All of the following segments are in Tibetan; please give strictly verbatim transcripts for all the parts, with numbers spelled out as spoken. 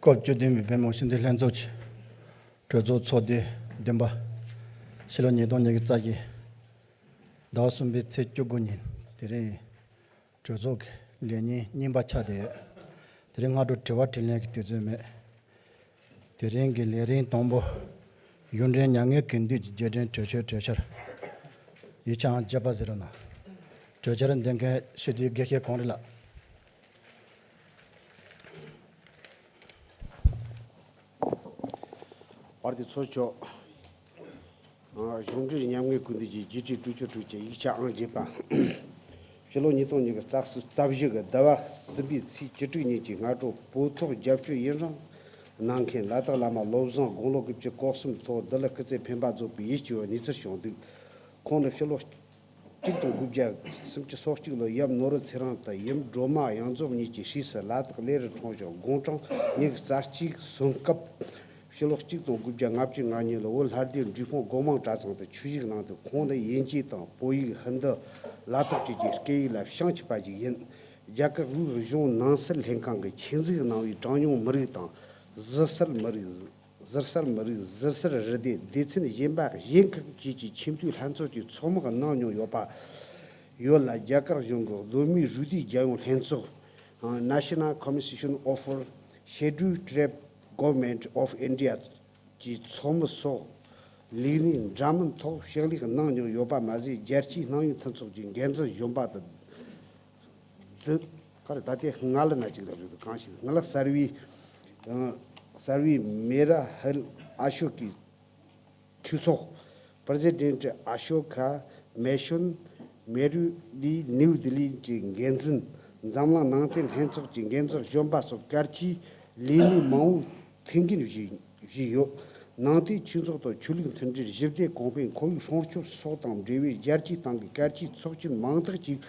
སྐབས་བཅུ་བདུན་པའི་བོད་མི་མང་སྤྱི་འཐུས་ལྷན་ཚོགས་ཀྱི་གྲོས་ཚོགས་ཚོགས་དུས་བདུན་པ། ཕྱི་ལོ་ཉིས་སྟོང་ཉི་ཤུ་རྩ་བཞི། ཟླ་བ་གསུམ་པའི་ཚེས་བཅུ་དགུ་ཉིན་དེ་རིང་གྲོས་ཚོགས་ཀྱི་ལས་ཉིན་གཉིས་པ་ཆགས་བསྡད་ཡོད། དེ་རིང་སྔ་དྲོ་དྲི་བ་དྲིས་ལན་གྱི་དུས་ཚོད་མེད། དེ་རིང་གི་ལས་རིམ་དང་པོ། གཞུང་འབྲེལ་མྱ་ངན་གུས་འདུད་ཀྱི་རྗེས་དྲན་གྲོས་ཆོད་གྲོས་འཆར། ཡིག་ཆའང་བརྒྱད་པ་ཟེར་རོ་ན། གྲོས་འཆར་འདོན་མཁན་སྤྱི་འཐུས་དགེ་བཤེས་གངས་རི་ལགས། པར་དེ་ཚོ་ཆོག་གཞུང་འབྲེལ་མཉམ་ངན་ཀུན་བདེ་གྱི་རྒྱས་སྤྲོས་གྲོས་ཆོད་གྲོས་ཆོད་ཡིག་ཆ་ཨང་བརྒྱད་པ། ཕྱི་ལོ་ཉིས་སྟོང་ཉི་ཤུ་རྩ་བཞི་གི་ཟླ་བ་གསུམ་པའི་ཚེས་བཅུ་དྲུག་ཉིན་གྱི་སྔ་དྲོ་བོད་ཐོག་རྒྱབ་སྐྱོར་ཡུན་རིང་གནང་མཁན་ལ་དྭགས་བླ་མ་བློ་བཟང་དགུང་ལོ་དགུ་བཅུ་གོ་གསུམ་ཐོག་འདི་ལ་སྐུ་ཚེ་འཕེན་པ་རྫོགས་པའི་ཡིད་སྐྱོ་བའི་གནས་ཚུལ་བྱུང་འདུག་ཁོང་ནི་ཕྱི་ལོ་གཅིག་སྟོང་དགུ་བརྒྱ་སུམ་ཅུ་སོ་གཅིག་ལོར་ཡབ་ནོར་བུ་ཚེ་རིང་དང་ཡུམ་སྒྲོལ་མ་གཡང་འཛོམས་གཉིས་ཀྱི་སྲས་སུ་ལ་དྭགས་གླེ་རུ་ཁྲོམ་གཞུང་དགུང་གྲངས་ཉི་ཤུ་རྩ་གཅིག་སོན་སྐབས། ཕྱི་ལོ་གཅིག་སྟོང་དགུ་བརྒྱ་ལྔ་བཅུ་ང་གཉིས་ལོར་བོད་ལྷ་ལྡན་འབྲས་སྤུངས་སྒོ་མང་གྲྭ་ཚང་དུ་ཆོས་ཞུགས་གནང་འདུག་ཁོང་ནི་དབྱིན་ཇི་དང་བོད་ཡིག་ཧིན་རྡུ་ལ་དྭགས་བཅས་ཀྱི་སྐད་ཡིག་ལ་བྱང་ཆུབ་པ་ཞིག་ཡིན། རྒྱ་གར་དབུས་གཞུང་ནང་སྲིད་ལྷན་ཁང་གིས་ཆེད་འཛུགས་གནང་བའི་གྲངས་ཉུང་མི་རིགས་དང་ཟུར་གསལ་མི་རིགས། ཟུར་གསལ་མི་རིགས་ཟུར་གསལ་རུ་སྡེ་སྡེ་ཚན་གཞན་པ་གཞན་ཁག་བཅས་ཀྱི་ཆེས་མཐོའི་ལྷན་ཚོགས་ཀྱི་ཚོགས་མི་གནང་མྱོང་ཡོད་པ། ཡོད་ལ་རྒྱ་གར་གཞུང་གི་གདོད་མའི་རུས་སྡེའི་རྒྱལ་ཡོངས་ལྷན་ཚོགས། National Commission of Scheduled Tribe Government of India གྱི་ཚོགས་མི་སོགས་ལས་གནས་འདྲ་མིན་ཐོག་ཕྱག་ལས་གནང་མྱོང་ཡོད་པ་མ་ཟད། རྒྱལ་སྤྱིའི་གནང་ཡུལ་མཐུན་ཚོགས་ཀྱི་འགན་འཛིན་གཞོན་པ་དང་། འདི་ག་རེ་ད་ལྟའི་ང་ལ་ན་ཅིག་རེད་འདུག་གང་ཞིག་ང་ལ་གསར་བའི་ཨ། གསར་བའི་མེ་ར་ཧལ་ཨ་ཤོ་ཀའི་ཆོས་ཚོགས། President Ashoka Mission Meru Di New Delhi གྱི་འགན་འཛིན། འཛམ་གླིང་ནང་བསྟན་ལྷན་ཚོགས་ཀྱི་འགན་འཛིན་གཞོན་པ་སོགས་གལ་ཆེའི་ལས་སྣེ་མང་བོ་ཐེངས་འགན་བཞེས་བཞེས་ཡོད། ནང་བསྟན་ཆོས་ཚོགས་དང་ཆོས་ལུགས་མཐུན་སྒྲིལ། ཞི་བདེ་གོང་འཕེལ། ཁོར་ཡུག་སྲུང་སྐྱོབ་སོགས་དང་འབྲེལ་བའི་རྒྱལ་སྤྱིའི་སྟེང་གི་གལ་ཆེའི་ཚོགས་ཆེན་མང་དག་ཅིག་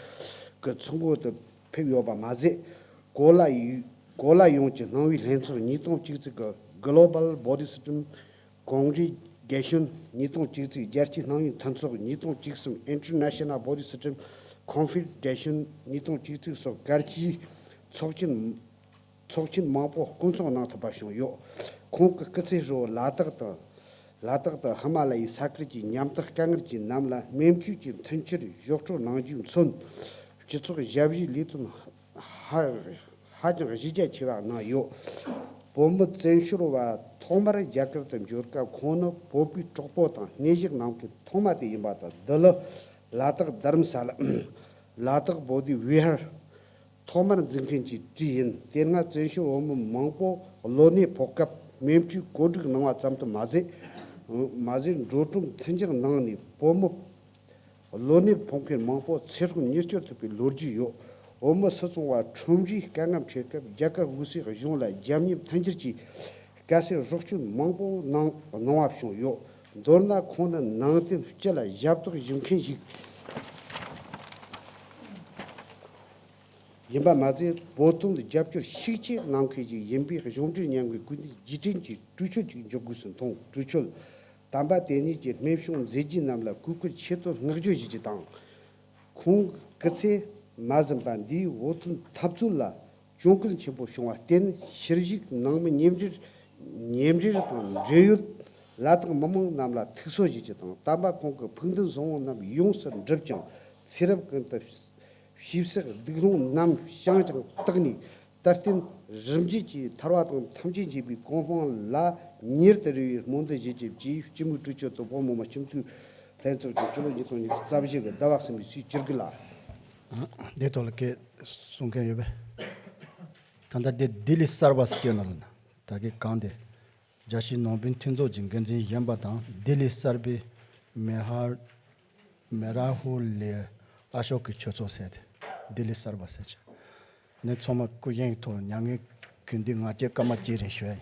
གི་ཚོགས་འགོ་དུ་ཕེབས་ཡོད་པ་མ་ཟད། གོ་ལ་ཡུ་གོ་ལ་ཡོངས་ཀྱི་སྣང་བའི་ལྷན་ཚོགས་ཉིས་སྟོང་གཅིག་ཚེག་གི་Global Bodhisattva Congregation ཉིས་སྟོང་གཅིག་ཚེག་རྒྱལ་སྤྱིའི་སྣང་བའི་མཐུན་ཚོགས་ཉིས་སྟོང་གཅིག་གསུམ། International Bodhisattva Confederation ཉིས་སྟོང་གཅིག་ཚེག་སོགས་གལ་ཆེའི་ཚོགས་ཆེན་ཚོགས་ཆེན་མང་པོ་སྐོང་ཚོགས་གནང་ཐུབ་པ་བྱུང་ཡོད། ཁོང་གི་སྐུ་ཚེ་ཧྲིལ་བོ་ལ་དྭགས་དང་། ལ་དྭགས་དང་ཧི་མ་ལ་ཡའི་ས་ཁུལ་གྱི་ཉམ་ཐག་དཀའ་ངལ་གྱི་རྣམས་ལ་སྨན་བཅོས་ཀྱི་མཐུན་རྐྱེན་གཞོགས་སྐྲུན་གནང་རྒྱུས་མཚོན། སྤྱི་ཚོགས་ཞབས་ཞུའི་ལས་དོན་ཧ་ཧ་ཅང་གཞི་རྒྱ་ཆེ་བ་གནང་ཡོད། བོད་མི་བཙན་བྱོལ་བ་ཐོག་མར་རྒྱ་གར་དུ་འབྱོར་སྐབས་ཁོང་ནི་བོད་པའི་གྲོགས་པོ་དང་སྣེ་གཞིགས་གནང་མཁན་ཐོག་མ་དེ་ཡིན་པ་དང་། འདི་ལ་ལ་དྭགས་རྡ་རམ་ས་ལ་ལ་དྭགས་བོ་དྷི་བི་ཧར་ཐོག་མར་འཛུགས་མཁན་གྱི་གྲས་ཡིན། དེ་སྔ་བཙན་བྱོལ་བོད་མི་མང་པོ་གློ་ནད་ཕོག་སྐབས་སྨན་བཅོས་བཀོད་སྒྲིག་གནང་བ་ཙམ་དུ་མ་ཟད། མ་ཟད་འགྲོ་གྲོན་མཐུན་འགྱུར་གནང་ནས་བོད་མི་གློ་ནད་ཕོག་མཁན་མང་པོ་ཚེ་སྲོག་ཉེར་སྐྱོབ་ཐུབ་པའི་ལོ་རྒྱུས་ཡོད། བོད་མི་སུད་ཚོང་བ་ཁྲོམ་རའི་དཀའ་ངལ་འཕྲད་སྐབས་རྒྱ་གར་དབུས་སའི་གཞུང་ལ་རྒྱབ་གཉེར་མཐུན་འགྱུར་གྱིས་དཀའ་སེལ་རོགས་སྐྱོན་མང་པོ་གནང་གནང་བ་བྱུང་ཡོད། མདོར་ན་ཁོང་ནི་ནང་བསྟན་སྤྱི་ལ་ཞབས་ཏོག་ཞུ་མཁན་ཞིག་ཡིན་པ་མ་ཟད། བོད་དོན་ལ་རྒྱབ་སྐྱོར་ཤུགས་ཆེ་གནང་མཁན་ཞིག་ཡིན་པས། གཞུང་འབྲེལ་མཉམ་འབྲེལ་ཀུན་གྱི་རྗེས་དྲན་གྱི་གྲོས་ཆོད་ཅིག་འཇོག་དགོས་སུ་མཐོང་། གྲོས་ཆོད། དམ་པ་དེ་ཉིད་ཀྱི་སྨན་གཞུང་མཛད་རྗེས་རྣམས་ལ་གུས་བཀུར་ཆེད་དུ་བསྔགས་བརྗོད་ཞུ་རྒྱུ་དང་། ཁོང་སྐུ་ཚེ་མ་ཟིན་པ་འདིའི་བོད་དོན་འཐབ་རྩོད་ལ་གྱོང་གུན་ཆེན་པོ་བྱུང་བར་བརྟེན། ཕྱིར་བཞུགས་ནང་མི་མཉམ་འབྲེལ་མཉམ་འབྲེལ་དང་འབྲེལ་ཡོད་ལ་དྭགས་མི་མང་རྣམས་ལ་ཐུགས་གསོ་ཞུ་རྒྱུ་དང་། དམ་པ་ཁོང་གི་ཕུགས་འདུན་བཟང་པོ་རྣམས་ཡོངས་སུ་འགྲུབ་ཅིང་། ཚེ་རབས་ཀུན་ཏུ་ཞིབ་བསགས་སྡིག་སློང་རྣམས་བྱང་ཞིང་དག་ནས། ད་ལྟའི་རིམ་བརྒྱུད་ཀྱི་ཐར་པ་དང་ཐམས་ཅད་མཁྱེན་པའི་གོ་འཕང་ལ་མྱུར་དུ་རེ་བའི་སྨོན་འདུན་ཞུ་རྒྱུ་བཅས་སྤྱི་མོས་གྲོས་ཆོད་དུ་བོད་མི་མང་སྤྱི་འཐུས་ལྷན་ཚོགས་ཀྱི་སྤྱི་ལོ་ཉིས་སྟོང་ཉི་ཤུ་རྩ་བཞི་གི་ཟླ་བ་གསུམ་པའི་ཚེས་བཅུ་དགུ་ལ། འདི་ཐོག་ལ་སྐད་གསུང་མཁན་ཡོད་པས། ད་ལྟ་འདི་ལྡི་ལི་གསར་པ་སྐྱོད་ན་ལ་ན་ད་གི་གང་དེ། རྒྱལ་སྤྱིའི་ནང་བསྟན་མཐུན་ཚོགས་ཀྱི་འགན་འཛིན་གཞོན་པ་དང་ལྡི་ལི་གསར་པའི་མེ་ཧར་མེ་ར་ཧུ་ལི་ཨ་ཤོ་ཀི་ཆོས་ཚོགས་ཟེར་ཏེ་ལྡི་ལི་གསར་པ་ཟེར་ཅིག་ནས་ཚང་མ་སྐུ་བཞེངས་ཐོག་མྱ་ངན་གུས་འདུད་ང་བཅས་སྐར་མ་གཅིག་རིང་ཞུ་ཡ་ཡིན།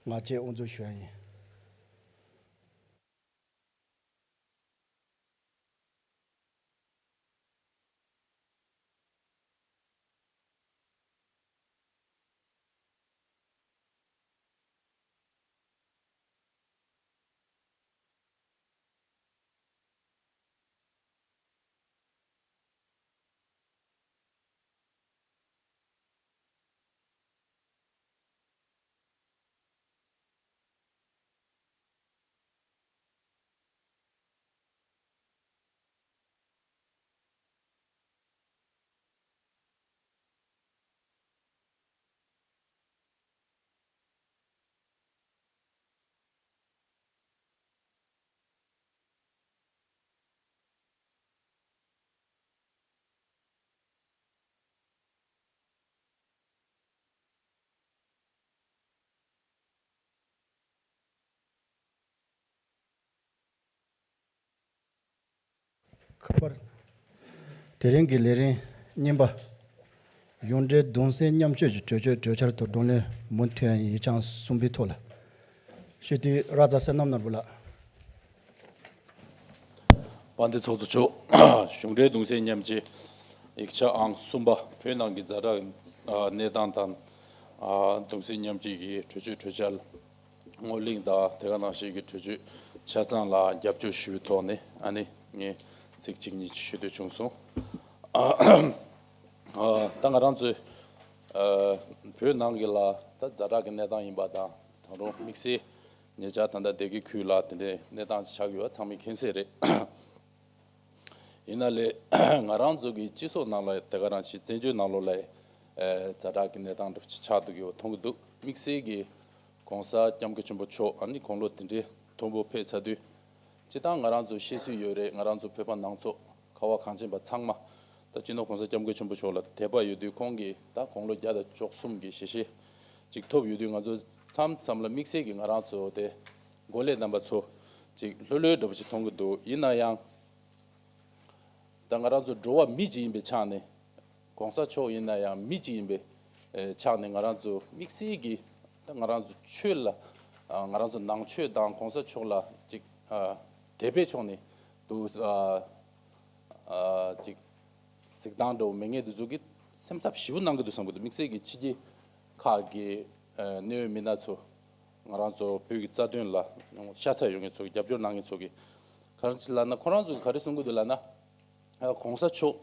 ང་བཅས་དབུ་འཛུགས་ཞུ་ཡ་ཡིན། ཁ་པར། དེ་རིང་གི་ལས་རིམ་གཉིས་པ། གཞུང་འབྲེལ་གདུང་སེམས་མཉམ་སྐྱེད་ཀྱི་གྲོས་ཆོད་གྲོས་འཆར་དང་བགྲོ་གླེང་མུ་མཐུད་ཡིག་བྱང་གསུམ་པའི་ཐོག་ལ་ཞུ་དུས་ར་ཛ་བསོད་ནམས་ནོར་བུ་ལགས། དཔལ་ལྡན་ཚོགས་གཙོ་མཆོག་གཞུང་འབྲེལ་གདུང་སེམས་མཉམ་སྐྱེད་ཡིག་ཆ་ཨང་གསུམ་པ། བོད་ནང་གི་ཛ་དྲག་གནས་སྟངས་དང་། གདུང་སེམས་མཉམ་སྐྱེད་ཀྱི་གྲོས་ཆོད་གྲོས་འཆར་ངོས་ལེན་དང་། དེ་ག་ནང་བཞིན་གྱི་གྲོས་ཆོད་ཆ་ཚང་ལ་རྒྱབ་སྐྱོར་ཞུ་བའི་ཐོག་ནས། ཨ་ནི་ངས་ཚིག་གཅིག་གཉིས་ཞུ་འདོད་བྱུང་སོང་། ད་ང་རང་ཚོའི་བོད་ནང་གི་ལ་ད་ཛ་དྲག་གི་གནས་སྟངས་ཡིན་པ་དང་། ད་རུང་དམིགས་བསལ་ཉེ་ཆར་ད་ལྟ་སྡེ་དགེ་ཁུལ་ལ་དེ་འདྲའི་གནས་སྟངས་ཆགས་ཡོད་པ་ཚང་མས་མཁྱེན་གསལ་རེད། ཡིན་ན་ལས་ང་རང་ཚོ་གི་སྤྱི་ཚོགས་ནང་ལ་དེ་ག་རང་ཞིག་བཙན་བྱོལ་ནང་ལོགས་ལ་ཛ་དྲག་གི་གནས་སྟངས་འདྲ་ཅིག་ཆགས་འདུག་ཡོད་མཐོང་གི་འདུག་དམིགས་བསལ་གྱི་༸གོང་ས་༸སྐྱབས་མགོན་ཆེན་པོ་མཆོག་ཨ་ནི་དགུང་ལོ་དེ་འདྲའི་མཐོན་པོ་ཕེབས་ཚར་དུས། སྤྱིར་བཏང་ང་རང་ཚོ་ཤེས་སྲོལ་ཡོད་རེད། ང་རང་ཚོ་བོད་པ་ནང་ཚོ་ཁ་བ་གངས་ཅན་པ་ཚང་མ་ད་སྤྱི་ནོར་༸གོང་ས་༸སྐྱབས་མགོན་ཆེན་པོ་མཆོག་ལ་དད་པ་ཡོད་དུས། ཁོང་གིས་ད་དགུང་ལོ་བརྒྱ་དང་བཅུ་གསུམ་གྱི་ཞལ་བཞེས་ཅིག་ཐོབ་ཡོད་དུས། ང་ཚོ་མཚམས་མཚམས་ལ་དམིགས་བསལ་གྱི་ང་རང་ཚོ་དེ་འགོ་ལས་རྣམ་པ་ཚོ་ཅིག་ལྷོད་ལྷོད་འདྲ་པོ་ཞིག་མཐོང་གི་འདུག་ཡིན་ན་ཡང་། ད་ང་རང་ཚོ་འགྲོ་བ་མི་གཅིག་ཡིན་པའི་ཆ་ནས། ༸གོང་ས་མཆོག་ཡིན་ན་ཡང་མི་གཅིག་ཡིན་པའི་ཆ་ནས། ང་རང་ཚོ་དམིགས་བསལ་གྱི་ད་ང་རང་ཚོ་ཆོས་ལ། ང་རང་ཚོ་ནང་ཆོས་དང་༸གོང་ས་མཆོག་ལ་ཅིག་དད་པའི་ཕྱོགས་ནས་འདུག་ཅིག་གཟིགས་སྟངས་འདྲ་བོ་མེད་མཁན་དེ་ཚོ་གིས་སེམས་འཚབ་ཞེ་པོ་གནང་གི་འདུག་བསམ་གྱི་འདུག་དམིགས་བསལ་གྱི་ཕྱི་རྒྱལ་ཁག་གི་གནད་ཡོད་མི་སྣ་ཚོ། ང་རང་ཚོ་བོད་ཀྱི་རྩ་དོན་ལ་ཤ་ཚ་ཡོད་མཁན་ཚོ་གི་རྒྱབ་སྐྱོར་གནང་མཁན་ཚོ་གིས་ག་རེ་ཟེར་ལབ་ན། ཁོ་རང་ཚོ་གིས་ག་རེ་གསུང་གི་འདུག་ལབ་ན། ཨ། ༸གོང་ས་མཆོག་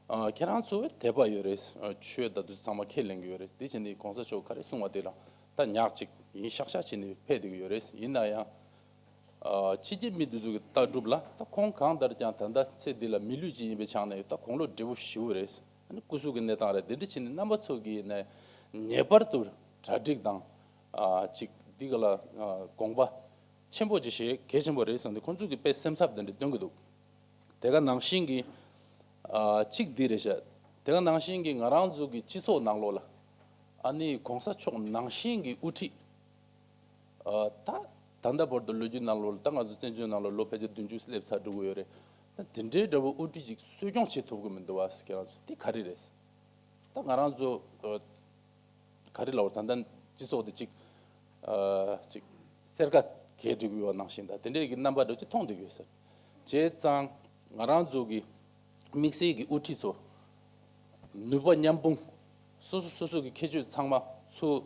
ཨ། ཁྱེད་རང་ཚོ་དད་པ་ཡོད་རེད། ཨ། ཆོས་དང་དེ་ཚོ་ཚང་མ་ཁས་ལེན་གྱི་ཡོད་རེད། དེ་བྱས་ནས་༸གོང་ས་མཆོག་ག་རེ་གསུང་བ་དེ་ལ་ད་ཉག་གཅིག་ཡིན་ཤག་ཤག་བྱས་ནས་ཕེབས་བསྡད་ཀྱི་ཡོད་རེད། ཡིན་ན་ཡང་། ཨ། ཕྱི་རྒྱལ་མི་དེ་ཚོ་གི་ལྟ་གྲུབ་ལ་ད་ཁོང་གང་ལྟར་ཀྱང་ད་ལྟ་ཚེ་འདི་ལ་མི་ལུས་ཅིག་ཡིན་པའི་ཆ་ནས་ད་དགུང་ལོ་བགྲེས་པོ་ཞེ་པོ་རེད། ཨ་ནི་སྐུ་གཟུགས་ཀྱི་གནས་སྟངས་རེད། དེ་འདྲ་བྱས་ནས་རྣམ་པ་ཚོ་གིས་ནས་ངེས་པར་དུ་གྲ་སྒྲིག་དང་། ཨ། ཅིག་འདི་ག་ལ། ཨ། དགོངས་པ་ཆེན་པོ་ཅིག་བཞེས་གལ་ཆེན་པོ་རེད་བསམ་སྟེ། ཁོང་ཚོ་གིས་དཔེ་སེམས་འཚབ་དེ་འདྲ་སྟོན་གྱི་འདུག་དེ་ག་ནང་བཞིན་གྱི། ཨ། གཅིག་འདི་རེད་ཤག་དེ་ག་ནང་བཞིན་གྱི་ང་རང་ཚོ་གི་སྤྱི་ཚོགས་ནང་ལོགས་ལ། ཨ་ནི་༸གོང་ས་མཆོག་ནང་བཞིན་གྱི་དབུ་ཁྲིད། ཨ། ད་ད་ལྟ་བར་དུ་ལོ་རྒྱུས་ནང་ལོགས་ལ། ད་ང་ཚོ་བཙན་བྱོལ་ནང་ལོགས་ལོ་ཕལ་ཆེར་བདུན་ཅུ་སླེབས་ཚར་འགྲོ་གི་ཡོད་རེད། ད་དེ་འདྲའི་འདྲ་བོ་དབུ་ཁྲིད་ཅིག་གསོ་སྐྱོང་བྱེད་ཐུབ་ཀྱི་མི་འདུག་བ། ཁྱེད་རང་ཚོ་དེ་ག་རེ་རེད། ད་ང་རང་ཚོ། ཨ། ག་རེ་ལབ་དགོས་རེད། ད་ལྟ་སྤྱི་ཚོགས་དེ་ཅིག་ཨ། ཅིག་སེར་ཁ་གས་སྒྲིག་ཡོད་ནང་བཞིན་དང་དེ་འདྲའི་གི་རྣམ་པ་འདྲ་ཅིག་མཐོང་བསྡད་ཀྱི་ཡོད་ས་རེད། བྱས་ཙང་ང་རང་ཚོ་གི་དམིགས་བསལ་གྱི་དབུ་ཁྲིད་ཚོ་ནུས་པ་མཉམ་སྤུངས། སོ་སོ་སོ་སོ་གི་ཁྱད་ཆོས་ཚང་མ་ཚུར་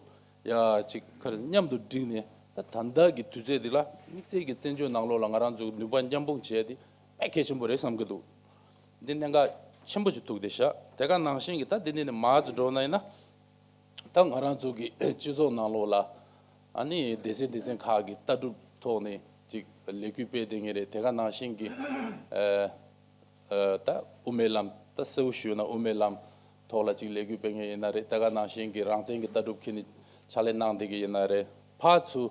ཡ་ཅིག་ག་རེ་མཉམ་དུ་བསྒྲིགས་ནས། ད་ད་ལྟ་གི་དུས་ཚོད་འདི་ལ་དམིགས་བསལ་གྱི་བཙན་བྱོལ་ནང་ལོགས་ལ་ང་རང་ཚོ་གི་ནུས་པ་མཉམ་སྤུངས་བྱས་ཏེ་དཔེ་གལ་ཆེན་པོ་རེད་བསམ་གྱི་འདུག་འདི་གནད་འགག་ཆེན་པོ་ཅིག་ཐུག་བསྡད་ཤག་དེ་ག་ནང་བཞིན་གྱི་ད་འདི་ནས་ནས་མར་ཙམ་འགྲོ་ན་ཡིན་ན། ད་ང་རང་ཚོ་གི་སྤྱི་ཚོགས་ནང་ལོགས་ལ། ཨ་ནི་སྡེ་ཚན་སྡེ་ཚན་ཁག་གི་ལྟ་གྲུབ་ཐོག་ནས་ཅིག་ལས་འགུལ་སྤེལ་བསྡད་མཁན་རེད། དེ་ག་ནང་བཞིན་གྱི། ཨ། ཨ། ད་དབུ་མའི་ལམ། ད་གསལ་པོ་ཞུས་ན་དབུ་མའི་ལམ་ཐོག་ལ་ཅིག་ལས་འགུལ་སྤེལ་མཁན་ཡིན་ན་རེད། དེ་ག་ནང་བཞིན་གྱི་རང་བཙན་གྱི་ལྟ་གྲུབ་འཁྱེར་ནས་ཕྱག་ལས་གནང་བསྡད་མཁན་ཡིན་ན་རེད། ཕར་ཚུར་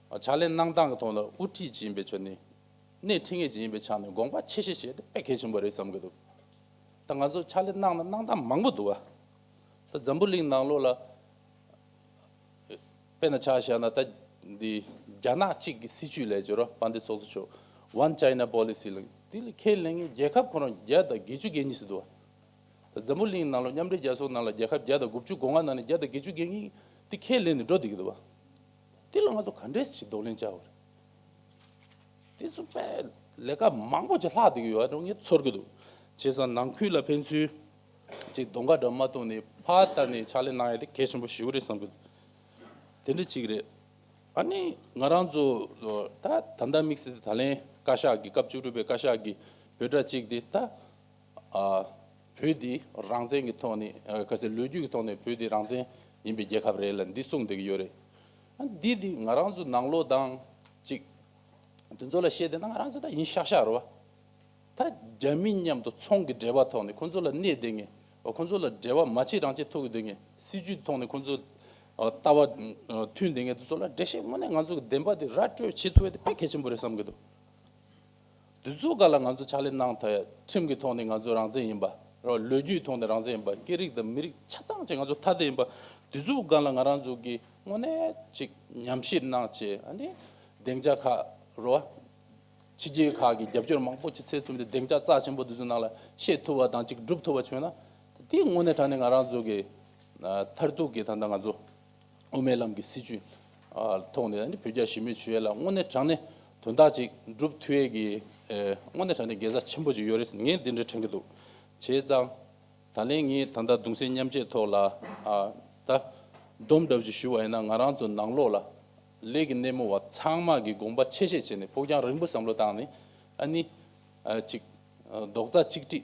ཕྱག་ལས་གནང་སྟངས་ཀྱི་ཐོག་ལ་དབུ་ཁྲིད་ཅིག་ཡིན་པའི་ཆ་ནས། སྣེ་ཁྲིད་མཁན་ཅིག་ཡིན་པའི་ཆ་ནས་དགོངས་པ་ཆེ་བཞེས་བྱས་ཏེ་དཔེ་གལ་ཆེན་པོ་རེད་བསམ་གྱི་འདུག་ད་ང་ཚོ་ཕྱག་ལས་གནང་ན་གནང་སྟངས་མང་པོ་འདུག་བ། ད་འཛམ་བུ་གླིང་ནང་ལོགས་ལ་དཔེར་ན་ཆ་བཞག་ན། ད་འདི་རྒྱ་ནག་གཅིག་གི་སྲིད་བྱུས་ལབ་ཀྱི་ཡོད་རེད། དཔལ་ལྡན་ཚོགས་གཙོ་མཆོག One China Policy ལབ། དེ་ལ་ཁས་ལེན་མཁན་རྒྱལ་ཁབ་ཁོ་རང་བརྒྱ་དང་བརྒྱད་ཅུ་གྱ་གཉིས་ཙམ་འདུག་བ། ད་འཛམ་བུ་གླིང་ནང་ལ་མཉམ་འབྲེལ་རྒྱལ་ཚོགས་ནང་ལ་རྒྱལ་ཁབ་བརྒྱ་དང་དགུ་བཅུ་གོ་ལྔ་ནང་ནས་བརྒྱ་དང་བརྒྱད་ཅུ་གྱ་གཉིས་དེ་ཁས་ལེན་ནས་འགྲོ་བསྡད་ཀྱི་འདུག་བ། དེ་ལ་ང་ཚོ་ག་འདྲས་ཞིག་གདོང་ལེན་བྱ་དགོས་རེད། དེ་ཚོ་དཔེ་ལས་ཀ་མང་པོ་ཅིག་ལྷག་བསྡད་ཀྱི་ཡོད་པ་འདྲ་ངས་ཚོར་གྱི་འདུག་བྱས་ཙང་ནང་ཁུལ་ལ་ཕན་ཚུན་ཅིག་གདོང་ཁ་འདྲ་མ་གཏོང་ནས་ཕར་ལྟ་ནས་ཕྱག་ལས་གནང་ཡ་དེ་གལ་ཆེན་པོ་ཞེ་པོ་རེད་བསམ་གྱི་འདུག་དེ་འདྲ་ཅིག་རེད། ཨ་ནི་ང་རང་ཚོ་ད་ད་ལྟ་དམིགས་བསལ་ད་ལན་བཀའ་ཤག་གི་སྐབས་བཅུ་དྲུག་པའི་བཀའ་ཤག་གི་འབོད་སྒྲ་གཅིག་དེ་ད། ཨ། བོད་འདི་རང་བཙན་གྱི་ཐོག་ནས། ཨ། ག་ཚོད་ལོ་རྒྱུས་ཀྱི་ཐོག་ནས་བོད་འདི་རང་བཙན་ཡིན་པའི་རྒྱལ་ཁབ་རེད་ལབ་འདི་གསུངས་བསྡད་ཀྱི་ཡོད་རེད། ཨ། འདི་འདི་ང་རང་ཚོ་ནང་ལོགས་དང་ཅིག་འདི་ཚོ་ལ་བཤད་བསྡད་ན་ང་རང་ཚོ་ད་ཡིན་ཤག་ཤག་རེད་བ། ད་རྒྱ་མི་མཉམ་དུ་ཚོང་གི་འབྲེལ་བ་ཐོག་ནས་ཁོང་ཚོ་ལ་གནོད་བསྡད་མཁན། ཁོང་ཚོ་ལ་འབྲེལ་བ་མ་བྱེད་རང་བྱེད་ཐུག་གི་སྡོད་མཁན། སྲིད་བྱུས་ཐོག་ནས་ཁོང་ཚོ་ལྟ་བ་མཐུན་བསྡད་མཁན་འདི་ཚོ་ལ་འགྲེལ་བཤད་དངོས་གནས་ང་ཚོ་གི་བདེན་པ་འདི་ར་སྤྲོད་བྱེད་ཐུབ་ཡ་དེ་དཔེ་གལ་ཆེན་པོ་རེད་བསམ་གྱི་འདུག་དེ་ཚོའི་སྒང་ལ་ང་ཚོ་ཕྱག་ལས་གནང་ཐུབ་ཡ། ཁྲིམས་ཀྱི་ཐོག་ནས་ང་ཚོ་རང་བཙན་ཡིན་པ། རོ། ལོ་རྒྱུས་ཐོག་ནས་རང་བཙན་ཡིན་པ། སྐད་རིགས་དང་མི་རིགས་ཆ་ཚང་ཅིག་ང་ཚོ་ཐ་དད་ཡིན་པ། དེ་ཚོའི་སྒང་ལ་ང་རང་ཚོ་གིས་དངོས་གནས་ཅིག་ཉམས་ཞིབ་གནང་བྱས། ཨ་ནི་སྡིངས་ཆ་ཁག་རོ། ཕྱི་རྒྱལ་ཁག་གི་རྒྱབ་སྐྱོར་མང་པོ་ཅིག་བྱས་ཚུལ་དེ་སྡིངས་ཆ་རྩ་ཆེན་པོ་དེ་ཚོའི་ནང་ལ་བཤད་ཐུབ་པ་དང་ཅིག་སྒྲུབ་ཐུབ་པ་བྱུང་ན། དེ་དངོས་གནས་དྲང་གནས་ང་རང་ཚོ་གི་ཨ་མཐར་ཐུག་གི་ད་ལྟ་ང་ཚོ་དབུ་མའི་ལམ་གྱི་སྲིད་བྱུས་ཨ་ཐོག་ནས་ནི་བོད་རྒྱ་ཞི་མོལ་བྱེད་ཡས་ལ་དངོས་གནས་དྲང་གནས་དོན་དག་ཅིག་སྒྲུབ་ཐུབ་ཡས་ཀྱི་ཨ་དངོས་གནས་དྲང་གནས་དགེ་མཚན་ཆེན་པོ་ཅིག་ཡོད་རེད་ཟེར་ངས་འདི་འདྲ་དྲན་གྱི་འདུག་བྱས་ཙང་། ད་ལན་ངས་ད་ལྟ་གདུང་སེམས་མཉམ་སྐྱེད་ཐོག་ལ་ཨ་ད་སྡོམ་འདྲ་བོ་ཞིག་ཞུ་བ་ཡིན་ན། ང་རང་ཚོ་ནང་ལོགས་ལ་ལས་ཀྱི་སྣེ་མོ་བ་ཚང་མ་གིས་དགོངས་པ་ཆེ་བཞེས་བྱས་ནས་ཕུགས་རྒྱང་རིང་པོ་བསམ་བློ་བཏང་ནས། ཨ་ནི་ཨ་ཅིག་ཨ་རྡོག་རྩ་གཅིག་སྒྲིལ།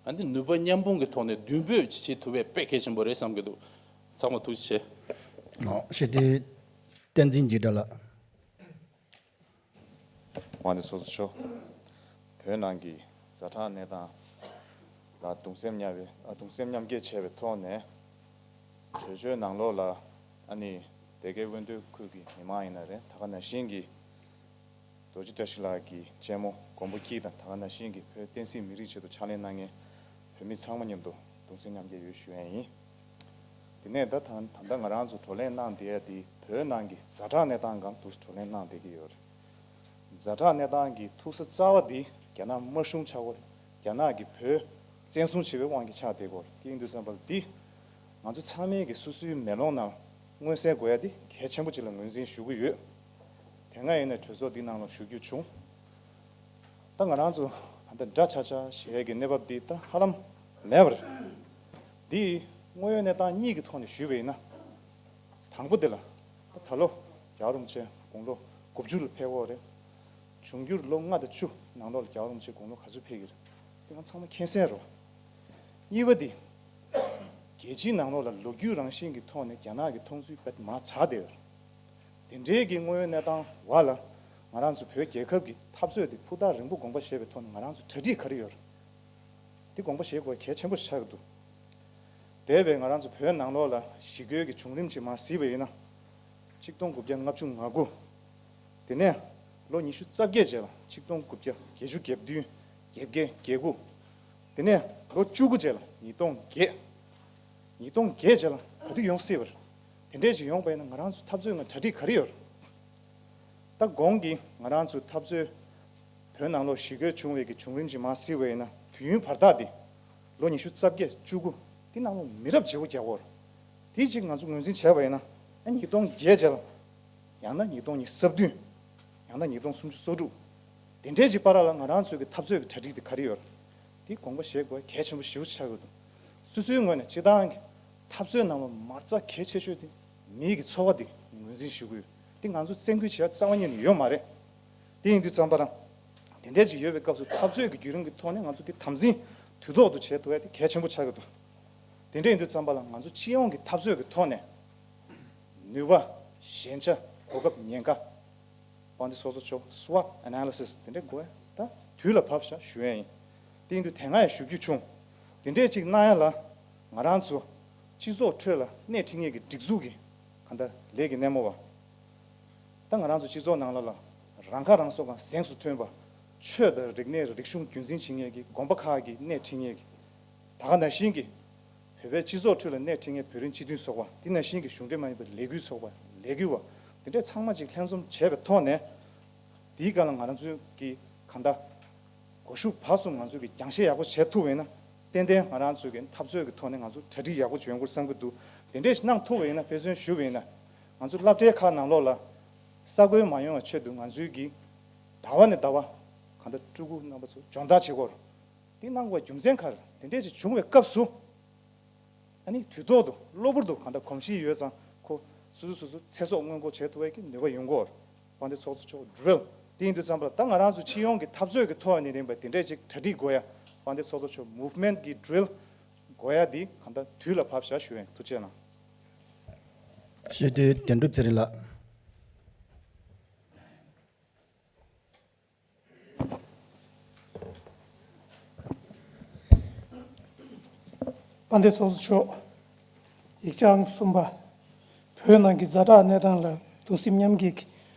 ཨ་ནི་ནུས་པ་མཉམ་སྤུངས་ཀྱི་ཐོག་ནས་མདུན་སྤོས་བྱེད་ཐུབ་པ་དཔེ་གལ་ཆེན་པོ་རེད་བསམ་གྱི་འདུག་ཚང་མ་ཐུགས་རྗེ་ཆེ། ཨོ་ཞེ་དེ་བསྟན་འཛིན་འཇིགས་བྲལ་ལགས། དབང་འདུས་ཚོགས་གཙོ་མཆོག་བོད་ནང་གི་ཛ་དྲག་གནས་སྟངས་ལ་གདུང་སེམས་མཉམ་པའི་ཨ་གདུང་སེམས་མཉམ་སྐྱེད་བྱས་པའི་ཐོག་ནས། གྲོས་ཆོད་ནང་ལོགས་ལ་ཨ་ནི་སྡེ་དགེ་དབོན་སྟོད་ཁུལ་གྱི་མི་མང་ཡིན་ན་རེད། ད་ག་ནང་བཞིན་གྱི་རྡོ་རྗེ་བཀྲ་ཤིས་ལགས་ཀྱི་གཅེན་མོ་མགོན་པོ་སྐྱིད་དང་། ད་ག་ནང་བཞིན་གྱི་བོད་བསྟན་སྲིད་མི་རིགས་ཆེད་དུ་ཕྱག་ལས་གནང་མཁན་བོད་མི་ཚང་མ་མཉམ་དུ་གདུང་སེམས་མཉམ་སྐྱེད་ཡོད་ཞུ་ཡས་ཡིན། དེ་ནས་ད་ད་ད་ལྟ་ང་རང་ཚོ་བགྲོ་གླེང་གནང་བསྡད་ཡ་དེ་བོད་ནང་གི་ཛ་དྲག་གནས་སྟངས་སྒང་དུ་བགྲོ་གླེང་གནང་བསྡད་ཀྱི་ཡོད་རེད། ཛ་དྲག་གནས་སྟངས་ཀྱི་ཐུག་ས་རྩ་བ་འདི་རྒྱ་ནག་དམར་གཞུང་ཆགས་ཡོད་རེད། རྒྱ་ནག་གིས་བོད་བཙན་བཟུང་བྱས་པའི་དབང་གིས་ཆགས་བསྡད་ཡོད་རེད། དེ་ཡིན་དུས་ཙམ་པ་ལ་འདི་ང་ཚོ་ཚང་མས་ཀྱི་སོ་སོའི་མེ་ལོང་ནང་མངོན་གསལ་དགོས་ཡ་འདི་གལ་ཆེན་པོ་ཅིག་ལ་ངོས་འཛིན་ཞུ་གི་ཡོད། དེ་སྔ་ཡིན་ན་གྲོས་ཚོགས་འདི་ནང་ལ་ཞུ་རྒྱུ་བྱུང་། ད་ང་རང་ཚོ་ད་ལྟ་འདྲ་ཆགས་ཆགས་བྱེད་ཡས་ཀྱི་གནས་བབ་འདི་ད་ཧ་ལམ་མེད་པ་རེད། འདི་དངོས་ཡོད་གནས་སྟངས་གཉིས་ཀྱི་ཐོག་ནས་ཞུས་པ་ཡིན་ན། དང་པོ་འདི་ལ་ད་ད་ལོ་རྒྱལ་བ་རིན་པོ་ཆེ་དགུང་ལོ་དགུ་བཅུ་ལ་ཕེབས་ཡོད་རེད། འབྱུང་འགྱུར་ལོ་ལྔ་དང་བཅུ་ནང་ལོགས་ལ་རྒྱལ་བ་རིན་པོ་ཆེ་དགུང་ལོ་ག་ཚོད་ཕེབས་ཀྱི་རེད། འདི་ང་ཚང་མ་མཁྱེན་གསལ་རེད། གཉིས་པ་འདི། རྒྱལ་སྤྱིའི་ནང་ལོགས་ལ་ལོ་རྒྱུས་རང་བཞིན་གྱི་ཐོག་ནས་རྒྱ་ནག་གི་མཐོང་ཚུལ་དཔེ་མར་ཆག་བསྡད་ཡོད་རེད། དེ་འདྲའི་གི་དངོས་ཡོད་གནས་སྟངས་བར་ལ་ང་རང་ཚོ་བོད་རྒྱལ་ཁབ་ཀྱི་འཐབ་རྩོད་དེ་ཕུ་ཐག་རིང་པོ་དགོངས་པ་བཞེས་པའི་ཐོག་ནས་ང་རང་ཚོ་གྲ་སྒྲིག་ག་རེ་ཡོད་རེད། དེ་དགོངས་པ་བཞེས་དགོས་གལ་ཆེན་པོ་ཆགས་ཀྱི་འདུག་འདས་པའི་ང་རང་ཚོ་བོད་ནང་ལོགས་ལ་ཞི་རྒོལ་གྱི་བྱུང་རིམ་ཅིག་མར་གཟིགས་པ་ཡིན་ན། ཆིག་སྟོང་དགུ་བརྒྱ་ལྔ་བཅུ་ང་དགུ། དེ་ནས་ལོ་ཉི་ཤུ་རྩ་བརྒྱད་རྗེས་ལ་ཆིག་སྟོང་དགུ་བརྒྱ་བརྒྱད་ཅུ་གྱ་བདུན། གྱ་བརྒྱད། གྱ་དགུ། དེ་ནས་ལོ་བཅུ་དགུ་རྗེས་ལ་ཉིས་སྟོང་བརྒྱད། ཉིས་སྟོང་བརྒྱད་རྗེས་ལ་ག་དུས་ཡོང་སྲིད་པ་རེད། དེ་འདྲས་ཅིག་ཡོང་པ་ཡིན་ན་ང་རང་ཚོ་འཐབ་རྩོད་ལ་གྲ་སྒྲིག་ག་རེ་ཡོད་རེད། ད་གོང་གི་ང་རང་ཚོའི་འཐབ་རྩོད་བོད་ནང་ལོགས་ཞི་རྒོལ་བྱུང་བའི་གི་བྱུང་རིམ་ཅིག་མར་གཟིགས་པ་ཡིན་ན། དུས་ཡུན་བར་ཐག་དེ་ལོ་ཉི་ཤུ་རྩ་བརྒྱད། བཅུ་དགུ། དེ་ནང་ལོགས་མི་རབས་བརྗེ་པོ་རྒྱག་གི་ཡོད་རེད། དེ་གཅིག་ང་ཚོ་ངོས་འཛིན་བྱས་པ་ཡིན་ན། ཨ་ཉིས་སྟོང་བརྒྱད་རྗེས་ལ། ཡང་ན་ཉིས་སྟོང་ཉི་ཤུ་རྩ་བདུན། ཡང་ན་ཉིས་སྟོང་སུམ་ཅུ་སོ་དྲུག། དེ་འདྲའི་ཅིག་བར་ལ་ང་རང་ཚོའི་གི་འཐབ་རྩོད་ཀྱི་གྲ་སྒྲིག་དེ་ག་རེ་ཡོད་རེད། དེ་དགོངས་པ་བཞེས་དགོས་གལ་ཆེན་པོ་ཞེ་པོ་ཆགས་ཡོད་འདུག་སོ་སོའི་ངོས་ནས་སྤྱིར་བཏང་གི་འཐབ་རྩོད་ནང་ལ་མ་རྩ་གལ་ཆེ་ཤོས་དེ་མིའི་གི་འཚོ་བ་དེ་ངོས་འཛིན་ཞུ་གི་ཡོད། དེ་ང་ཚོ་བཙན་སྐུལ་བྱེད་ཡ་རྩ་བ་ཉིད་ནས་ཡོད་མ་རེད། དེ་ཡིན་དུས་ཙམ་པ་ལ། དེ་འདྲས་ཅིག་ཡོད་པའི་སྐབས་སུ་འཐབ་རྩོད་ཀྱི་བརྒྱུད་རིམ་གྱི་ཐོག་ནས་ང་ཚོ་དེ་དམ་འཛིན་དུས་ཐོག་ཏུ་བྱེད་ཐུབ་ཡ་དེ་གལ་ཆེན་པོ་ཆགས་ཀྱི་འདུག་དེ་འདྲས་ཡིན་དུས་ཙམ་པ་ལ་ང་ཚོ་སྤྱི་ཡོངས་ཀྱི་འཐབ་རྩོད་ཀྱི་ཐོག་ནས་ནུས་པ། ཞན་ཆ། གོ་སྐབས། ཉེན་ཁ། དཔལ་ལྡན་ཚོགས་གཙོ་མཆོག་SWOT analysis དེ་འདྲས་དགོས་ཡ་ད་དུས་ལ་བབ་ཤག་ཞུ་ཡ་ཡིན། དེ་ཡིན་དུས་དེ་སྔ་ཡང་ཞུ་རྒྱུ་བྱུང་། དེ་འདྲས་ཅིག་གནང་ཡ་ལ་ང་རང་ཚོ་སྤྱི་ཚོགས་ཁྲོད་ལ་སྣེ་ཁྲིད་མཁན་གྱི་སྒྲིག་འཛུགས་ཀྱི་གང་ལྟར་ལས་ཀྱི་སྣེ་མོ་བ། ད་ང་རང་ཚོ་སྤྱི་ཚོགས་ནང་ལ་ལ་རང་ཁ་རང་གསོ་གང་གཟེངས་སུ་ཐོན་པ། ཆོས་དང་རིག་གནས་རིག་གཞུང་རྒྱུན་འཛིན་བྱེད་མཁན་གྱི་དགོན་པ་ཁག་གི་སྣེ་ཁྲིད་མཁན་གྱི། ད་ག་ནང་བཞིན་གྱི་བོད་པའི་སྤྱི་ཚོགས་ཁྲོད་ལ་སྣེ་ཁྲིད་མཁན་བོད་རིགས་སྤྱི་མཐུན་ཚོགས་པ། དེ་ནང་བཞིན་གྱི་གཞུང་འབྲེལ་མ་ཡིན་པའི་ལས་འགུལ་ཚོགས་པ། ལས་འགུལ་བ། དེ་འདྲས་ཚང་མ་ཅིག་ལྷན་འཛོམས་བྱས་པའི་ཐོག་ནས། དེའི་སྒང་ལ་ང་རང་ཚོའི་གི་གང་ལྟར་སྒོ་ཤུགས་བར་གསུམ་ང་ཚོས་ཀྱི་རྒྱང་ཤེལ་ཡག་པོ་བྱེད་ཐུབ་པ་ཡིན་ན། ཏན་ཏན་ང་རང་ཚོའི་གི་འཐབ་རྩོད་ཀྱི་ཐོག་ནས་ང་ཚོ་གྲ་སྒྲིག་ཡག་པོ་བྱེད་ཡོང་གི་རེད་བསམ་གྱི་འདུག་དེ་འདྲས་ཞིག་གནང་ཐུབ་པ་ཡིན་ན། དཔེ་མཚོན་ཞུས་པ་ཡིན་ན། ང་ཚོ་སློབ་གྲྭའི་ཁག་ནང་ལོགས་ལ་ས་རྒོད་མ་ཡོང་བའི་ཆེད་དུ་ང་ཚོའི་གི་ཟླ་བ་ནས་ཟླ་བ་གང་ལྟར་ཕྲུ་གུ་རྣམ་པ་ཚོ་སྦྱོང་བརྡར་བྱེད་དགོས་རེད། དེ་གནང་དགོས་པའི་རྒྱུ་མཚན་ག་རེ་རེད། དེ་འདྲས་ཞིག་བྱུང་བའི་སྐབས་སུ། ཨ་ནི་དུས་ཐོག་ཏུ་གློ་བུར་དུ་གང་ལྟར་གོམས་གཤིས་ཡོད་ཙང་ཁོ་སོ་སོ་སོ་སོ་ཚེ་སྲོག་སྔོན་འགོག་བྱེད་ཐུབ་པའི་གི་ནུས་པ་ཡོང་གི་ཡོད་རེད། དཔལ་ལྡན་ཚོགས་གཙོ་མཆོག་drill དེ་ཡིན་དུས་ཙམ་པ་ལ་ད་ང་རང་ཚོ་སྤྱི་ཡོངས་ཀྱི་འཐབ་རྩོད་ཀྱི་ཐོག་ནས་རིམ་པ་དེ་འདྲས་ཅིག་གྲ་སྒྲིག་དགོས་ཡ། དཔལ་ལྡན་ཚོགས་གཙོ་མཆོག་movement གི་drill དགོས་ཡ་འདི་གང་ལྟར་དུས་ལ་བབ་ཤག་ཞུ་ཡིན། ཐུགས་རྗེ་གནང་། སྤྱི་འཐུས་དོན་གྲུབ་ཚེ་རིང་ལགས། དཔལ་ལྡན་ཚོགས་གཙོ་མཆོག་ཡིག་ཆ་ཨང་གསུམ་པ། བོད་ནང་གི་ཛ་དྲག་གནས་སྟངས་ལ་གདུང་སེམས་མཉམ་སྐྱེད་ཀྱི་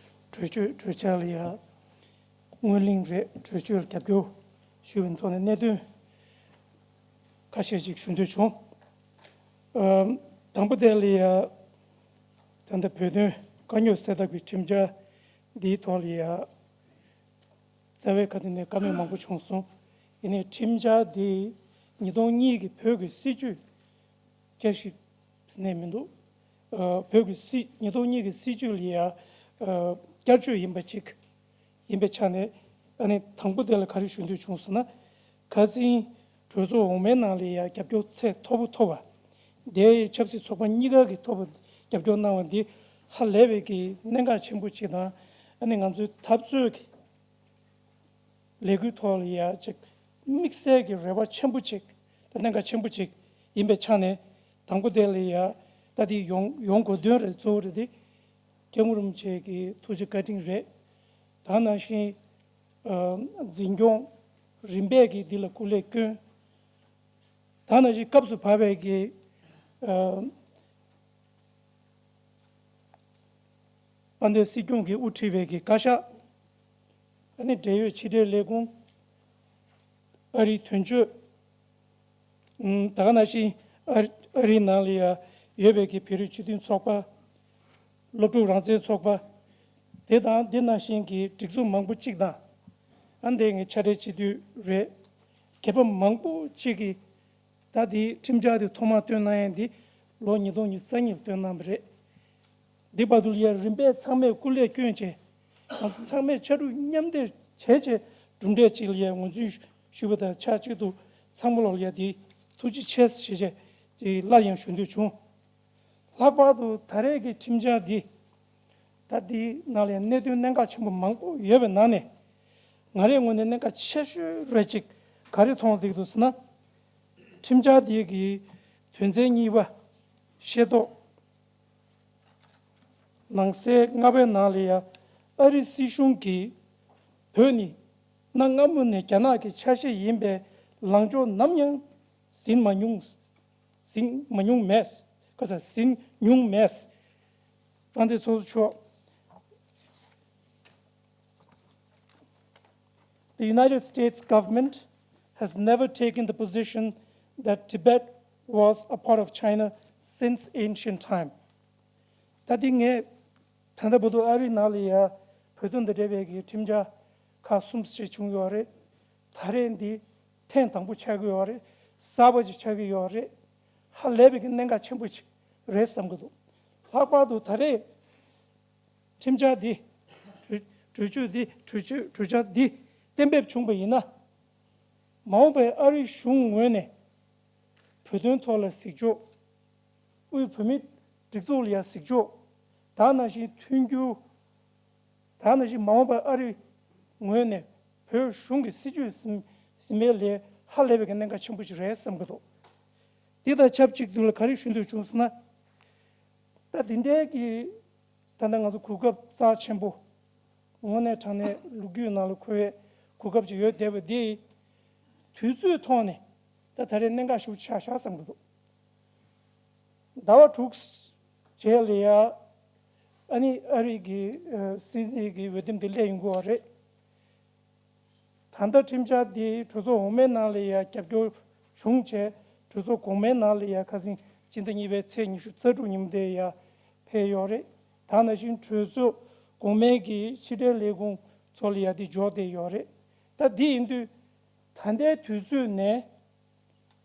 གྲོས་ཆོད། གྲོས་འཆར་ལ་ཡ་སྔོན་གླེང་རེད། གྲོས་ཆོད་ལ་རྒྱབ་སྐྱོར་ཞུ་བའི་ཐོག་ནས་གནད་དོན་ཁ་ཤས་ཤིག་ཞུ་འདོད་བྱུང་། ཨ། དང་པོ་དེ་ལ་ཡ་ད་ལྟ་བོད་དོན་དཀའ་རྙོག་སེལ་ཐབས་ཀྱི་ཁྲིམས་འཆར་འདིའི་ཐོག་ལ་ཡ། རྩ་བའི་ཁ་ཚིག་ནས་བཀའ་མོལ་མང་པོ་བྱུང་སོང་། ཡིན་ནའི་ཁྲིམས་འཆར་འདི་ཉིས་སྟོང་གཉིས་ཀྱི་བོད་ཀྱི་སྲིད་བྱུས་བསྐྱར་ཞིབ་ནས་མི་འདུག་ཨ། བོད་ཀྱི་སྲིད་ཉིས་སྟོང་གཉིས་ཀྱི་སྲིད་བྱུས་ལ་ཡ་ཨ་བསྐྱར་བཅོས་ཡིན་པ་ཅིག་ཡིན་པའི་ཆ་ནས། ཨ་ནི་དང་པོ་དེ་ལ་ག་རེ་ཞུ་འདོད་བྱུང་ཟེར་ན། ཁ་སང་གྲོས་ཚོགས་འོག་མའི་ནང་ལ་ཡ་རྒྱབ་སྐྱོར་ཚད་མཐོ་པོ་ཐོབ་པ། དེའི་ཆབ་སྲིད་ཚོགས་པ་གཉིས་ཀ་གི་ཐོག་རྒྱབ་སྐྱོར་གནང་བ་འདི་ཧ་ལས་པའི་གི་གནད་འགག་ཆེན་པོ་ཅིག་དང་། ཨ་ནི་ང་ཚོའི་འཐབ་རྩོད་ཀྱི་ལས་འགུལ་ཐོག་ལ་ཡ་ཅིག་དམིགས་བསལ་གྱི་རེ་བ་ཆེན་པོ་ཅིག་དང་གནད་འགག་ཆེན་པོ་ཅིག་ཡིན་པའི་ཆ་ནས། དང་པོ་དེ་ལ་ཡ་ད་དེ་ཡོང་ཡོང་དགོས་དོན་རེད། གཙོ་བོ་རེད་དེ། སྐྱབས་མགོན་རིན་པོ་ཆེ་གི་ཐུགས་རྗེ་བཀའ་དྲིན་རེད། ད་ནང་བཞིན་ཨ་འཛིན་སྐྱོང་རིམ་པས་ཀྱིས་འདི་ལ་སྐུ་ལས་བསྐྱོན། ད་ནང་བཞིན་སྐབས་སུ་བབས་པའི་གི་ཨ་དཔལ་ལྡན་སྲིད་སྐྱོང་གིས་དབུ་ཁྲིད་པའི་གི་བཀའ་ཤག་ཨ་ནི་འབྲེལ་ཡོད་ཕྱི་དྲིལ་ལས་ཁུངས། ཨ་རིའི་དོན་གཅོད། ཨུམ། ད་ག་ནང་བཞིན་ཨ་ཨ་རིའི་ནང་ལ་ཡ་ཡོད་པའི་གི་བོད་རིགས་སྤྱི་མཐུན་ཚོགས་པ། སློབ་ཕྲུག་རང་བཙན་ཚོགས་པ། དེ་དང་དེ་ནང་བཞིན་གྱི་སྒྲིག་འཛུགས་མང་པོ་གཅིག་དང་། ཨ་འདི་ངས་ཕྱག་སྦྲེལ་བྱེད་དུས་རེད། སྒེར་པ་མང་པོ་གཅིག་གིས་ད་དེའི་ཁྲིམས་འཆར་དེ་ཐོག་མར་བཏོན་གནང་ཡས་འདི་ལོ་ཉིས་སྟོང་ཉི་ཤུ་རྩ་གཉིས་ལ་བཏོན་གནང་བ་རེད། འདི་བར་དུ་ལ་ཡ་རིམ་པས་ཚང་མས་སྐུ་ལས་བསྐྱོན་བྱས། ང་ཚོ་ཚང་མས་ཕྱར་གྲུ་མཉམ་འདེགས་བྱས་བྱས་གྲུབ་འབྲས་ཅིག་ལ་ཡ་ངོས་འཛིན་ཞུས་པ་དང་ཆབས་ཅིག་ཏུ་ཚང་མ་ལོག་ལ་ཡ་འདི་ཐུགས་རྗེ་ཆེ་ཞེས་བྱས་དེ་སླར་ཡང་ཞུ་འདོད་བྱུང་། ལྷག་པར་དུ་ད་རེས་ཀྱི་ཁྲིམས་འཆར་འདི། ད་འདིའི་ནང་ལ་ཡང་གནད་དོན་གནད་འགག་ཆེན་པོ་མང་པོ་ཡོད་པའི་ནང་ནས། ང་རའི་ངོས་ནས་གནད་འགག་ཆེ་ཤོས་རེ་གཅིག་ག་རེ་མཐོང་བསྡད་འདུག་ཟེར་ན། ཁྲིམས་འཆར་འདི་གི་དོན་ཚན་གཉིས་པ་ཤེས་རྟོགས། ནང་གསལ་ལྔ་པའི་ནང་ལ་ཡང་ཨ་རི་སྲིད་གཞུང་གིས་བོད་ནི་གནའ་སྔ་མོ་ནས་རྒྱ་ནག་གི་ཆ་ཤས་ཡིན་པའི་ལངས་ཕྱོགས་ནམ་ཡང་ཟིན་མ་མྱོང་། ཟིན་མ་མྱོང་མེད། ཁ་ས་ཟིན་མྱོང་མེད། དཔལ་ལྡན་ཚོགས་གཙོ་མཆོག The United States government has never taken the position that Tibet was a part of China since ancient time. ད་དེ་ངས་ད་ལྟ་བར་དུ་ཨ་རིའི་ནང་ལ་ཡ་བོད་དོན་དང་འབྲེལ་བའི་གི་ཁྲིམས་འཆར་ཁག་གསུམ་ཞིག་བྱུང་ཡོད་རེད། ད་རེས་འདི་ཐེངས་དང་པོ་ཆགས་ཀྱི་ཡོད་རེད། གསར་པ་ཞིག་ཆགས་ཀྱི་ཡོད་རེད། ཧ་ལས་པའི་གི་གནད་འགག་ཆེན་པོ་ཞིག་རེད་བསམ་གྱི་འདུག་ལྷག་པར་དུ་ད་རེས་ཁྲིམས་འཆར་འདི། གྲོས་གྲོས་ཆོད་འདི། གྲོས་ཆོད་གྲོས་འཆར་འདི་གཏན་འབེབས་བྱུང་བ་ཡིན་ན། མ་འོངས་པའི་ཨ་རིའི་གཞུང་ངོས་ནས་བོད་དོན་ཐོག་ལ་གཟིགས་ཕྱོགས། དབུས་བོད་མིའི་སྒྲིག་འཛུགས་ལ་ཡང་གཟིགས་ཕྱོགས། ད་ནང་བཞིན་མཐུན་འགྱུར། ད་ནང་བཞིན་མ་འོངས་པའི་ཨ་རིའི་ངོས་ནས་བོད་གཞུང་གི་སྲིད་ཇུས་ཟིན་ཟིན་པའི་ལས་ཧ་ལས་པའི་གནད་འགག་ཆེན་པོ་ཞིག་རེད་བསམ་གྱི་འདུག་འདི་དང་ཆབས་ཅིག་ཏུ་ལ་ག་རེ་ཞུ་འདོད་བྱུང་ཟེར་ན། ད་འདི་འདྲའི་གི་ད་ལྟ་ང་ཚོ་གོ་སྐབས་རྩ་ཆེན་པོ། དངོས་གནས་དྲང་གནས་ལོ་རྒྱུས་ནང་ལ་འཁོད་པའི་གོ་སྐབས་ཅིག་ཡོད་བསྡད་པ་འདི། དུས་ཚོད་ཐོག་ནས་ད་ད་རེས་གནད་འགག་ཤུགས་ཆེ་ཤག་བསམ་གྱི་འདུག་ཟླ་བ་དྲུག་རྗེས་ལ་ཡ། ཨ་ནི་ཨ་རི་གི་ཨ་སྲིད་འཛིན་གྱི་འོས་འདེམས་དེ་སླེབས་ཡོང་གི་ཡོད་རེད། ད་ལྟ་ཁྲིམས་འཆར་འདི་གྲོས་ཚོགས་འོག་མའི་ནང་ལ་ཡ་རྒྱབ་སྐྱོར་བྱུང་བྱས། གྲོས་ཚོགས་གོང་མའི་ནང་ལ་ཡ་ཁ་སང་སྤྱི་ཟླ་གཉིས་པའི་ཚེས་ཉི་ཤུ་རྩ་དྲུག་ཉིན་མོ་དེ་ཡ་ཕེབས་ཡོད་རེད། ད་ནང་བཞིན་གྲོས་ཚོགས་གོང་མའི་གི་ཕྱི་དྲིལ་ལས་ཁུངས་ཚོ་ལ་ཡ་འདི་འབྱོར་བསྡད་ཡོད་རེད། ད་འདི་ཡིན་དུས་ད་ལྟའི་དུས་ཚོད་ནས་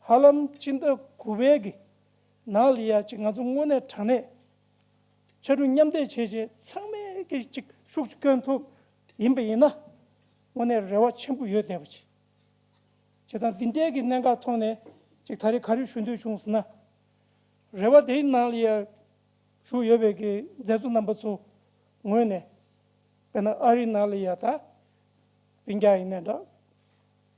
ཧ་ལམ་སྤྱི་ཟླ་དགུ་པའི་གི་ནང་ལ་ཡ་ཅིག་ང་ཚོ་དངོས་གནས་དྲང་གནས་ཕྱར་གྲུ་མཉམ་འདེགས་བྱས་བྱས་ཚང་མས་ཀྱི་ཅིག་ཤུགས་ཅིག་བསྐྱོན་ཐུབ་ཡིན་པ་ཡིན་ན། དངོས་གནས་རེ་བ་ཆེན་པོ་ཡོད་བསྡད་པ་ཅིག་བྱས་ཙང་འདི་འདྲའི་གི་གནད་འགག་ཐོག་ནས་ཅིག་ད་རེས་ག་རེ་ཞུ་འདོད་བྱུང་ཟེར་ན། རེ་བ་དེའི་ནང་ལ་ཡ་ཞུགས་ཡོད་པའི་གི་མཛད་གཙོ་རྣམ་པ་ཚོ་ངོས་ནས། དཔེར་ན་ཨ་རིའི་ནང་ལ་ཡ་ད། སྤུན་ཀྱག་ཡིན་ནའི་འདྲ།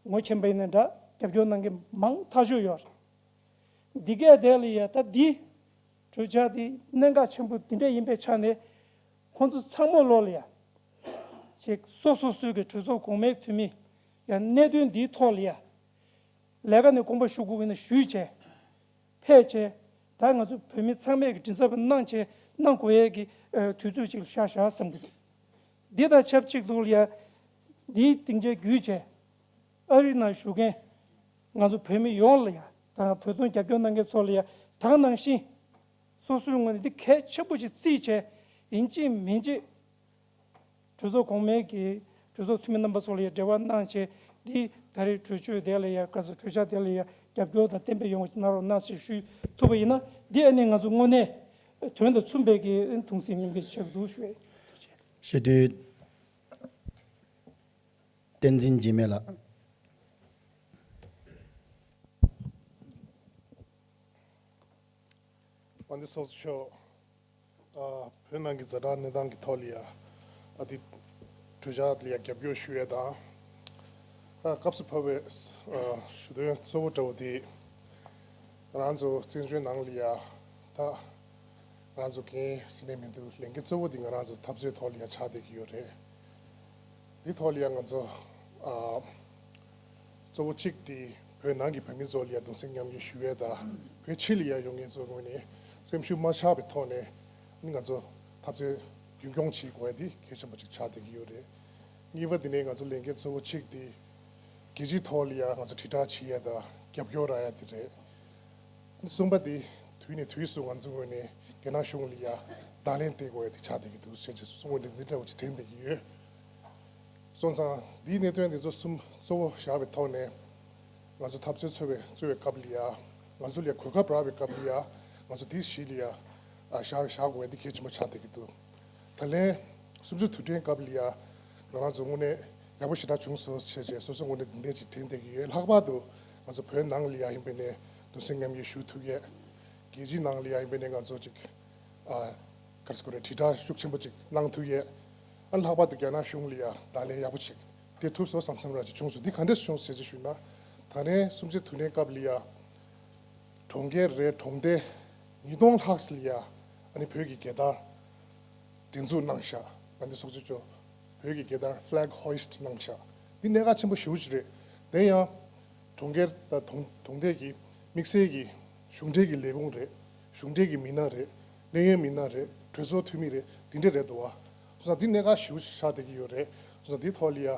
ངོ་མཁྱེན་པ་ཡིན་ནའི་འདྲ། རྒྱབ་སྐྱོར་གནང་མཁན་མང་ཐག་ཆོད་ཡོད་རེད། འདི་གས་དེ་ལ་ཡ་ད་འདི། གྲོས་འཆར་འདི་གནད་འགག་ཆེན་པོ་འདི་འདྲ་ཡིན་པའི་ཆ་ནས། ཁོང་ཚོ་ཚང་མ་ལོག་ལ་ཡ། ཅིག་སོ་སོ་སོའི་གི་གྲོས་ཚོགས་གོང་མའི་འཐུས་མི། ཡ་གནད་དོན་འདིའི་ཐོག་ལ་ཡ། ལས་ཀ་ནས་དགོངས་པ་ཞུ་དགོས་ཀྱི་ན་ཞུས་བྱས། ཕེབས་བྱས། ད་ང་ཚོ་བོད་མི་ཚང་མས་ཀྱི་མགྲིན་ཚབ་གནང་བྱས་གནང་དགོས་ཡས་ཀྱི་ཨ་དུས་ཚོད་ཅིག་ལ་ཤར་བཞག་བསམ་གྱི་འདུག་འདི་དང་ཆབས་ཅིག་ཏུ་ལ་ཡ། འདིའི་སྡིངས་ཆ་བརྒྱུད་བྱས། ཨ་རི་ནང་བཞུགས་མཁན་ང་ཚོ་བོད་མི་ཡོངས་ལ་ཡ། དང་བོད་དོན་རྒྱབ་སྐྱོར་གནང་མཁན་ཚོ་ལ་ཡ། ད་ག་ནང་བཞིན། སོ་སོའི་ངོས་ནས་འདི་གལ་ཆེན་པོ་ཅིག་བརྩིས་བྱས། ཡིན་གཅིག་མིན་གཅིག་གྲོས་ཚོགས་གོང་མའི་གི་ གྲོས་ཚོགས་འཐུས་མི་རྣམ་པ་ཚོ་ལ་ཡང་འབྲེལ་བ་གནང་བྱས། འདི་ད་རེས་གྲོས་ཆོད་དེ་ལ་ཡང་ག་ཚོད་གྲོས་འཆར་དེ་ལ་ཡང་རྒྱབ་སྐྱོར་དང་གཏན་འབེབས་ཡོང་བ་ཞིག་གནང་རོགས་གནང་ཞེས་ཞུ་ཐུབ་པ་ཡིན་ན། འདི་ཨ་ནི་ང་ཚོ་དངོས་གནས་དོན་དང་མཚུངས་པའི་གི་གདུང་སེམས་མཉམ་སྐྱེད་ཆགས་འདུག་ཞུ་ཡ་ཡིན། ཞུ་དུས། བསྟན་འཛིན་འཇིགས་མེད་ལགས། དཔལ་ལྡན་ཚོགས་གཙོ་མཆོག་ཨ། བོད་ནང་གི་ཛ་དྲག་གནས་སྟངས་ཀྱི་ཐོག་ལ་ཡ། ཨ། དེ་གྲོས་འཆར་ལ་ཡ་རྒྱབ་སྐྱོར་ཞུ་ཡས་དང་། ཨ། སྐབས་སུ་བབས་པའི་ཨ། ཞུ་དོན་གཙོ་བོ་འདྲ་བོ་དེ། ང་རང་ཚོ་བཙན་བྱོལ་ནང་ལ་ཡ། ད་ང་རང་ཚོ་འགན་ཟེར་ནས་མི་འདུག་ལས་འགན་གཙོ་བོ་དེ་ང་རང་ཚོ་འཐབ་རྩོད་ཐོག་ལ་ཡ་ཆགས་བསྡད་ཀྱི་ཡོད་རེད། འདི་ཐོག་ལ་ཡང་ང་ཚོ་ཨ། གཙོ་བོ་གཅིག་དེ་བོད་ནང་གི་བོད་མི་ཚོ་ལ་ཡང་གདུང་སེམས་མཉམ་སྐྱེད་ཞུ་ཡས་དང་། བོད་ཕྱི་ལ་ཡང་ཡོད་མཁན་ཚོའི་ངོས་ནས་སེམས་ཤུགས་མ་ཆག་པའི་ཐོག་ནས་ནི་ང་ཚོ་འཐབ་རྩོད་རྒྱུན་སྐྱོང་བྱེད་དགོས་ཡ་དེ་གལ་ཆེན་པོ་གཅིག་ཆགས་བསྡད་ཀྱི་ཡོད་རེད། གཉིས་པ་དེ་ནས་ང་ཚོ་ལས་འགན་གཙོ་བོ་གཅིག་དེ་རྒྱལ་སྤྱིའི་ཐོག་ལ་ཡང་ང་ཚོ་དྲིལ་བསྒྲགས་བྱེད་ཡས་དང་རྒྱབ་སྐྱོར་རག་ཡ་དེ་རེད། གསུམ་པ་དེ་དུས་ནས་དུས་སུ་ང་ཚོའི་ངོས་ནས་རྒྱ་ནག་གཞུང་ལ་ཡ་བརྡ་ལན་སྤྲད་དགོས་ཡ་དེ་ཆགས་བསྡད་ཀྱི་འདུག་ཟེར་བྱས་སོ་སོའི་ངོས་ནས་འདི་འདྲ་བོ་ཅིག་དྲན་བསྡད་ཀྱི་ཡོད། སོང་ཙང་འདིའི་གནད་དོན་འདི་ཚོ་གསུམ་གཙོ་བོ་བཞག་པའི་ཐོག་ནས་ང་ཚོ་འཐབ་རྩོད་ཚོགས་པའི་གཙོས་པའི་སྐབས་ལ་ཡ། ང་ཚོ་ལ་ཡ་གོ་སྐབས་རག་པའི་སྐབས་ལ་ཡ། ང་ཚོ་འདི་གཞི་ལ་ཡ་ཨ། བཞག་བཞག་དགོས་ཡ་འདི་གལ་ཆེན་པོ་ཆགས་བསྡད་ཀྱི་འདུག་ད་ལན་གསུམ་བཅུའི་དུས་དྲན་སྐབས་ལ་ཡ་ང་རང་ཚོ་དངོས་གནས་ཡག་པོ་ཞེ་དྲག་བྱུང་སོང་ཞེས་བྱས་སོ་སོ་ངོས་ནས་འདི་འདྲས་ཅིག་དྲན་བསྡད་ཀྱི་ཡོད། ལྷག་པར་དུ་ང་ཚོ་བོད་ནང་ལ་ཡ་ཡིན་པ་ཡིན་ནའི་གདུང་སེམས་མཉམ་སྐྱེད་ཞུ་ཐུབ་ཡས། རྒྱལ་སྤྱིའི་ནང་ལ་ཡ་ཡིན་པ་ཡིན་ནའི་ང་ཚོ་ཅིག་ཨ། ག་རེ་ཟེར་དགོས་རེད། དྲིལ་བསྒྲགས་ཤུགས་ཆེན་པོ་ཅིག་གནང་ཐུབ་ཡས། ཨ། ལྷག་པར་དུ་རྒྱ་ནག་གཞུང་ལ་ཡ་བརྡ་ལན་ཡག་པོ་ཅིག་སྤྲད་ཐུབ་སོང་བསམ་བསམ་ར་ཅིག་བྱུང་སོང་། འདི་ག་འདྲས་བྱུང་ཟེར་ཅིག་ཞུས་ན། ད་ལན་གསུམ་བཅུའི་དུས་དྲན་སྐབས་ལ་ཡ། གྲོང་ཁྱེར་རེ་གྲོང་སྡེ་ཉིས་སྟོང་ལྷག་ཙམ་ལ་ཡ་ཨ་ནི་བོད་ཀྱི་རྒྱལ་དར་སྒྲེང་འཛུགས་གནང་ཤག་དཔལ་ལྡན་ཚོགས་གཙོ་མཆོག་བོད་ཀྱི་རྒྱལ་དར་Flag Hoist གནང་ཤག་འདི་གནད་འགག་ཆེན་པོ་ཞེ་པོ་ཅིག་རེད། དེ་ཡང་གྲོང་ཁྱེར་དང་གྲོང་གྲོང་སྡེ་གི་དམིགས་བསལ་གྱི་གཞུང་འབྲེལ་གྱི་ལས་ཁུངས་རེད། གཞུང་འབྲེལ་གྱི་མི་སྣ་རེད། གནད་ཡོད་མི་སྣ་རེད། གྲོས་ཚོགས་འཐུས་མི་རེད། འདི་འདྲ་རེད་འདུག་བ། སོང་ཙང་འདི་གནད་འགག་ཞེ་པོ་ཅིག་ཆགས་བསྡད་ཀྱི་ཡོད་རེད། སོང་ཙང་འདིའི་ཐོག་ལ་ཡ་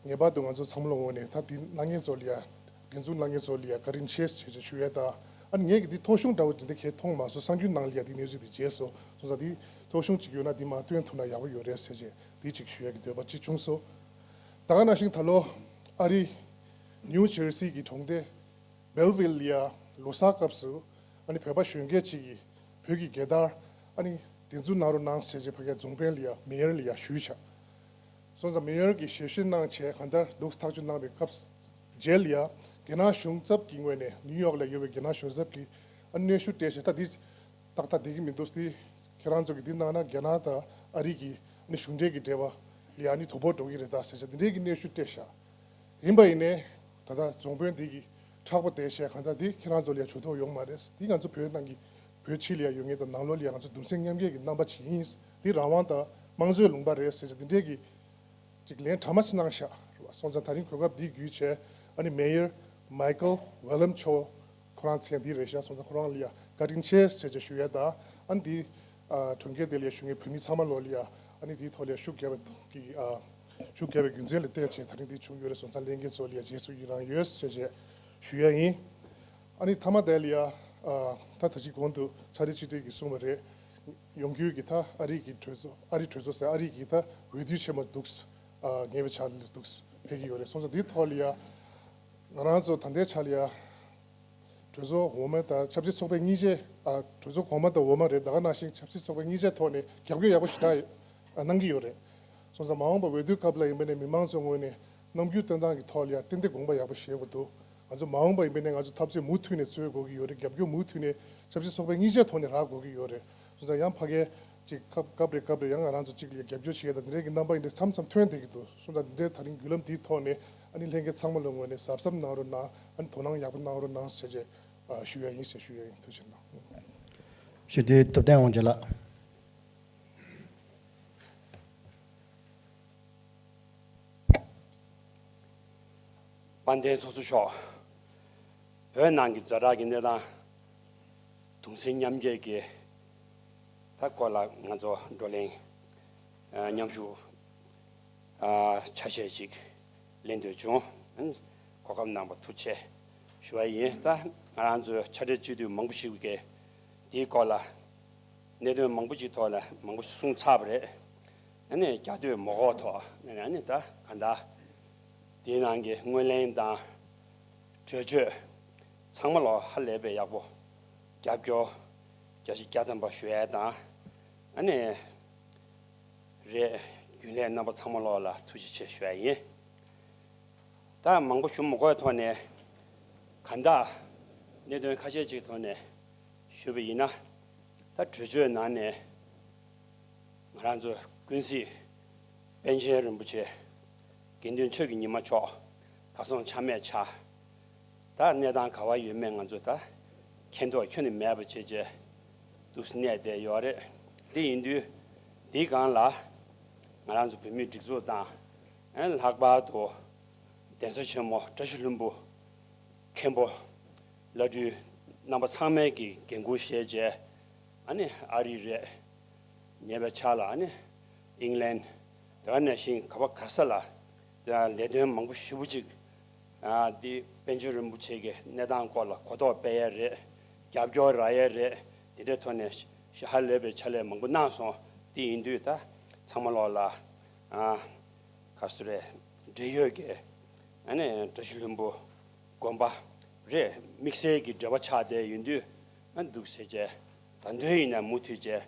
ངེས་པར་དུ་ང་ཚོ་ཚང་མ་ལ་ངོས་ནས་ད་འདི་གནང་མཁན་ཚོ་ལ་ཡ། སྒྲེང་འཛུགས་གནང་མཁན་ཚོ་ལ་ཡ་བཀའ་དྲིན་ཆེ་ཞེས་བྱས་ཞུ་ཡས་དང་། ཨ་ནི་ངས་ཀྱི་འདི་ཐོ་གཞུང་འདྲ་བོ་འདི་འདྲ་གས་མཐོང་མ་སོང་། གསར་འགྱུར་ནང་ལ་ཡ་འདི་གནས་ཚུལ་འདི་མཇལ་སོང་། སོང་ཙང་འདི་ཐོ་གཞུང་ཅིག་ཡོད་ན་འདི་མར་སྟོན་ཐུབ་ན་ཡག་པོ་ཡོད་རེད་ཟེར་བྱས་འདི་ཅིག་ཞུ་ཡས་ཀྱི་འདོད་པ་ཅིག་བྱུང་སོང་། ད་ག་ནང་བཞིན་ད་ལོ་ཨ་རི་ནིའུ་ཇར་སི་གི་གྲོང་སྡེ་སྦེལ་ཝིལ་ལ་ཡ་ལོ་གསར་སྐབས་སུ་ཨ་ནི་བོད་པ་གཞོན་སྐྱེས་ཅིག་གིས་བོད་ཀྱི་རྒྱལ་དར་ཨ་ནི་སྒྲེང་འཛུགས་གནང་རོགས་གནང་ཟེར་བྱས་ཕ་གིའི་རྫོང་དཔོན་ལ་ཡ་མེ་ཡར་ལ་ཡ་ཞུས་ཤག་སོང་ཙང་མེ་ཡར་གྱིས་ཞལ་བཞེས་གནང་བྱས་གང་ལྟར་འདུག་ཐག་གཅོད་གནང་བའི་སྐབས་རྗེས་ལ་ཡ་རྒྱ་ནག་གཞུང་ཚབ་ཀྱི་ངོས་ནས་ནིའུ་ཡོག་ལ་ཡོད་པའི་རྒྱ་ནག་གཞུང་ཚབ་ཀྱིས་ཨ་ནི་གནོན་ཤུགས་སྤྲད་བྱས། ད་འདི་ཏག་ཏག་བསྡད་ཀྱི་མི་འདུག་འདི་ཁྱེད་རང་ཚོ་གིས་འདི་གནང་ན་རྒྱ་ནག་དང་ཨ་རི་གི་ཨ་ནི་གཞུང་འབྲེལ་གྱི་འབྲེལ་བ་ལ་ཡ་ཨ་ནི་དོ་ཕོག་འགྲོ་གི་རེད་ད་ཟེར་བྱས་འདི་འདྲའི་གི་གནོན་ཤུགས་སྤྲད་ཤག་ཡིན་པ་ཡིན་ནའི་ད་ལྟ་རྫོང་དཔོན་འདི་གིས་མཁྲེགས་པོ་བསྡད་བྱས་གང་ལྟར་འདི་ཁྱེད་རང་ཚོ་ལ་ཡ་བྱུག་ཐོག་ཡོང་མ་རེད། འདི་ང་ཚོ་བོད་ནང་གི་བོད་ཕྱི་ལ་ཡ་ཡོད་མཁན་དང་ནང་ལོགས་ལ་ཡ་ང་ཚོ་གདུང་སེམས་མཉམ་སྐྱེད་ཀྱི་རྣམ་པ་ཅིག་ཡིན། འདི་རང་དབང་དང་དམངས་གཙོའི་ལུང་པ་རེད་ཟེར་བྱས་འདི་འདྲའི་གི་ཅིག་ལན་གྲངས་མེད་ཅིག་གནང་ཤག་རེད་བ། སོང་ཙང་ད་རིང་གོ་སྐབས་འདི་བརྒྱུད་བྱས་ཨ་ནི་མེ་ཡར་མའི་ཀལ་ཝེ་ལམ་མཆོག་ཁོ་རང་མཚན་འདི་རེད་ཤག་སོང་ཙང་ཁོ་རང་ལ་ཡ་བཀའ་དྲིན་ཆེ་ཟེར་བྱས་ཞུ་ཡས་དང་། ཨ་ནི་འདི་ཨ་གྲོང་ཁྱེར་དེ་ལ་ཡ་བཞུགས་མཁན་བོད་མི་ཚང་མ་ལོ་ལ་ཡ་ཨ་ནི་འདིའི་ཐོག་ལ་ཡ་ཤུགས་རྒྱབ་པའི་གི་ཨ་ཤུགས་རྒྱབ་པའི་རྒྱུ་མཚན་ལ་བརྟེན་བྱས་ད་རིང་འདི་བྱུང་ཡོད་རེད། སོང་ཙང་ལས་འགན་ཚོ་ལ་ཡ་རྗེས་སུ་ཡི་རང་ཡོད་ཟེར་བྱས་ཞུ་ཡས་ཡིན། ཨ་ནི་མཐའ་མ་དེ་ལ་ཡ་ཨ་ད་ད་ཅི་གོང་དུ་ཕྱག་སྦྲེལ་སྤྱི་འཐུས་ཀྱིས་གསུངས་པ་རེད། ཡོང་རྒྱུའི་གི་ད་ཨ་རི་གི་གྲོས་ཚོགས་ཨ་རི་གྲོས་ཚོགས་ཟེར་ཨ་རི་གི་ད་འོས་བསྡུ་ཆེན་མོ་འདུག་ཨ་ཉེ་བའི་ཆར་ལ་འདུག་ཕེབས་ཀྱི་ཡོད་རེད། སོང་ཙང་འདིའི་ཐོག་ལ་ཡ་ང་རང་ཚོ་ད་ལྟའི་ཆ་ལ་ཡ་གྲོས་ཚོགས་འོག་མ་དང་ཆབ་སྲིད་ཚོགས་པ་གཉིས་ཆའི་ཨ་གྲོས་ཚོགས་གོང་མ་དང་འོག་མ་རེད། ད་ག་ནང་བཞིན་ཆབ་སྲིད་ཚོགས་པ་གཉིས་ཆའི་ཐོག་ནས་རྒྱབ་སྐྱོར་ཡག་པོ་ཞེ་དྲག་གནང་གི་ཡོད་རེད། སོང་ཙང་མ་འོངས་པ་འོས་བསྡུའི་སྐབས་ལ་ཡིན་པ་ནས་མི་མང་ཚོའི་ངོས་ནས་རྣམ་འགྱུར་སྟོན་སྟངས་ཀྱི་ཐོག་ལ་ཡང་ཏན་ཏན་དགོངས་པ་ཡག་པོ་བཞེས་དགོས་འདུག་ང་ཚོ་མ་འོངས་པ་ཡིན་པ་ནས་ང་ཚོ་འཐབ་རྩོད་མུ་མཐུད་ནས་རྩོད་དགོས་ཀྱི་ཡོད་རེད། རྒྱབ་སྐྱོར་མུ་མཐུད་ནས་ཆབ་སྲིད་ཚོགས་པའི་གཉིས་ཆའི་ཐོག་ནས་རག་དགོས་ཀྱི་ཡོད་རེད། སོང་ཙང་ཡང་ཕ་གིའི་ཅིག་སྐབས་སྐབས་རེ་སྐབས་རེ་ཡང་ང་རང་ཚོ་ཅིག་ལ་རྒྱབ་སྐྱོར་བྱེད་ཡས་དང་འདི་འདྲའི་གི་རྣམ་པ་ཡིན་ཏེ་མཚམས་མཚམས་ཐོན་བསྡད་ཀྱི་འདུག་སོང་ཙང་འདི་འདྲའི་ད་རིང་བརྒྱུད་ལམ་འདིའི་ཐོག་ནས་ཨ་ནི་ལྷན་རྒྱས་ཚང་མ་ལ་ངོས་ནས་གཟབ་གཟབ་གནང་རོགས་གནང་། ཨ་ནི་དོ་སྣང་ཡག་པོ་གནང་རོགས་གནང་ཟེར་བྱས་ཞུ་ཡ་ཡིན་ཟེར་ཞུ་ཡ་ཡིན། ཐུགས་རྗེ་གནང་། ཞུ་དུས་ཐུབ་བསྟན་དབང་ཆེན་ལགས། དཔལ་ལྡན་ཚོགས་གཙོ་མཆོག་བོད་ནང་གི་ཛ་དྲག་གི་གནས་སྟངས་གདུང་སེམས་མཉམ་སྐྱེད་ཀྱི་ད་སྐོར་ལ་ང་ཚོ་བགྲོ་གླེང་མཉམ་ཞུགས་ཆ་ཤས་ཤིག་ལེན་འདོད་བྱུང་། གོ་སྐབས་གནང་བ་ཐུགས་རྗེ་ཆེ་ཞུ་བ་ཡིན། ད་ང་རང་ཚོའི་ཕྱག་སྦྲེལ་སྤྱི་འཐུས་མང་པོ་ཞིག་གིས་འདིའི་སྐོར་ལ་གནད་དོན་མང་པོ་ཅིག་ཐོག་ལ་མང་པོ་ཞིག་གསུངས་ཚར་བ་རེད། ཨ་ནི་རྒྱ་སྟོད་མོ་ཁོག་ཐོག་ནས་ཨ་ནི་ད་ག་འདྲ་དེའི་ནང་གི་སྔོན་གླེང་དང་གྲོས་ཆོད་ཚང་མ་ལོ་ཧ་ལས་པའི་ཡག་པོ་རྒྱབ་སྐྱོར་བརྒྱ་ཆ་བརྒྱ་ཐམ་པ་ཞུ་ཡས་དང་། ཨ་ནི་རེད། རྒྱུན་ལས་རྣམ་པ་ཚང་མ་ལོ་ལ་ཐུགས་རྗེ་ཆེ་ཞུ་ཡས་ཡིན། ད་མང་པོ་ཞུ་མི་དགོས་ཐོག་ནས་གང་ལྟར་གནད་དོན་ཁ་ཤས་ཅིག་ཐོག་ནས་ཞུས་པ་ཡིན་ན། ད་གྲོས་ཆོད་ནང་ནས་ང་རང་ཚོ་ཀུན་གཟིགས་པཎ་ཆེན་རིན་པོ་ཆེ་དགེ་འདུན་ཆོས་ཀྱི་ཉི་མ་མཆོག་གར་སོང་ཆ་མེད་ཆགས། ད་གནས་སྟངས་ག་བ་ཡོད་མེད་ང་ཚོ་ད་མཁྱེན་རྟོགས་ཁྱོན་ནས་མེད་པ་བྱས་བྱས་འདུག་གནས་བསྡད་ཡོད་རེད། འདི་ཡིན་དུས་འདིའི་སྒང་ལ་ང་རང་ཚོ་བོད་མིའི་སྒྲིག་འཛུགས་དང་། ཨན་ལྷག་པར་དུ་གདན་ས་ཆེན་མོ་བཀྲ་ཤིས་ལྷུན་པོ་མཁན་པོ་བླ་སྤྲུལ་རྣམ་པ་ཚང་མས་ཀྱི་འགན་འཁུར་བཞེས་བྱས། ཨ་ནི་ཨ་རི་རེད། ཉེ་བའི་ཆར་ལ་ཨ་ནི་ཨིང་ལན་དེ་ག་ནང་བཞིན་ག་བ་ག་ས་ལ་ལས་དོན་མང་པོ་ཞེ་པོ་ཅིག་ཨ་འདི་པཎ་ཆེན་རིན་པོ་ཆེ་གི་གནས་སྟངས་སྐོར་ལ་གོ་རྟོགས་སྤེལ་ཡས་རེད། རྒྱབ་སྐྱོར་རག་ཡས་རེད། དེ་འདྲའི་ཐོག་ནས་ཧ་ལས་པའི་ཕྱག་ལས་མང་པོ་གནང་སོང་། དེ་ཡིན་དུས་ད་ཚང་མ་ལོག་ལ་ཨ་ག་སུ་རེད། འབྲེལ་ཡོད་ཀྱི་ཨ་ནི་བཀྲ་ཤིས་ལྷུན་པོ་དགོན་པ་རེད། དམིགས་བསལ་གྱི་འབྲེལ་བ་ཆགས་བསྡད་ཡོད་དུས་ཨ་འདུག་ཟེར་བྱས། ད་དུང་ཡིན་ན་མུ་མཐུད་བྱས་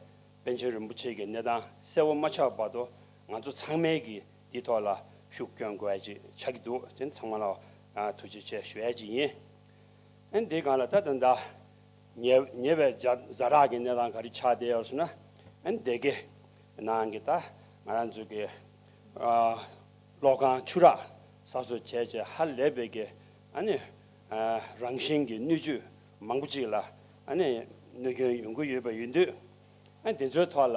པཎ་ཆེན་རིན་པོ་ཆེ་གི་གནས་སྟངས་གསལ་བོ་མ་ཆགས་བར་དུ་ང་ཚོ་ཚང་མས་ཀྱིས་འདི་ཐོག་ལ་ཤུགས་སྐྱོན་དགོས་ཡ་ཅིག་ཆགས་ཀྱི་འདུག་དེ་ཚང་མ་ལ་ཨ་ཐུགས་རྗེ་ཆེ་ཞུ་ཡ་ཅིག་ཡིན། ཨ་འདི་སྒང་ལ་ད་ད་ལྟ་ཉེ་ཉེ་བའི་ཛ་ཛ་དྲག་གི་གནས་སྟངས་ག་རེ་ཆགས་བསྡད་ཡོད་ཟེར་ན། ཨ་སྡེ་དགེ་ནང་གི་ད་ང་རང་ཚོ་གི་ཨ་གློག་ཁང་ཆུ་རགས་གསར་བཟོ་བྱས་བྱས་ཧ་ལས་པའི་གི་ཨ་ནི་ཨ་རང་བཞིན་གྱི་སྣོད་བཅུད་མང་པོ་ཅིག་ལ་ཨ་ནི་གནོད་སྐྱོན་ཡོང་གི་ཡོད་པ་ཡིན་དུས། ཨ་དེ་ཚོའི་ཐོག་ལ་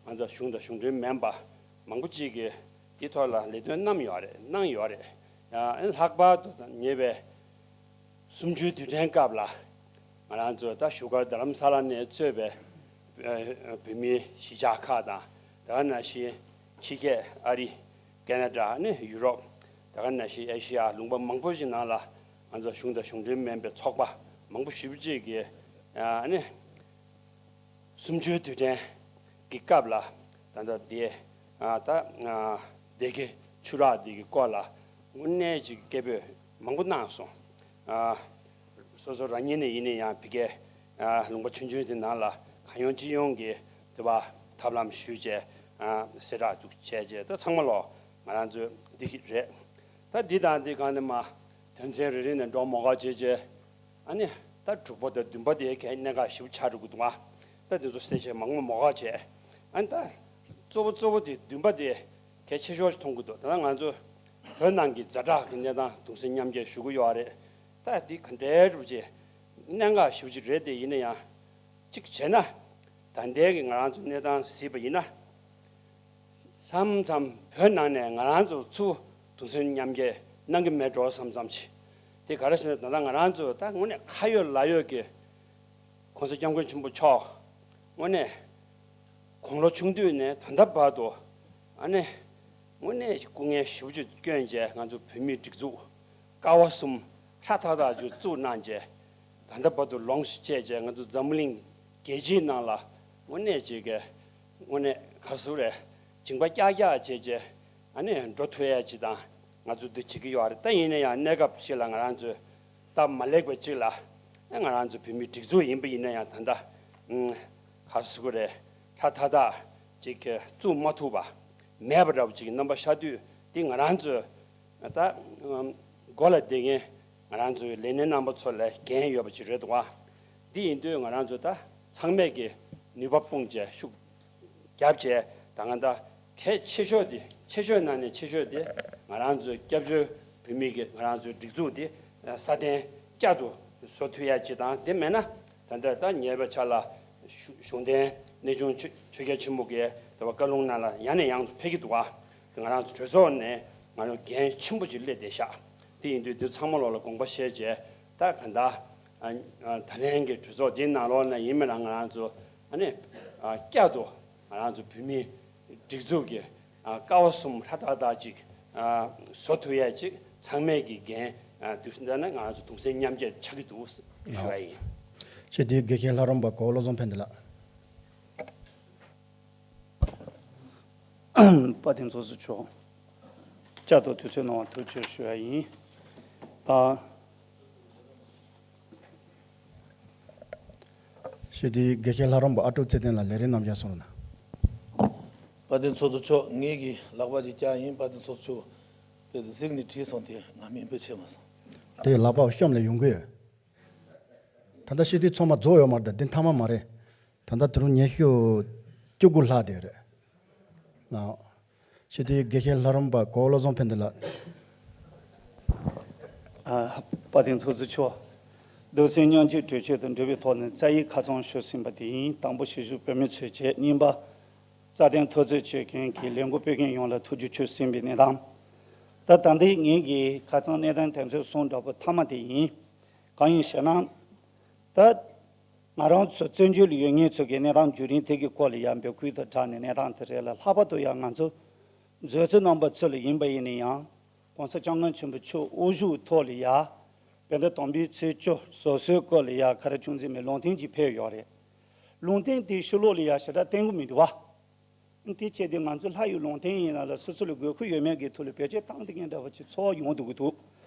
ང་ཚོ་གཞུང་དང་གཞུང་འབྲེལ་མིན་པ་མང་པོ་ཅིག་གིས་དེ་ཐོག་ལ་ལས་དོན་བསྣམས་ཡོད་རེད། གནང་ཡོད་རེད། ཨ་ལྷག་པར་དུ་ཉེ་བའི་གསུམ་བཅུའི་དུས་དྲན་སྐབས་ལ་ང་རང་ཚོ་ད་བཞུགས་སྒར་རྡ་རམ་ས་ལ་ནས་གཙོས་པའི་ཨ་བོད་མིའི་གཞིས་ཆགས་ཁག་དང་། དེ་ག་ནང་བཞིན་ཕྱི་རྒྱལ་ཨ་རི། ཁེ་ན་ཌ། ཨ་ནི་ཡུ་རོབ། དེ་ག་ནང་བཞིན་ཨེ་ཤི་ཡ་ལུང་པ་མང་པོ་ཞིག་ནང་ལ་ང་ཚོ་གཞུང་དང་གཞུང་འབྲེལ་མིན་པའི་ཚོགས་པ་མང་པོ་ཞེ་པོ་ཅིག་གིས་ཨ་ནི་གསུམ་བཅུའི་དུས་དྲན་གྱི་སྐབས་ལ་ད་ལྟ་དེ་ཨ་ད་ཨ་སྡེ་དགེ་ཆུ་རགས་འདི་གི་སྐོར་ལ་དངོས་གནས་ཅིག་སྐད་འབོད་མང་པོ་གནང་སོང་། ཨ་སོ་སོ་རང་ཉིད་ནས་ཡིན་ན་ཡང་ཕ་གིའི་ཨ་ལུང་པ་ཆུང་ཆུང་དེ་ནང་ལ་གང་ཡོང་ཅི་ཡོང་གི་དེ་བ་ཐབས་ལམ་ཞུས་བྱས་ཨ་གསལ་བསྒྲགས་འདུག་བྱས་བྱས། ད་ཚང་མ་ལོ་ང་རང་ཚོའི་འདི་རེད། ད་འདི་དང་འདི་གང་ནས་མ་དོན་ཚན་རེ་རེ་ནས་འགྲོ་མོ་ག་བྱས་བྱས། ཨ་ནི་ད་དྲུག་པ་དང་བདུན་པ་དེ་གའི་གནད་འགག་ཞིབ་ཆགས་འགྲོ་གི་འདུག་ཨ། ད་དེ་ཚོ་གསལ་བཤད་མང་པོ་མོ་ག་བྱས། ཨ་ནི་ད་གཙོ་བོ་གཙོ་བོ་དེ་བདུན་པ་དེ་གལ་ཆེ་ཤོས་ཤིག་མཐོང་གི་འདུག་ད་ལྟ་ང་ཚོ་བོད་ནང་གི་ཛ་དྲག་གི་གནས་སྟངས་གདུང་སེམས་མཉམ་སྐྱེད་ཞུ་གི་ཡོད་རེད། ད་དེ་ག་འདྲའི་རུ་ཅེ་གནད་འགག་ཞིབ་ཅིག་རེད་དེ། ཡིན་ན་ཡང་གཅིག་བྱས་ན་ད་ལྟའི་གི་ང་རང་ཚོ་གནས་སྟངས་གཟིགས་པ་ཡིན་ན། མཚམས་མཚམས་བོད་ནང་ནས་ང་རང་ཚོ་ཚུར་གདུང་སེམས་མཉམ་སྐྱེད་གནང་གི་མེད་འགྲོ་བསམ་བསམ་ཅིག་དེ་ག་རེ་ཟེར་ན། ད་ལྟ་ང་རང་ཚོ་ད་དངོས་གནས་ཁ་ཡོད་ལག་ཡོད་ཀྱི་༸གོང་ས་༸སྐྱབས་མགོན་ཆེན་པོ་མཆོག་དངོས་གནས་དགུང་ལོ་ཆུང་དུས་ནས་ད་ལྟ་བར་དུ་ཨ་ནི་དངོས་གནས་སྐུ་ངལ་ཞེ་པོ་ཅིག་བསྐྱོན་བྱས་ང་ཚོ་བོད་མིའི་སྒྲིག་འཛུགས་ཀ་བ་གསུམ་ཧྲ་ཐག་ཐག་ཅིག་བཙུགས་གནང་བྱས། ད་ལྟ་བར་དུ་ལོངས་སུ་སྤྱད་བྱས་ང་ཚོ་འཛམ་བུ་གླིང་རྒྱལ་སྤྱིའི་ནང་ལ་དངོས་གནས་ཅིག་གི་དངོས་གནས་ག་ཟེར་རེད། འགྱིང་བག་ཀྱག་ཀྱག་བྱས་བྱས་ཨ་ནི་འགྲོ་ཐུབ་ཡ་ཅིག་དང་ང་ཚོ་འདི་བྱེད་ཀྱི་ཡོད་རེད། ད་ཡིན་ན་ཡང་གནས་སྐབས་ཤིག་ལ་ང་རང་ཚོས་སྟབས་མ་ལེགས་པ་ཅིག་ལ་ཨ་ང་རང་ཚོ་བོད་མིའི་སྒྲིག་འཛུགས་ཡིན་པ་ཡིན་ན་ཡང་ད་ལྟ་ཨ་ག་ཟེར་རེད། ཧྲ་ཐག་ཐག་ཅིག་གི་བཙུགས་མ་ཐུབ་པ་མེད་པ་འདྲ་པོ་ཅིག་གི་རྣམ་པ་ཤར་དུས། འདི་ང་རང་ཚོས་ད་ཨམ་མགོ་ལ་བསྡད་མཁན་ང་རང་ཚོའི་ལས་སྣེ་རྣམ་པ་ཚོ་ལ་འགན་ཡོད་པ་ཅིག་རེད་འདུག་བ། འདི་ཡིན་དུས་ང་རང་ཚོ་ད་ཚང་མས་ཀྱི་ནུས་པ་སྤུངས་བྱས་ཤུགས་རྒྱབ་བྱས། ད་ང་ད་གལ་ཆེ་ཤོས་དེ་ཆེ་ཤོས་ནང་ནས་ཆེ་ཤོས་དེ་ང་རང་ཚོའི་སྐྱབས་བཅོལ་བོད་མི་གི་ང་རང་ཚོའི་སྒྲིག་འཛུགས་དེ་སྲ་བརྟན་བསྐྱར་དུ་བཟོ་ཐུབ་ཡ་ཅིག་དང་། དེ་མེད་ན་ད་ལྟ་ད་ཉེ་བའི་ཆར་ལ་གཞུང་གཞུང་བསྟེན་གནས་ཆུང་ཆོས་ཆོས་རྒྱལ་ཆེན་པོ་གིས་དེ་བ་བཀའ་ལུང་ནང་ལ་ཡང་ནས་ཡང་དུ་ཕེབས་ཀྱི་འདུག་བ། ང་རང་ཚོ་གྲོས་ཚོགས་ནས་ང་རང་འགན་ཆེན་པོ་ཅིག་སླེབས་བསྡད་ཤག་དེ་ཡིན་དུས་འདི་ཚང་མ་ལོག་ལ་དགོངས་པ་བཞེས་བྱས། ད་ག་འདྲ་ཨ་ཨ་ད་ལན་གྱི་གྲོས་ཚོགས་འདིའི་ནང་ལོགས་ན་ཡིན་མིན་ལ་ང་རང་ཚོ་ཨ་ནི་ཨ་བསྐྱར་དུ་ང་རང་ཚོ་བོད་མིའི་སྒྲིག་འཛུགས་ཀྱི་ཨ་ཀ་བ་གསུམ་ཧྲ་ཐག་ཐག་ཅིག་ཨ་བཟོ་ཐུབ་ཡས་ཅིག་ཚང་མས་ཀྱི་འགན་ཨ་དུས་འདི་ན་ང་རང་ཚོ་གདུང་སེམས་མཉམ་སྐྱེད་ཆགས་ཀྱི་འདུག་ཞུ་བ་ཡིན། ཞེས་དེའི་དགེ་རྒན་ལྷ་རམས་པ་གོ་བོ་བློ་བཟང་ཕན་བདེ་ལགས། དཔལ་ལྡན་ཚོགས་གཙོ་མཆོག་བཅར་དུ་དུས་ཚོད་གནང་བར་ཐུགས་རྗེ་ཆེ་ཞུ་བ་ཡིན། ད་ཞི་བདེའི་དགེ་བཤེས་ལྷ་རམས་པ་ཨ་ཀྲུག་ཚེ་བརྟན་ལགས་ལས་རིམ་རྣམས་ཀྱང་གསུང་རོགས་གནང་། དཔལ་ལྡན་ཚོགས་གཙོ་མཆོག་ངེད་ཀྱི་ལག་པ་ཅིག་བཀྱག་ཡིན། དཔལ་ལྡན་ཚོགས་གཙོ་མཆོག་དེ་གཟིགས་ནས་བྲིས་སོང་དེ་ང་མིང་འབོད་བྱས་མ་སོང་། དེ་ལག་པ་གཤམ་ལ་ཡོང་གི་ཡོད། ད་ལྟ་ཞི་བདེའི་ཚོགས་མ་རྫོགས་ཡོད་མ་རེད། འདི་མཐའ་མ་མ་རེད། ད་ལྟ་དུས་རུང་ཉི་ཤུ་བཅུ་དགུ་ལྷག་དེ་རེད། ལགས། ཞི་བདེའི་དགེ་བཤེས་ལྷ་རམས་པ་གོ་བློ་བཟང་ཕན་བདེ་ལགས། ཨ། དཔལ་ལྡན་ཚོགས་གཙོ་མཆོག་རྡོ་སོལ་མཉམ་སྤྱོད་གྲོས་ཆོད་དང་འབྲེལ་བའི་ཐོག་ནས་རྩ་ཡིག་ཁ་ཚང་ཞུས་ཟིན་པ་དེ་ཡིན། དང་པོ་ཞིབ་འཇུག་བོད་མི་ཚོས་བྱས། གཉིས་པ་རྩ་དོན་འཐབ་རྩོད་བྱེད་མཁན་གྱི་ལས་འགུལ་སྤེལ་མཁན་ཡོངས་ལ་ཐུགས་རྗེ་ཆེ་ཟེར་བའི་གནས་སྟངས། ད་ད་ལྟའི་ངེད་ཀྱིས་ཁ་སང་གནས་སྟངས་དེ་ཚོ་གསུངས་འདྲ་པོ་མཐའ་མ་དེ་ཡིན། གང་ཡིན་ཞེ་ན། ད་ང་རང་ཚོ་བཙན་བྱོལ་ལ་ཡོད་མཁན་ཚོ་གི་གནས་སྟངས་བརྒྱུད་རིམ་དེ་གི་སྐོར་ལ་ཡང་འབོད་སྐུལ་དང་སྦྲགས་ནས་གནས་སྟངས་དེ་རེད་ལ། ལྷག་པར་དུ་ཡང་ང་ཚོ་མཛོད་བཙུགས་རྣམ་པ་ཚོ་ལ་ཡིན་པ་ཡིན་ན་ཡང་། ༸གོང་ས་༸སྐྱབས་མགོན་ཆེན་པོ་མཆོག་དབུ་བཞུགས་ཐོག་ལ་ཡ། བོད་ཟླ་དང་པོའི་ཚེས་བཅུ་སོ་སོའི་སྐོར་ལ་ཡ་ཁ་ར་ཆུང་འཛིན་མའི་ལུང་བསྟན་ཅིག་ཕེབས་ཡོད་རེད། ལུང་བསྟན་དེའི་ཕྱི་ལོགས་ལ་ཡ་ཞེ་དྲག་བསྟན་གྱི་མི་འདུག་བ། དེ་བྱས་ཏེ་ང་ཚོ་ལྷ་ཡི་ལུང་བསྟན་ཡིན་ན་ལ་སོ་སོ་ལ་དགོས་མཁོ་ཡོད་མེད་ཀྱི་ཐོག་ལ་བེད་སྤྱོད་བཏང་བསྡད་མཁན་འདྲ་བ་ཅིག་ཚོར་བ་ཡོང་སྡོད་ཀྱི་འདུག་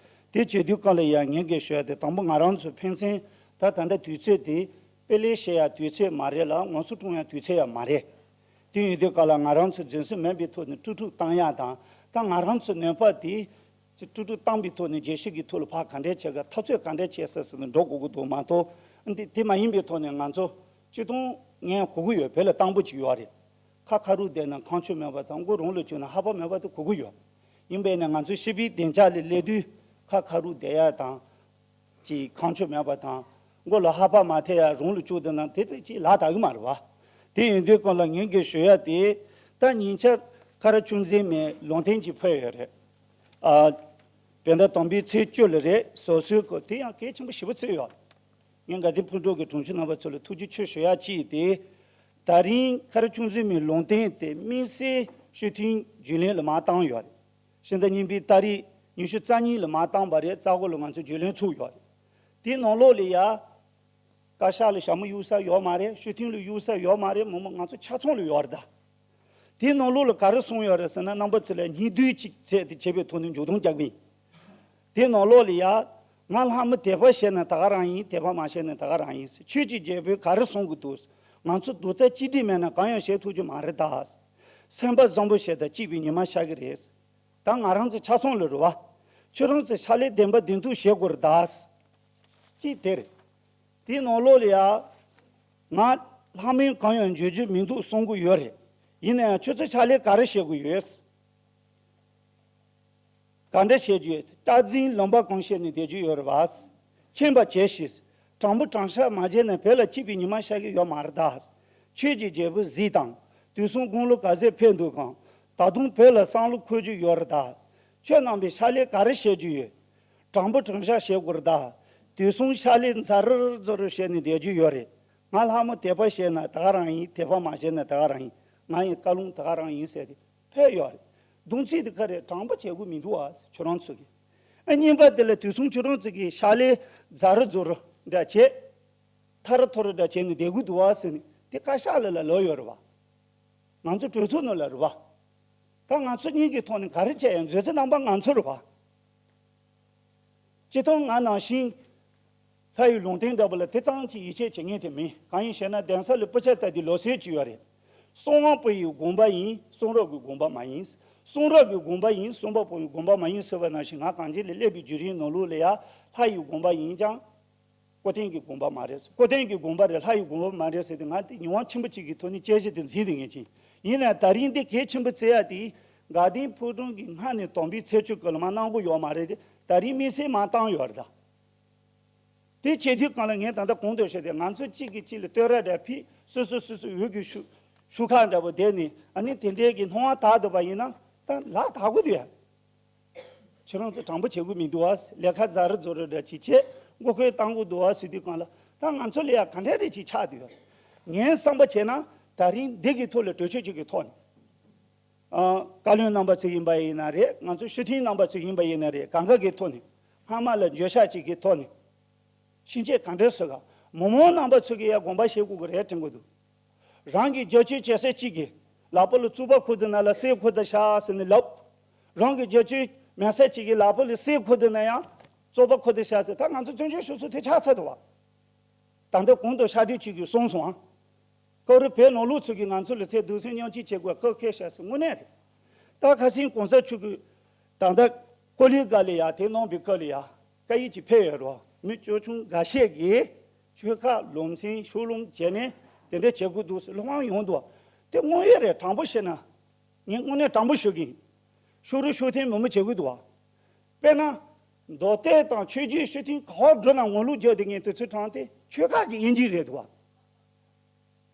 དེ་བྱེད་དུས་སྐབས་ལ་ཡ་ངེད་ཀྱིས་ཞུ་ཡ་དེ། དང་པོ་ང་རང་ཚོ་ཕན་ཚུན་ད་ད་ལྟ་དུས་ཚོད་དེ་དཔེ་ལེགས་བཤད་ཡ་དུས་ཚོད་མ་རེད་ལ། ངོ་སོ་སྲུང་ཡ་དུས་ཚོད་ཡང་མ་རེད། དེ་ཡིན་དུས་སྐབས་ལ་ང་རང་ཚོ་རྫུན་བཟོ་མིན་པའི་ཐོག་ནས་དཀྲུག་དཀྲུག་བཏང་ཡ་དང་། ད་ང་རང་ཚོ་ནུས་པ་དེ་ཅིག་དཀྲུག་དཀྲུག་བཏང་པའི་ཐོག་ནས་རྒྱལ་སྤྱི་གི་ཐོག་ལ་ཕར་ག་འདྲས་བྱེད་ག་འཐབ་རྩོད་ག་འདྲས་བྱེད་ས་ཟེར་ནས་འགྲོ་དགོས་ཀྱི་འདུག་མ་གཏོགས། འདི་དེ་མ་ཡིན་པའི་ཐོག་ནས་ང་ཚོ་སྤྱིར་བཏང་ངས་གོ་གི་ཡོད། བོད་ལ་དང་པོ་ཅིག་ཡོད་རེད། ཁ་ཁ་རུ་བསྡད་ན་ཁ་མཆུ་མེད་པ་དང་། མགོ་རང་ལ་བཅུག་ན་ལྷགས་པ་མེད་པ་དེ་གོ་གི་ཡོད། ཡིན་པས་ན་ང་ཚོ་སྤྱི་པའི་བདེ་འཇགས་ལ་སླེབས་དུས་ཁ་ཁ་རུ་བསྡད་ཡ་དང་། ཅིག་ཁ་མཆུ་མེད་པ་དང་། མགོ་ལ་ལྷགས་པ་མ་ཐེབས་ཡ་རང་ལ་བཅུག་བསྡད་ན་དེ་དེ་ཅིག་ལག་བསྟར་གི་མ་རེད་བ། དེ་ཡིན་དུས་སྐབས་ལ་ངེད་ཀྱིས་ཞུ་ཡ་དེ། ད་ཉིན་ཆར་ཁ་ར་ཆུང་འཛིན་མའི་ལུང་བསྟན་ཅིག་ཕེབས་ཡོད་རེད། ཨ། བོད་ཟླ་དང་པོའི་ཚེས་བཅུ་ལ་རེད། སོ་སོའི་སྐོར་དེ་ཡང་གལ་ཆེན་པོ་ཞེ་པོ་བརྩི་ཡོད། ངས་དགའ་ལྡན་ཕོ་བྲང་གི་དྲུང་ཆེ་རྣམ་པ་ཚོ་ལ་ཐུགས་རྗེ་ཆེ་ཞུ་ཡ་གཅིག་དེ། ད་རིང་ཁ་ར་ཆུང་འཛིན་མའི་ལུང་བསྟན་དེ་དམིགས་བསལ་སྤྱི་འཐུས་རྒྱུན་ལས་ལ་མར་བཏང་ཡོད་རེད། ཕྱི་ཟླ་གཉིས་པའི་ཏ་རིག་ཉི་ཤུ་རྩ་གཉིས་ལ་མར་བཏང་པ་རེད། རྩ་འགོ་ལ་ང་ཚོ་རྒྱུན་ལས་ཚུགས་ཡོད་རེད། དེའི་ནང་ལོགས་ལ་ཡ། བཀའ་ཤག་ལ་ཞྭ་མོ་གཡུག་ས་ཡོད་མ་རེད། སྤྱི་འཐུས་ལ་གཡུག་ས་ཡོད་མ་རེད། མི་མང་ང་ཚོ་ཆ་ཚང་ལ་ཡོད་རེད་ད། དེའི་ནང་ལོགས་ལ་ག་རེ་གསུངས་ཡོད་རེད་ཟེར་ན། རྣམ་པ་ཚོ་ལ་སྙིང་བསྡུས་ཅིག་བྱས་ཏེ་བྱས་པའི་ཐོག་ནས་མཇུག་སྡོམ་རྒྱག་གི་ཡིན། དེའི་ནང་ལོགས་ལ་ཡ། ང་ལྷ་མོ་དད་པ་བྱས་ན་ད་ག་རང་ཡིན། དད་པ་མ་བྱས་ན་ད་ག་རང་ཡིན། ཆོས་ཀྱི་རྒྱལ་པོས་ག་རེ་གསུང་གི་འདུག་ང་ཚོ་རྡོག་རྩ་གཅིག་སྒྲིལ་མེད་ན་གང་ཡང་བྱེད་ཐུབ་ཀྱི་མ་རེད་ད། སེམས་པ་བཟང་པོ་བྱས་ད་སྐྱིད་པའི་ཉི་མ་ཤར་གི་རེད། ད་ང་རང་ཚོ་ཆ་ཚང་ལ་རེད་བ། ཁྱོད་རང་ཚོ་ཕྱག་ལས་བདེན་པ་བདེན་ཐུག་བྱེད་དགོས་རེད་ད། གཅིག་དེ་རེད། དེའི་ནང་ལོགས་ལ་ཡ། ང་ལྷ་མིན་གང་ཡང་བརྗོད་རྒྱུ་མི་འདུག་གསུང་གི་ཡོད་རེད། ཡིན་ན་ཡང་ཁྱོད་ཚོ་ཕྱག་ལས་ག་རེ་བྱེད་དགོས་ཡོད། ག་འདྲ་བྱེད་རྒྱུ་ཡོད། སྟག་འཛིན་ལུང་པ་གང་བྱས་ནས་བསྡད་རྒྱུ་ཡོད་རེད་བ། མཁྱེན་པ་བྱས་ཤིག་དྲང་པོ་དྲང་བཞག་མ་བྱས་ན་བོད་ལ་སྐྱིད་པའི་ཉི་མ་ཤར་གྱི་ཡོད་མ་རེད་ད། ཆོས་ཀྱི་རྒྱལ་པོ་གཟིགས་དང་། དུས་གསུམ་དགུང་ལོ་ག་ཚོད་ཕེབས་འདུག་གམ། ད་དུང་བོད་ལ་བསམ་བློ་འཁོར་རྒྱུ་ཡོད་རེད་ད། ཁྱོད་རྣམ་པས་ཕྱག་ལས་ག་རེ་བྱེད་རྒྱུ་ཡོད། དྲང་པོ་དྲང་བཞག་བྱེད་དགོས་རེད་ད། དུས་གསུམ་ཕྱག་ལས་ཛ་རུར་ཛོ་རུར་བྱས་ནས་བསྡད་རྒྱུ་ཡོད་རེད། ང་ལྷ་མོ་དད་པ་བྱས་ན་ད་ག་རང་ཡིན། དད་པ་མ་བྱས་ན་ད་ག་རང་ཡིན། ང་ཡི་བཀའ་ལུང་ད་ག་རང་ཡིན་ཟེར་ཏེ་ཕེབས་ཡོད་རེད། སྡོམ་ཚིག་དེ་ག་རེ་དྲང་པོ་བྱེད་དགོས་མི་འདུག་ཨ། ཁྱོད་རང་ཚོ་གིས། ཨ། གཉིས་པ་དེ་ལ་དུས་གསུམ་ཁྱོད་རང་ཚོ་གིས་ཕྱག་ལས་ཛ་རུ་ཛོ་རུ་འདྲ་བྱས། ཐ་རུ་ཐོ་རུ་འདྲ་བྱས་ནས་བསྡད་དགོས་འདུག་ཨ་ཟེར་ནས་དེ་བཀའ་ཤག་ལ་ལ་ལོག་ཡོད་རེད་བ། ང་ཚོ་གྲོས་ཚོགས་ནང་ལ་རེད་བ། ད་ང་ཚོ་གཉིས་ཀྱི་ཐོག་ནས་ག་རེ་བྱས་ཡང་མཛོད་འཛིན་རྣམ་པ་ང་ཚོ་རེད་བ། སྤྱིར་བཏང་ང་ནང་བཞིན་ལྷ་ཡི་ལུང་བསྟན་འདྲ་པོ་ལ་དེ་ཙམ་གྱིས་ཡིད་ཆེས་བྱེད་མཁན་དེ་མིན། གང་ཡིན་ཞེ་ན་གདན་ས་ལ་སྤུ་ཆ་ལྟ་དུས་ལོ་སེར་གྱི་ཡོད་རེད། གསང་བ་པོ་ཡི་དགོངས་པ་ཡིན། གསུང་རབ་ཀྱི་དགོངས་པ་མ་ཡིན། གསུང་རབ་ཀྱི་དགོངས་པ་ཡིན། གསང་བ་པོ་ཡི་དགོངས་པ་མ་ཡིན་ཟེར་བ་ནང་བཞིན་ང་གངས་ཅན་ལ་སླེབས་པའི་བརྒྱུད་རིམ་ནང་ལོགས་ལ་ཡ་ལྷ་ཡི་དགོངས་པ་ཡིན་ཀྱང་། སྐུ་རྟེན་གྱི་དགོངས་པ་མ་རེད། སྐུ་རྟེན་གྱི་དགོངས་པ་རེད། ལྷ་ཡི་དགོངས་པ་མ་རེད་ཟེར་ཏེ་ང་དེ་མྱོང་བ་ཆེན་པོ་གཅིག་གི་ཐོག་ནས་དཔྱད་གཞི་དེ་འཛིན་དེ་ངེས་ཅན། ཡིན་ནའང་ད་རིང་འདི་གལ་ཆེན་པོ་བརྩི་ཡ་དེ་དགའ་ལྡན་ཕོ་བྲང་གི་སྔ་ནས་དམ་པའི་ཚེས་བཅུ་སྐོར་ལ་མ་གནང་དགོས་ཡོད་མ་རེད་དེ། ད་རིང་དམིགས་བསལ་མ་བཏང་ཡོད་རེད་ད། དེ་བྱེད་དུས་གང་ལ་ངས་ད་ལྟ་གོང་དུ་བཤད་དེ་ང་ཚོ་གཅིག་གིས་གཅིག་ལ་བསྟོད་ར་འདྲ་ཕུལ། སོ་སོ་སོ་སོའི་འོས་ཀྱི་ཤུ་ཤུ་ཁག་འདྲ་པོ་བསྡད་ནས། ཨ་ནི་དེ་འདྲའི་གི་སྣང་བ་དག་འདུག་པ་ཡིན་ན་ད་ལག་བསྟར་དགོས་འདུག་ཡ། ཁྱེད་རང་ཚོ་དྲང་པོ་བྱེད་དགོས་མི་འདུག་ཨ། ལས་ཀ་ཛ་རུ་ཛོ་རུ་འདྲ་ཅིག་བྱས་མགོ་སྐོར་བཏང་དགོས་འདུག་ཨ་ཟེར་དུས་གང་ལ་ད་ང་ཚོ་ལ་ཡ་ག་འདྲ་རེ་ཅིག་ཆགས་འདུག་ངས་བསམ་པ་བྱས་ན་ད་རིང་འདི་གི་ཐོག་ལ་གྲོས་ཆོད་ཅིག་གི་ཐོག་ནས། ཨ། བཀའ་བློན་རྣམ་པ་ཚོ་ཡིན་པ་ཡིན་ན་རེད། ང་ཚོ་སྤྱི་འཐུས་རྣམ་པ་ཚོ་ཡིན་པ་ཡིན་ན་རེད། གང་ག་གི་ཐོག་ནས་སྔ་མ་ལ་འགྱོད་བཤགས་ཅིག་གི་ཐོག་ནས། ཕྱིན་ཆད་ག་འདྲ་བཟོ་ག་མི་མང་རྣམ་པ་ཚོ་གིས་ཡ་དགོངས་པ་བཞེས་དགོས་ཀྱི་རེད་དྲན་གྱི་འདུག་རང་གི་རྒྱབ་སྐྱོར་བྱེད་ས་གཅིག་གིས་ ལག་པ་ལ་བཙོག་པ་ཁུར་དུ་ན་ལ་གསེར་ཁུར་དུ་ཤ་ཟེར་ནས་ལབ། རང་གི་རྒྱལ་སྤྱིའི་མི་སེར་གཅིག་གི་ལག་པ་ལ་གསེར་ཁུར་དུ་ན་ཡང་བཙོག་པ་ཁུར་དུ་ཤ་ཟེར། ད་ང་ཚོ་བཙན་བྱོལ་སྤྱི་ཚོགས་དེ་ཆགས་ཚར་འདུག་བ། ད་ལྟ་གོང་དུ་ཤ་སྒྲིག་ཅིག་གིས་གསུངས་སོང་ཨ། སྐབས་རེ་བོད་ནང་ལོགས་ཚོ་གིས་ང་ཚོ་ལ་ཚེ་སྡུག་སེམས་མཉམ་སྐྱེད་བྱེད་དགོས་སྐབས་ཁེལ་ཤག་ཟེར་དངོས་གནས་རེད། ད་ཁ་སང་གོང་ས་མཆོག་གིས་ད་ལྟ་ཀོ་ལི་གྷལ་ལ་ཡ་དེ་གནང་བའི་སྐབས་ལ་ཡ་བཀའ་ཡིག་ཅིག་ཕེབས་ཡོད་རེད། མི་ཅོལ་ཆུང་འགའ་ཤས་ཀྱིས་ཆོལ་ཁ་ལམ་སེང་ཕྱོགས་ལྷུང་བྱས་ནས་དེ་འདྲ་བྱེད་དགོས་འདུག་ཟེར་སློབ་དཔོན་ཡོང་འདུག་དེ་དངོས་ཡོད་རེད། དྲང་པོ་བཤད་ན། ངས་དངོས་གནས་དྲང་པོ་ཞུ་གི་ཡིན། ཕྱོགས་རིས་ཕྱོགས་འཐེན་མང་པོ་བྱེད་དགོས་འདུག་བ། དཔེར་ན། མདོ་སྟོད་དང་ཆོས་བརྒྱུད་སྤྱི་མཐུན་ག་བ་འགྲོ་ན་ངོ་ལོག་རྒྱག་བསྡད་མཁན་དེ་ཚོའི་གྲས་དེ་ཆོལ་ཁ་གི་དབྱེ་འབྱེད་རེད་འདུག་བ།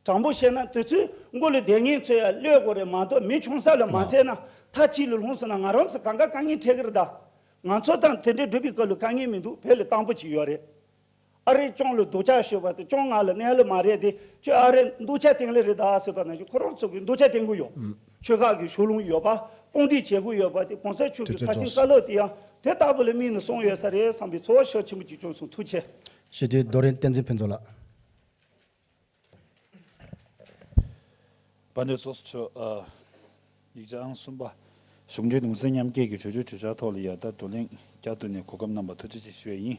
དྲང་པོ་བཤད་ན་དེ་ཚོའི་མགོ་ལ་བསྡད་མཁན་ཚོ་ཡང་གློད་དགོས་རེད་མ་གཏོགས། མི་ཆུང་ས་ལ་མ་བསད་ན་མཐའ་གཅིག་ལ་ལྷུང་སོང་ན་ང་རང་ཚོ་གང་ག་དཀའ་ངལ་འཕྲད་ཀྱི་རེད་ད། ང་ཚོ་དང་དེ་འདྲའི་སྒྲུབ་པའི་སྐབས་ལ་དཀའ་ངལ་མི་འདུག་བོད་ལ་དང་པོ་གཅིག་ཡོད་རེད། ཨ་རི་གཅོང་ལ་སྡུག་ཅག་ཤོད་པ་དེ་གཅོང་ང་ལ་གནས་ལ་མ་རེད་དེ། ཁྱོད་ཨ་རི་སྡུག་ཅག་སྟེང་ལ་རེད་ད་ཟེར་བ་ནང་བཞིན་ཁོ་རང་ཚོ་གིས་སྡུག་ཅག་སྟེང་གི་ཡོད། ཆོལ་ཁ་གི་ཕྱོགས་ལྷུང་ཡོད་པ། དཔུང་སྒྲིག་བྱེད་དགོས་ཡོད་པ་དེ་གོང་ས་མཆོག་གི་ཁ་སང་བཀའ་སློབ་དེ་ཡང་དེ་ལྟ་བུ་ལ་དམིགས་ནས་གསུངས་ཡོད་ས་རེད་བསམ་པའི་ཚོར་བ་ཤུགས་ཆེན་པོ་ཅིག་བྱུང་སོང་། ཐུགས་རྗེ་ཆེ། ཞེས་དུས་རྡོ་རིང་བསྟན་འཛིན་ཕུན་ཚོགས་ལགས། དཔལ་ལྡན་ཚོགས་གཙོ་མཆོག་ཨ། ཡིག་ཆ་ཨང་གསུམ་པ། གཞུང་འབྲེལ་གདུང་སེམས་མཉམ་སྐྱེད་ཀྱི་གྲོས་ཆོད་གྲོས་འཆར་ཐོག་ལ་ཡ་ད་བགྲོ་གླེང་བསྐྱར་དུ་ནས་གོ་སྐབས་གནང་བར་ཐུགས་རྗེ་ཆེ་ཞུ་ཡ་ཡིན།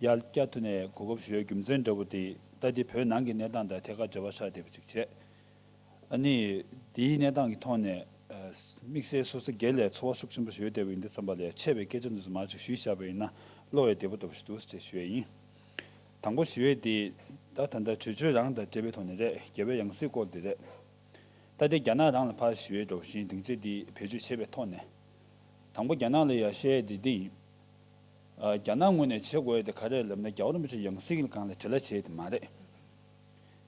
ཡ་བསྐྱར་དུ་ནས་གོ་སྐབས་ཞུ་བའི་རྒྱུ་མཚན་འདྲ་བོ་དེ་ད་དེ་བོད་ནང་གི་གནས་སྟངས་དང་ཐད་ཀར་འབྲེལ་བ་ཆགས་བསྡད་པ་ཅིག་བྱས། ཨ་ནི་དེའི་གནས་སྟངས་ཀྱི་ཐོག་ནས་ཨ། དམིགས་བསལ་སོ་སོ་སྒེར་ལ་ཚོར་བ་ཤུགས་ཆེན་པོ་ཞིག་ཡོད་བསྡད་པ་ཡིན་དུས་ཙམ་པ་ལ་ཡ་ཆེ་བའི་སྐད་ཆ་འདི་ཚོ་མར་ཅིག་ཞུས་བཞག་པ་ཡིན་ན་བློ་ཡང་བདེ་པོ་འདུག་ཞིག་འདུག་ཅེས་ཞུ་ཡ་ཡིན། དང་པོ་ཞུ་ཡས་དེ་ད་ད་ལྟ་གྲོས་ཆོད་རང་དང་འབྲེལ་བའི་ཐོག་ནས་རེད། རྒྱལ་བའི་ཡང་སྲིད་སྐོར་དེ་རེད། ད་དེ་རྒྱ་ནག་རང་ལ་ཕར་ཞུ་ཡས་འགྲོ་བཞིན་སྡིངས་ཆ་དེ་བེད་སྤྱོད་བྱས་པའི་ཐོག་ནས། དང་པོ་རྒྱ་ནག་ལ་ཡ་བཤད་ཡས་དེ་འདི་ཡིན། ཨ། རྒྱ་ནག་ངོས་ནས་བྱེད་དགོས་ཡས་དེ་ག་རེ་ལབ་ན་རྒྱལ་བ་རིན་པོ་ཆེ་ཡང་སྲིད་ཀྱི་སྒང་ལ་བྲེལ་བ་བྱེད་ཡས་དེ་མ་རེད།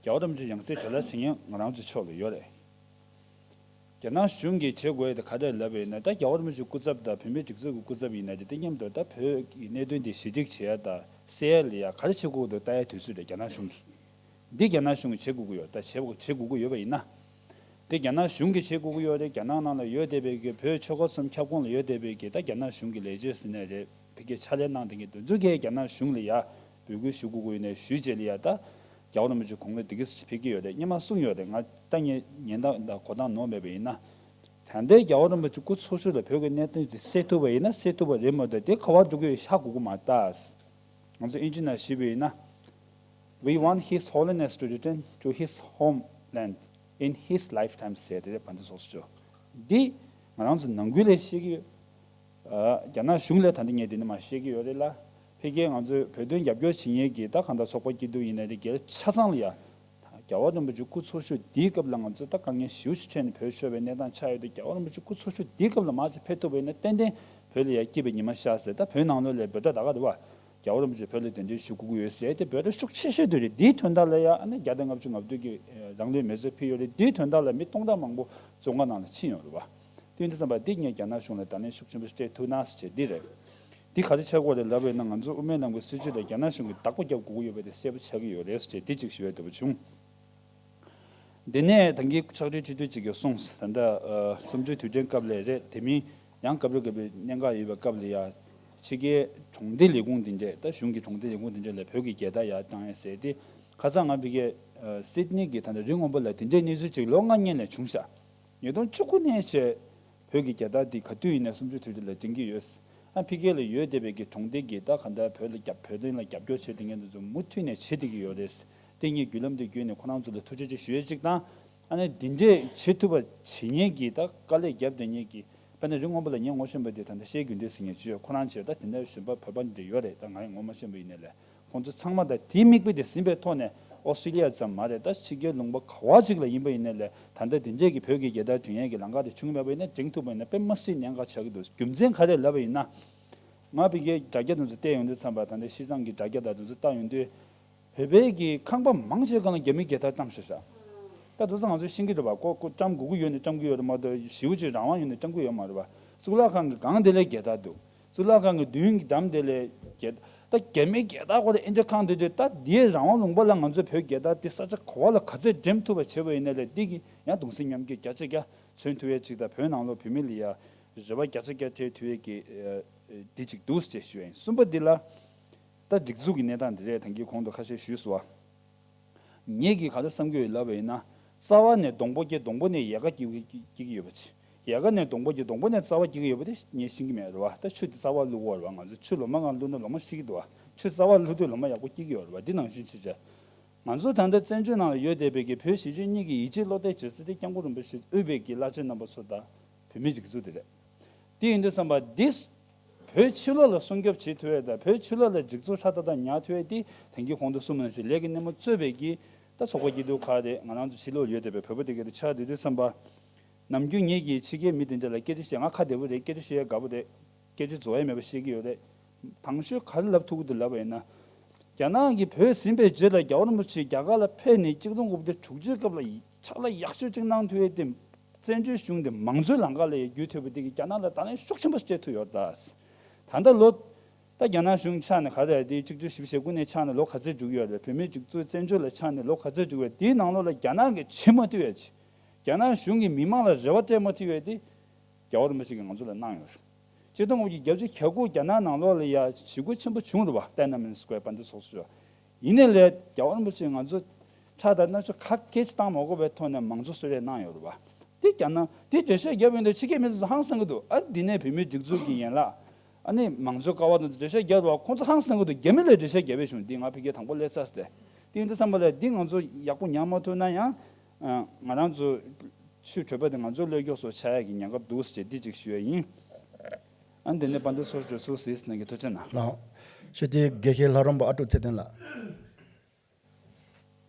རྒྱལ་བ་རིན་པོ་ཆེ་ཡང་སྲིད་བྲེལ་བ་བྱེད་མཁན་ང་རང་ཚོའི་ཕྱོགས་ལ་ཡོད་རེད། རྒྱ་ནག་གཞུང་གིས་བྱེད་དགོས་ཡས་དེ་ག་རེ་ལབ་ཡིན་ན། ད་རྒྱལ་བ་རིན་པོ་ཆེའི་སྐུ་ཚབ་དང་བོད་མིའི་སྒྲིག་འཛུགས་ཀྱི་སྐུ་ཚབ་ཡིན་ན་དེ་དེ་མཉམ་དུ་ད་བོད་ཀྱི་གནད་དོན་དེ་ཞི་འགྲིག་བྱེད་ཡ་དང་སེལ་ཡ་ལ་ཡ་ག་རེ་བྱེད་དགོས་འདུག་ལྟ་ཡའི་དུས་ཚོད་རེད་རྒྱ་ནག་གཞུང་གིས། འདི་རྒྱ་ནག་གཞུང་གིས་བྱེད་དགོས་ཀྱི་ཡོད། ད་བྱེད་དགོས་བྱེད་དགོས་ཀྱི་ཡོད་པ་ཡིན་ན། དེ་རྒྱ་ནག་གཞུང་གིས་བྱེད་དགོས་ཀྱི་ཡོད་རེད། རྒྱ་ནག་ནང་ལ་ཡོད་བསྡད་པའི་གི་བོད་ཆོལ་ཁ་གསུམ་ཁྱབ་ཁོངས་ལ་ཡོད་བསྡད་པའི་གི་ད་རྒྱ་ནག་གཞུང་གི་ལས་བྱེད་ཟེར་ནའི་རེད། ཕ་གིའི་ཕྱག་ལས་གནང་བསྡད་མཁན་དེ་ཚོ་གིས་རྒྱ་ནག་གཞུང་ལ་ཡ་འབོད་སྐུལ་ཞུ་དགོས་ཀྱི་ཡོད་ནའི་ཞུས་རྗེས་ལ་ཡ་ད་རྒྱལ་བ་རིན་པོ་ཆེ་དགུང་ལོ་འདི་ག་ཙམ་ཕེབས་ཀྱི་ཡོད་རེད། སྔོན་མ་གསུངས་ཡོད་རེད། ང་ད་ངས་ཉན་སྟངས་དང་གོ་སྟངས་ནོར་མེད་པ་ཡིན་ན། ད་ལྟའི་རྒྱལ་བ་རིན་པོ་ཆེ་སྐུ་འཚོ་བཞུགས་ལ་བོད་ཀྱི་གནད་དོན་དེ་སེལ་ཐུབ་པ་ཡིན་ན་སེལ་ཐུབ་པ་རེད་མ་གཏོགས་དེ་ག་པར་འགྲོ་གི་ཡོད་ཧ་གོ་གི་མ་རེད། ང་ཚོ་ཨིན་ཇི་ནང་བཤད་པ་ཡིན་ན། We want His Holiness to return to his homeland in his lifetime ཟེར་དེ་རེད། དཔལ་ལྡན་ཚོགས་གཙོ་མཆོག་འདི་ང་རང་ཚོ་ནང་ཁུལ་ལ་བཤད་ཀྱི་ཡོད། ཨ། རྒྱ་ནག་གཞུང་ལ་ད་འདི་ངས་འདི་ནས་མར་བཤད་ཀྱི་ཡོད་རེད་ལ། ཕ་གིའི་ང་ཚོའི་བོད་དོན་རྒྱབ་སྐྱོར་བྱེད་མཁན་གྱི་ད་གང་ལྟར་ཚོགས་པ་སྐྱིད་སྡུག་ཡིན་ནའི་རེད། སྒེར་ཆ་ཚང་ལ་ཡ། རྒྱལ་བ་རིན་པོ་ཆེ་སྐུ་འཚོ་བཞུགས་འདིའི་སྐབས་ལ་ང་ཚོས་ད་དཀའ་ངལ་ཞེ་པོ་ཞིག་འཕྲད་ནས་བོད་ཤོར་བའི་གནས་སྟངས་ཆགས་ཡོད་དུས། རྒྱལ་བ་རིན་པོ་ཆེ་སྐུ་འཚོ་བཞུགས་འདིའི་སྐབས་ལ་མར་ཅིག་ཕེབས་ཐུབ་པ་ཡིན་ན་ཏན་ཏན་བོད་ལ་ཡ་སྐྱིད་པའི་ཉི་མ་ཤར་ཟེར། ད་བོད་ནང་ལོགས་ལ་འབོད་སྒྲ་ད་ག་རེད་བ། རྒྱལ་བ་རིན་པོ་ཆེ་བོད་ལ་གདན་འདྲེན་ཞུ་དགོས་ཀྱི་ཡོད་ཟེར་ཏེ་འབོད་སྒྲ་ཤུགས་ཆེ་ཤོས་དེ་རེད། འདིའི་དོན་དག་ལ་ཡ་ཨ་ནི་བརྒྱ་དང་ལྔ་བཅུ་ང་བདུན་གྱི་རང་ལུས་མེ་མཚོན་ཕུལ་ཡོད་རེད། འདིའི་དོན་དག་ལ་མི་སྟོང་ཕྲག་མང་པོ་བཙོན་ཁང་ནང་ལ་ཕྱིན་ཡོད་རེད་བ། དེ་ཡིན་དུས་ཙམ་པ་འདི་ངས་རྒྱ་ནག་གཞུང་ལ་བརྡ་ལན་ཤུགས་ཆེན་པོ་སྤྲད་ཐུབ་ན་ཟེར་བྱས་འདི་རེད། འདི་ག་རེ་བྱེད་དགོས་རེད་ལབ་པ་ཡིན་ན། ང་ཚོ་དབུ་མའི་ལམ་གྱི་སྲིད་བྱུས་ལ་རྒྱ་ནག་གཞུང་གིས་བདག་པོ་རྒྱབ་དགོས་ཀྱི་ཡོད་པ་དེ་གསལ་པོ་ཆགས་ཀྱི་ཡོད་རེད་ཟེར་བྱས་འདི་གཅིག་ཞུ་ཡ་འདོད་པ་བྱུང་། འདི་ནས་ད་གིན་ཕྱག་སྦྲེལ་ཁྲི་འདུས་གཅིག་གིས་གསུངས། ད་ལྟ་ཨ་གསུམ་བཅུའི་དུས་དྲན་སྐབས་ལ་རེད། དེ་མིན་ཡང་སྐབས་རེ་སྐབས་རེ་གནད་འགག་ཡོད་པའི་སྐབས་ལ་ཡ་ཕྱི་རྒྱལ་གྲོང་སྡེ་ལས་ཁུངས་དེ་འདྲས། ད་གཞུང་གི་གྲོང་སྡེ་ལས་ཁུངས་དེ་འདྲས་ལ་བོད་ཀྱི་རྒྱལ་དར་ཡར་བཏང་ཡ་ཟེར་ཏེ། ཁ་སང་ང་ཕ་གིའི་ཨ་སིད་ནི་གི་ད་ལྟ་རི་སྔོན་པོ་ལ་དེ་འདྲའི་གནས་ཚུལ་ཅིག་ལོ་ལྔ་སྔོན་ལ་བྱུང་ཤག་ཉིས་སྟོང་བཅུ་དགུ་ནས་བྱས། བོད་ཀྱི་རྒྱལ་དར་འདི་ག་དུས་ཡིན་ནའི་གསུམ་བཅུའི་དུས་དྲན་ལ་སྒྲེང་གི་ཡོད། ཨ་ཕ་གི་ལ་ཡོད་བསྡད་པའི་གི་གྲོང་སྡེ་གི་ད་ག་འདྲ་བོད་ལ་རྒྱབ་བོད་དོན་ལ་རྒྱབ་སྐྱོར་བྱེད་བསྡད་མཁན་དེ་ཚོ་མུ་མཐུད་ནས་བྱེད་བསྡད་ཀྱི་ཡོད་རེད། དེ་ངས་བརྒྱུད་ལམ་འདི་བརྒྱུད་ནས་ཁོ་རང་ཚོ་ལ་ཐུགས་རྗེ་ཆེ་ཞུ་ཡས་གཅིག་དང་། ཨ་ནི་འདི་འདྲས་བྱེད་ཐུབ་པ་བྱེད་མཁན་གྱི་ད་དཀའ་ལས་བརྒྱབ་བསྡད་མཁན་གྱི། དཔེར་ན་རི་སྔོན་པོ་ལ་ངས་ངོ་ཤེས་པ་དེ་ད་ལྟ་ཤེས་རྒྱུ་འདི་ཟེར་མཁན་ཅིག་ཡོད། ཁོ་རང་བྱས་ད་དེ་འདྲ་གཞོན་པ་བོད་པ་འདི་འདྲ་ཡོད་རེད། ད་ང་ཡང་ངོ་མ་ཤེས་པ་ཡིན་ནའི་ལས། ཁོང་ཚོ་ཚང་མ་ད་དེའི་མིག་དཔེ་དེ་ཟིན་པའི་ཐོག་ནས་ཨོ་སི་ཀྲི་ལི་ཡ་ཙམ་མ་རེད། ད་ཕྱི་རྒྱལ་ལུང་པ་ག་བ་ཅིག་ལ་ཡིན་པ་ཡིན་ནའི་ལས། ད་ལྟ་དེ་འདྲས་ཀྱི་བོད་ཀྱི་རྒྱལ་དར་སྒྲེང་ཡས་ཀྱི་ལམ་ཁ་དེ་བྱུང་མེད་པ་ཡིན་ན་སྒྲེང་ཐུབ་པ་ཡིན་ན་དཔེ་མི་སྲིད་གནད་འགག་ཆགས་ཀྱི་འདུག་རྒྱུ་མཚན་ག་རེ་ལབ་པ་ཡིན་ན། ང་ཕ་གིའི་དྲ་རྒྱ་དེ་ཚོ་བལྟས་ཡོང་དུས་ཙམ་པ། ད་ལྟ་ཤིས་ཙང་གི་དྲ་རྒྱ་དང་དེ་ཚོ་བལྟ་ཡོང་དུས། བོད་པའི་གི་ཁང་པ་མང་ཆེ་སྒང་ལ་རྒྱ་མིའི་རྒྱལ་དར་བཀྲམ་བཞག་ཤག་ད་དེ་ཚོ་ང་ཚོས་ཤེས་ཀྱི་རེད་པ། ཁོ་ཁོ་བཀྲམ་དགོས་ཀྱི་ཡོད་ནའི་བཀྲམ་གྱི་ཡོད་རེད་མ་གཏོགས། ཞེ་པོ་ཅིག་རང་དབང་ཡོད་ནའི་བཀྲམ་གྱི་ཡོད་མ་རེད་པ། གཙུག་ལག་ཁང་གི་སྒང་དེ་ལ་རྒྱལ་དར་འདུག་གཙུག་ལག་ཁང་གི་མདུན་གྱི་འགྲམ་དེ་ལ་རྒྱལ། ད་རྒྱ་མིའི་རྒྱལ་དར་ཁོ་རང་ཨེ་འདྲ་བཀང་བསྡད་དུས། ད་འདིའི་རང་དབང་ལུང་པ་ལ་ང་ཚོའི་བོད་རྒྱལ་དར་འདི་ས་ཆ་ག་བ་ལ་ག་ཚོད་འགྲེམས་ཐུབ་པ་བྱས་པ་ཡིན་ནའི་ལས། འདི་གིས་ཡང་གདུང་སེམས་མཉམ་སྐྱེད་བརྒྱ་ཆ་བརྒྱ་མཚོན་ཐུབ་ཡས་ཅིག་དང་། བོད་ནང་ལོགས་བོད་མི་ལ་ཡ་རེ་བ་བརྒྱ་ཆ་བརྒྱ་འཕྲད་ཐུབ་ཡས་ཀྱི་འདི་ཅིག་འདུག་ཅེས་ཞུ་ཡ་ཡིན། གསུམ་པ་འདི་ལ། ད་སྒྲིག་འཛུགས་ཀྱི་གནས་སྟངས་འདི་རེད། ད་གིན་གོང་དུ་ཁ་ཤས་ཞུས་སོང་བ། ངེད་ཀྱིས་ག་རེ་བསམ་གྱི་ཡོད་ལབ་པ་ཡིན་ན། རྩ་བ་ནས་སྡོང་པོ་སྐྱེ། སྡོང་པོ་ནས་ཡལ་ག་སྐྱེ་གི་སྐྱེ་གི་ཡོད་པ་ཅིག་ཡལ་ག་ནས་སྡོང་པོ་སྐྱེ། སྡོང་པོ་ནས་རྩ་བ་སྐྱེ་གི་ཡོད་པ་དེ་ངས་ཤེས་ཀྱི་མེད་རེད་བ། ད་ཆུ་དེ་རྩ་བ་བླུག་གོ་རེད་བ། ང་ཚོས་ཆུ་ལོ་མ་གང་བླུགས་ན་ལོ་མ་ཤི་གི་འདུག་བ། ཆུ་རྩ་བ་བླུགས་དུས་ལོ་མ་ཡག་པོ་སྐྱེ་གི་ཡོད་རེད་བ། འདི་ནང་བཞིན་བྱས་བྱས། ང་ཚོ་ད་ལྟ་བཙན་བྱོལ་ནང་ལ་ཡོད་བསྡད་པའི་གི་བོད་གཞིས་བྱེས་གཉིས་ཀྱི་ཡིད་ཆེས་བློ་གཏད་བྱེད་ས་དེ་སྐྱབས་མགོན་རིན་པོ་ཆེ་དབུས་པའི་གི་བླ་ཆེན་རྣམ་པ་ཚོ་དང་བོད་མིའི་སྒྲིག་འཛུགས་དེ་རེད། དེ་ཡིན་དུས་ཙམ་པ་འདི་བོད་ཕྱི་ལོགས་ལ་སྲུང་སྐྱོབ་བྱེད་ཐུབ་ཡས་དང་བོད་ཕྱི་ལོགས་ལ་སྒྲིག་འཛུགས་ཧྲ་ཏག་ཏག་ཉར་ཐུབ་ཡས་དེ་དེང་གི་ཁོང་ཚོ་གསུམ་ནང་བཞིན་ལས་ཀྱི་སྣེ་མོ་གཙོས་པའི་གི་ད་ཚོགས་པ་སྐྱིད་སྡུག་ཁག་དེ་ང་རང་ཚོ་ཕྱི་ལོགས་ཡོད་བསྡད་པའི་བོད་པ་དེ་ག་དེ་ཆགས་བསྡད་དུས་ཙམ་པ། ནམ་རྒྱུན་ངེད་ཀྱིས་ཕྱི་རྒྱལ་མི་དེ་འདྲ་ལ་སྐད་ཆ་བཤད། ང་ཁ་བདེ་པོ་རེད། སྐད་ཆ་བཤད་ཡས་དགའ་པོ་རེད། སྐད་ཆ་རྫོགས་ཡས་མེད་པ་བཤད་ཀྱི་ཡོད་རེད། དང་ཤོས་ག་རེ་ལབ་ཐུབ་ཀྱི་འདུག་ལབ་པ་ཡིན་ན། རྒྱ་ནག་གིས་བོད་ཟིན་པའི་རྗེས་ལ་རྒྱལ་བ་རིན་པོ་ཆེ་རྒྱ་གར་ལ་ཕེབས་ནས་གཅིག་སྟོང་དགུ་བརྒྱ་དྲུག་ཅུའི་སྐབས་ལ་ཕྱག་ལས་ཡག་ཤོས་གཅིག་གནང་ཐུབ་ཡས་དེ། བཙན་བྱོལ་གཞུང་དེ་མང་གཙོའི་ལམ་ཁ་ལ་ཡ་བསྒྱུར་ཐུབ་པ་དེ་གིས་རྒྱ་ནག་ལ་ད་ལན་ཤུགས་ཆེན་པོ་སྤྲད་ཐུབ་ཡོད་རེད་ད། ད་ལྟ་ལོ། ད་རྒྱ་ནག་གཞུང་ཆགས་ནས་ག་རེ་རེད། དེ་གཅིག་བརྒྱ་བཞི་བཅུ་ཞེ་དགུ་ནས་ཆགས་ནས་ལོ་ག་ཚོད་འགྲོ་གི་ཡོད་རེད། བོད་མིའི་སྒྲིག་འཛུགས་བཙན་བྱོལ་ལ་ཆགས་ནས་ལོ་ག་ཚོད་འགྲོ་གི་ཡོད། དེའི་ནང་ལོགས་ལ་རྒྱ་ནག་གིས་བྱེད་མ་ཐུབ་ཡས་ཅིག་རྒྱ་ནག་གཞུང་གིས་མི་མང་ལ་རེ་བ་སྤྲད་མ་ཐུབ་ཡས་དེ། རྒྱལ་བ་རིན་པོ་ཆེ་གིས་ང་ཚོ་ལ་གནང་ཡོད་རེད། ཆིག་སྟོང་དགུ་བརྒྱ་བརྒྱད་ཅུ་གྱ་དགུ་རྒྱ་ནག་ནང་ལོགས་ལ་ཡ་ཞི་རྒོལ་ཆེན་པོ་བྱུང་རེད་བ། ཏའེ་ནན་མེན་སི་ཀོ་ཝེར་བ་འདི་སོགས་སུ་ཡོད། ཡིན་ནའི་ལས་རྒྱལ་བ་རིན་པོ་ཆེས་ང་ཚོ་ཁྲག་དང་སྣ་ཆུ་ཁ་སྐད་ཅིག་བཏང་མ་དགོས་པའི་ཐོག་ནས་མང་གཙོ་གསོལ་རས་གནང་ཡོད་རེད་བ། དེ་རྒྱ་ནག་དེ་འགྲེལ་བཤད་བརྒྱབ་ཡོང་དུས་ཕྱི་རྒྱལ་མི་ཚོ་ཧང་སང་གི་འདུག་ཨ་འདི་ནས་བོད་མིའི་སྒྲིག་འཛུགས་ཀྱི་ཡན་ལག་ཨ་ནི་མང་གཙོའི་ཀ་བ་དང་འགྲེལ་བཤད་བརྒྱབ་རེད་བ། ཁོང་ཚོ་ཧང་སང་གི་འདུག་རྒྱ་མི་ལ་འགྲེལ་བཤད་བརྒྱབ་པའི་གཞུང་འདི་ང་ཕ་གིར་དང་པོ་སླེབས་ཚར་སྟེ། དེ་ཡིན་དུས་ཙམ་པ་ལ་འདི་ང་ཚོ་ཡག་པོ་ཉར་མ་ཐུབ་ན་ཡང་། ང་རང་ཚོ་ཆོས་གྲོས་པ་དེ་ང་ཚོའི་བློས་འཁྱོག་སོགས་ཆགས་ཡག་གི་ཉེན་ཁ་འདུག་ཟེར་འདི་གཅིག་ཞུ་ཡ་ཡིན། ཨ་འདི་ནས་དཔལ་ལྡན་ཚོགས་གཙོ་ཚུར་གཟིགས་གནང་གི། ཐུགས་རྗེ་གནང་། ལགས། ཞུ་སྟེ་དགེ་བཤེས་ལྷ་རམས་པ་ཨ་ཀྲུག་ཚེ་བརྟན་ལགས།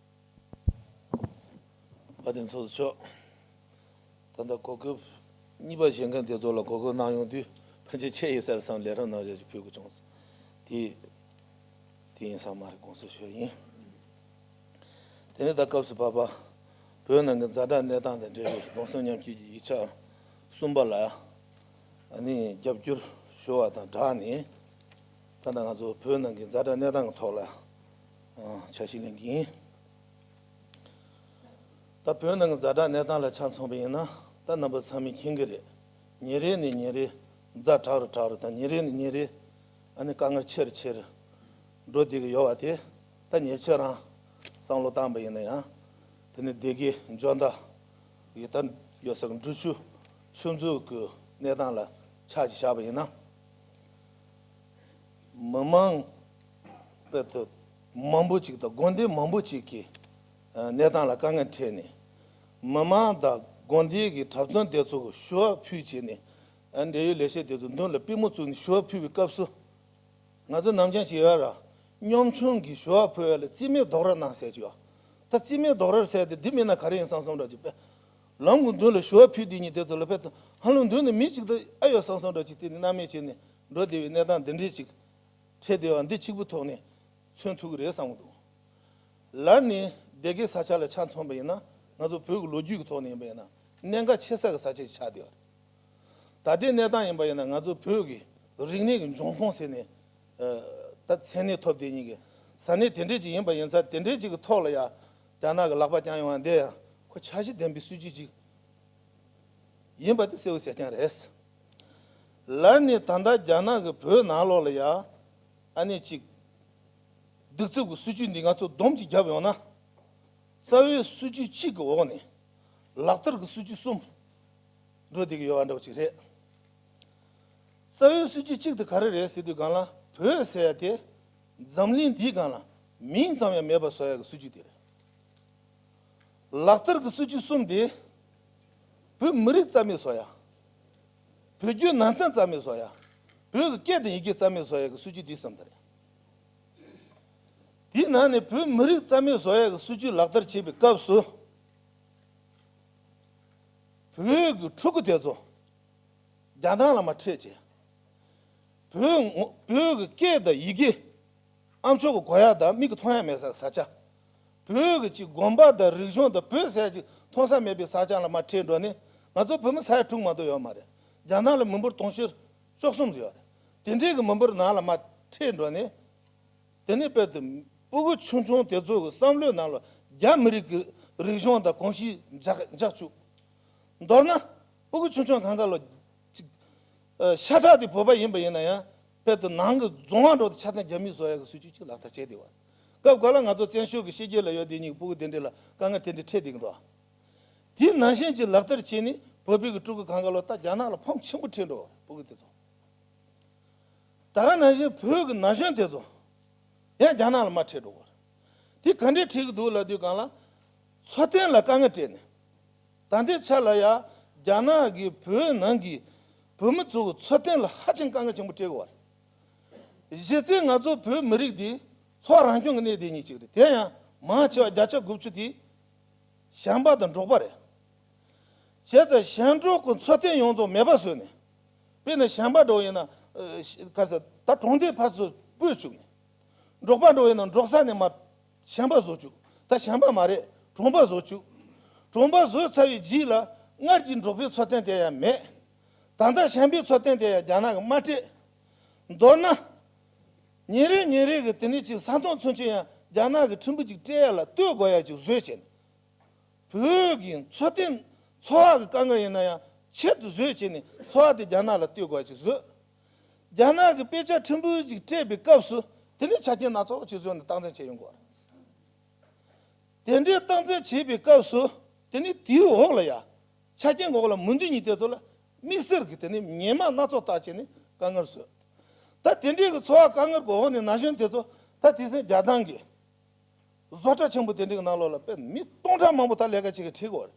དཔལ་ལྡན་ཚོགས་གཙོ་མཆོག་ད་ལྟ་གོ་སྐབས་གཉིས་པ་བཞེས་མཁན་དེ་ཚོ་ལ་གོ་སྐབས་གནང་ཡོང་དུས་ཕན་ཆད་ཆེ་ཡིན་ས་རེད་བསམ་ལས་རོགས་གནང་བྱས་ཀྱི་ཕུལ་དགོས་བྱུང་། དེ་དེ་ཡིན་ས་མ་རེད། དགོངས་སེལ་ཞུ་ཡ་ཡིན། དེ་ནས་ད་སྐབས་སུ་བབ་པ་བོད་ནང་གི་ཛ་དྲག་གནས་སྟངས་དང་འབྲེལ་བའི་གདུང་སེམས་མཉམ་སྐྱེད་ཀྱི་ཡིག་ཆ་གསུམ་པ་ལ་ཨ་ནི་རྒྱབ་སྐྱོར་ཞུ་བ་དང་སྦྲགས་ནས། ད་ལྟ་ང་ཚོ་བོད་ནང་གི་ཛ་དྲག་གནས་སྟངས་ཀྱི་ཐོག་ལ་ཨ་ཆ་ཤས་ལེན་གྱི་ཡིན། ད་བོད་ནང་གི་ཛ་དྲག་གནས་སྟངས་ལ་ཆ་མཚོན་པ་ཡིན་ན། ད་རྣམ་པ་ཚང་མས་མཁྱེན་གྱི་རེད། ཉིན་རེ་ནས་ཉིན་རེ་ཛ་དྲག་རུ་དྲག་རུ་དང་། ཉིན་རེ་ནས་ཉིན་རེ་ཨ་ནི་དཀའ་ངལ་ཆེ་རུ་ཆེ་རུ་འགྲོ་བསྡད་ཀྱི་ཡོད་པ་དེ། ད་ཉེ་ཆར་རང་བསམ་བློ་བཏང་པ་ཡིན་ན་ཡང་། དེ་ནི་སྡེ་དགེ་འཇོ་མདའ་ཡི་ད་ཡོད་ས་གི་འབྲི་ཆུ་ཆུ་མཛོད་ཀྱི་གནས་སྟངས་ལ་ཆ་ཅིག་བཞག་པ་ཡིན་ན། མི་མང་དཔེ་དེ་མང་པོ་ཅིག་དང་དགོན་སྡེ་མང་པོ་ཅིག་གི་ཨ་གནས་སྟངས་ལ་དཀའ་ངལ་འཕྲད་ནས། མི་མང་དང་དགོན་སྡེ་གི་གྲྭ་བཙུན་དེ་ཚོ་གི་ཞུ་བ་ཕུལ་བྱས་ནས། ཨ་འབྲེལ་ཡོད་ལས་བྱེད་དེ་ཚོ་མདུན་ལ་པུས་མོ་བཙུགས་ནས་ཞུ་བ་ཕུལ་བའི་སྐབས་སུ། ང་ཚོ་ནམ་རྒྱུན་ཅིག་ཡོད་ར། གཉོམ་ཆུང་གིས་ཞུ་བ་ཕུལ་བ་ལ་རྩིས་མེད་རྡོག་ར་གནང་ཟེར་གྱི་ཡོད། ད་རྩིས་མེད་རྡོག་ར་ཟེར་དེ་འདི་མིན་ན་ག་རེ་ཡིན་བསམ་བསམ་འདྲ་ཅིག་པས། ལམ་གྱི་མདུན་ལ་ཞུ་བ་ཕུལ་དེ་གཉིས་དེ་ཚོ་ལ་ཕེབས་དང་ཧ་ལམ་མདུན་ནས་མི་གཅིག་ད་ཨ་ཡོད་བསམ་བསམ་འདྲ་ཅིག་དེ་ནི་སྣང་མེད་བྱས་ནས་འགྲོ་བསྡད་པའི་གནས་སྟངས་འདི་འདྲའི་ཅིག་འཕྲད་བསྡད་པ་འདི་གཅིག་པུ་ཐོག་ནས་མཚོན་ཐུབ་ཀྱི་རེད་བསམ་གྱི་འདུག་ལར་ནས་སྡེ་དགེ་ས་ཆ་ལ་ཆ་མཚོན་པ་ཡིན་ན། ང་ཚོ་བོད་ཀྱི་ལོ་རྒྱུས་ཀྱི་ཐོག་ནས་ཡིན་པ་ཡིན་ན་གནད་འགག་ཆེ་ས་གི་ས་ཆ་ཞིག་ཆགས་བསྡད་པ་རེད། ད་ལྟའི་གནས་སྟངས་ཡིན་པ་ཡིན་ན། ང་ཚོ་བོད་ཀྱི་རིག་གནས་ཀྱི་འབྱུང་ཁུངས་ཟེར་ནས་ཨ་ད་མཚན་གནས་ཐོབ་བསྡད་མཁན་གྱི་ས་གནས་དེ་འདྲས་ཅིག་ཡིན་པ་ཡིན་ཙང་། དེ་འདྲས་ཅིག་གི་ཐོག་ལ་ཡ་རྒྱ་ནག་གི་ལག་པ་བརྐྱངས་ཡོང་བ་འདི་ཡང་ཁོ་འཆར་གཞི་ལྡན་པའི་སྲིད་ཇུས་ཅིག་ཡིན་པ་དེ་གསལ་པོ་གསལ་རྐྱང་རེད། ལར་ནས་ད་ལྟ་རྒྱ་ནག་གིས་བོད་ནང་ལོགས་ལ་ཡ་ཨ་ནི་ཅིག་གདུག་རྩུབ་ཀྱི་སྲིད་ཇུས་འདི་ང་ཚོ་སྡོམ་ཅིག་བརྒྱབ་ཡོང་ན། རྩ་བའི་སྲིད་ཇུས་གཅིག་གི་འོག་ནས་ལག་བསྟར་གྱི་སྲིད་ཇུས་གསུམ་འགྲོ་བསྡད་ཀྱི་ཡོད་པ་འདྲ་བོ་ཅིག་རེད། རྩ་བའི་སྲིད་ཇུས་གཅིག་དེ་ག་རེ་རེད་ཟེར་དུས་སྒང་ལ། བོད་ཟེར་ཡ་དེ་འཛམ་གླིང་འདིའི་སྒང་ལ་མིང་ཙམ་ཡང་མེད་པ་བཟོ་ཡ་གི་སྲིད་ཇུས་དེ་རེད། ལག་བསྟར་གྱི་སྲིད་ཇུས་གསུམ་དེ། བོད་མི་རིགས་རྩ་མེད་བཟོ་ཡ། བོད་བརྒྱུད་ནང་བསྟན་རྩ་མེད་བཟོ་ཡ། བོད་ཀྱི་སྐད་དང་ཡི་གེ་རྩ་མེད་བཟོ་ཡ་གི་སྲིད་ཇུས་འདི་གསུམ་དེ་རེད། དེའི་ནང་ནས་བོད་མི་རིགས་རྩ་མེད་བཟོ་ཡ་གི་སྲིད་ཇུས་ལག་བསྟར་བྱེད་པའི་སྐབས་སུ། བོད་ཀྱི་ཕྲུ་གུ་དེ་ཚོ་རྒྱ་ནག་ལ་མར་ཁྲིད་བྱས། བོད་ངོ་བོད་ཀྱི་སྐད་དང་ཡི་གེ་ཨ་མཆོག་གིས་གོ་ཡ་དང་མིག་གིས་མཐོང་ཡ་མེད་ས་གི་ས་ཆ། བོད་ཀྱི་ཅིག་དགོན་པ་དང་རིག་གཞུང་དང་བོད་ཟེར་ཡ་ཅིག་མཐོང་ས་མེད་པའི་ས་ཆ་ལ་མར་ཁྲིད་འགྲོ་ནས། ང་ཚོ་བོད་མི་ས་ཡ་དྲུག་མ་གཏོགས་ཡོད་མ་རེད། རྒྱ་ནག་ལ་མི་འབོར་དུང་ཕྱུར་བཅུ་གསུམ་ཡོད་རེད། དེ་འདྲའི་གི་མི་འབོར་ནང་ལ་མར་ཁྲིད་འགྲོ་ནས། དེ་ནས་དཔེར་དུ་ཕྲུ་གུ་ཆུང་ཆུང་དེ་ཚོ་གི་བསམ་བློའི་ནང་ལ་རྒྱ་མི་རིགས་ཀྱི་རིག་གཞུང་དང་གོམས་གཤིས་འཇགས་འཇགས་བཅུག་མདོར་ན། ཕྲུ་གུ་ཆུང་ཆུང་གང་ག་ལོ་ཅིག་ཨ་ཤ་ཁྲག་དེ་བོད་པ་ཡིན་པ་ཡིན་ན་ཡང་། དཔེར་དུ་ནང་གི་རྫོང་བ་འགྲོ་དུས་ཆ་ཚང་རྒྱ་མིས་བཟོ་ཡ་གི་སྲིད་ཇུས་ཅིག་ལག་བསྟར་བྱས་བསྡད་པ། སྐབས་འགའ་ལ་ང་ཚོ་བཙན་བྱོལ་གྱི་ཕྱི་རྒྱལ་ལ་ཡོད་དེ་གཉིས་ཀྱི་ཕྲུ་གུ་དེ་འདྲས་ལ་དཀའ་ངལ་དེ་འདྲས་འཕྲད་བསྡད་ཀྱི་འདུག་དེ་ནང་བཞིན་གྱི་ལག་བསྟར་བྱས་ནས་བོད་པའི་གི་ཕྲུ་གུ་གང་ག་ལོ་ད་རྒྱ་ནག་ལ་ཕམ་ཆེན་པོ་ཁྲིད་འགྲོ་བ་ཕྲུ་གུ་དེ་ཚོ། ད་ག་ནང་བཞིན་བོད་ཀྱི་ན་གཞོན་དེ་ཚོ་ཡང་རྒྱ་ནག་ལ་མར་ཁྲིད་འགྲོ་བ་རེད། དེ་ག་འདྲས་ཁྲིད་ཀྱི་འདུག་ལབ་དུས་སྒང་ལ། འཚོ་རྟེན་ལ་དཀའ་ངལ་སྤྲད་ནས། ད་ལྟའི་ཆ་ལ་ཡ་རྒྱ་ནག་གིས་བོད་ནང་གི་བོད་མི་ཚོ་གི་འཚོ་རྟེན་ལ་ཧ་ཅང་དཀའ་ངལ་ཆེན་པོ་སྤྲད་ཀྱི་ཡོད་རེད། གཞི་རྩའི་ང་ཚོ་བོད་མི་རིགས་འདི་འཚོ་བ་རང་སྐྱོང་གི་གནས་དེ་ཉིད་ཅིག་རེད། དེ་ཡང་མང་ཆེ་བ་བརྒྱ་ཆ་དགུ་བཅུ་དེ་ཞིང་པ་དང་འབྲོག་པ་རེད། བྱས་ཙང་ཞིང་འབྲོག་གི་འཚོ་རྟེན་ཡོངས་རྫོགས་མེད་པ་བཟོས་ནས། དཔེར་ན་ཞིང་པ་འདྲ་བོ་ཡིན་ན། ཨ་ཤི་ག་རེ་ཟེར་ད་གྲོང་སྡེ་ཕར་ཚུར་སྤོས་བཅུག་ནས། འབྲོག་པ་འདྲ་བོ་ཡིན་ན་འབྲོག་ས་ནས་མར་ཞིང་པ་བཟོ་བཅུག་ད་ཞིང་པ་མ་རེད། གྲོང་པ་བཟོ་བཅུག་གྲོང་པ་བཟོས་ཚར་བའི་རྗེས་ལ་སྔར་གྱི་འབྲོག་པའི་འཚོ་རྟེན་དེ་ཡང་མེད། ད་ལྟ་ཞིང་པའི་འཚོ་རྟེན་དེ་ཡང་རྒྱ་ནག་གིས་མ་སྤྲད། མདོར་ན། ཉིན་རེ་ཉིན་རེ་གི་དེ་ནས་ཅིག་ས་སྟོང་ཚུན་ཆད་ཡང་རྒྱ་ནག་གི་ཁྲིམས་འབུལ་ཅིག་སྤྲད་ཡ་ལ་ལྟོས་དགོས་ཡ་ཅིག་བཟོས་བྱས་ནས། བོད་ཀྱི་འཚོ་རྟེན་འཚོ་བ་གི་དཀའ་ངལ་ཡིན་ན་ཡང་ཆེད་དུ་བཟོས་བྱས་ནས་འཚོ་བ་དེ་རྒྱ་ནག་ལ་ལྟོས་དགོས་ཅིག་བཟོས། རྒྱ་ནག་གི་དཔེ་ཆ་ཁྲིམས་དཔོན་ཅིག་སྤྲད་པའི་སྐབས་སུ་དེ་ནས་ཆ་རྐྱེན་སྣ་ཚོགས་ཅིག་བཟོས་ནས་སྟངས་འཛིན་བྱས་ཡོང་གི་ཡོད་རེད། དེ་འདྲའི་སྟངས་འཛིན་བྱས་པའི་སྐབས་སུ་དེ་ནས་དེའི་འོག་ལ་ཡ་ཆ་རྐྱེན་འོག་ལ་མི་འདུས་ཉིད་དེ་ཚོ་ལ་དམིགས་བསལ་གྱི་དེ་ནས་ཉེས་མ་སྣ་ཚོགས་བཏགས་བྱས་ནས་དཀའ་ངལ་བཟོས། ད་དེ་འདྲའི་གི་འཚོ་བ་དཀའ་ངལ་གྱི་འོག་ནས་ན་གཞོན་དེ་ཚོ་ད་དེང་སང་རྒྱ་ནག་གི་བཟོ་གྲྭ་ཆེན་པོ་དེ་འདྲའི་གི་ནང་ལོགས་ལ་དཔེ་མི་སྟོང་ཕྲག་མང་པོ་ད་ལས་ཀ་བྱེད་མཁན་ཁྲིད་དགོས་རེད།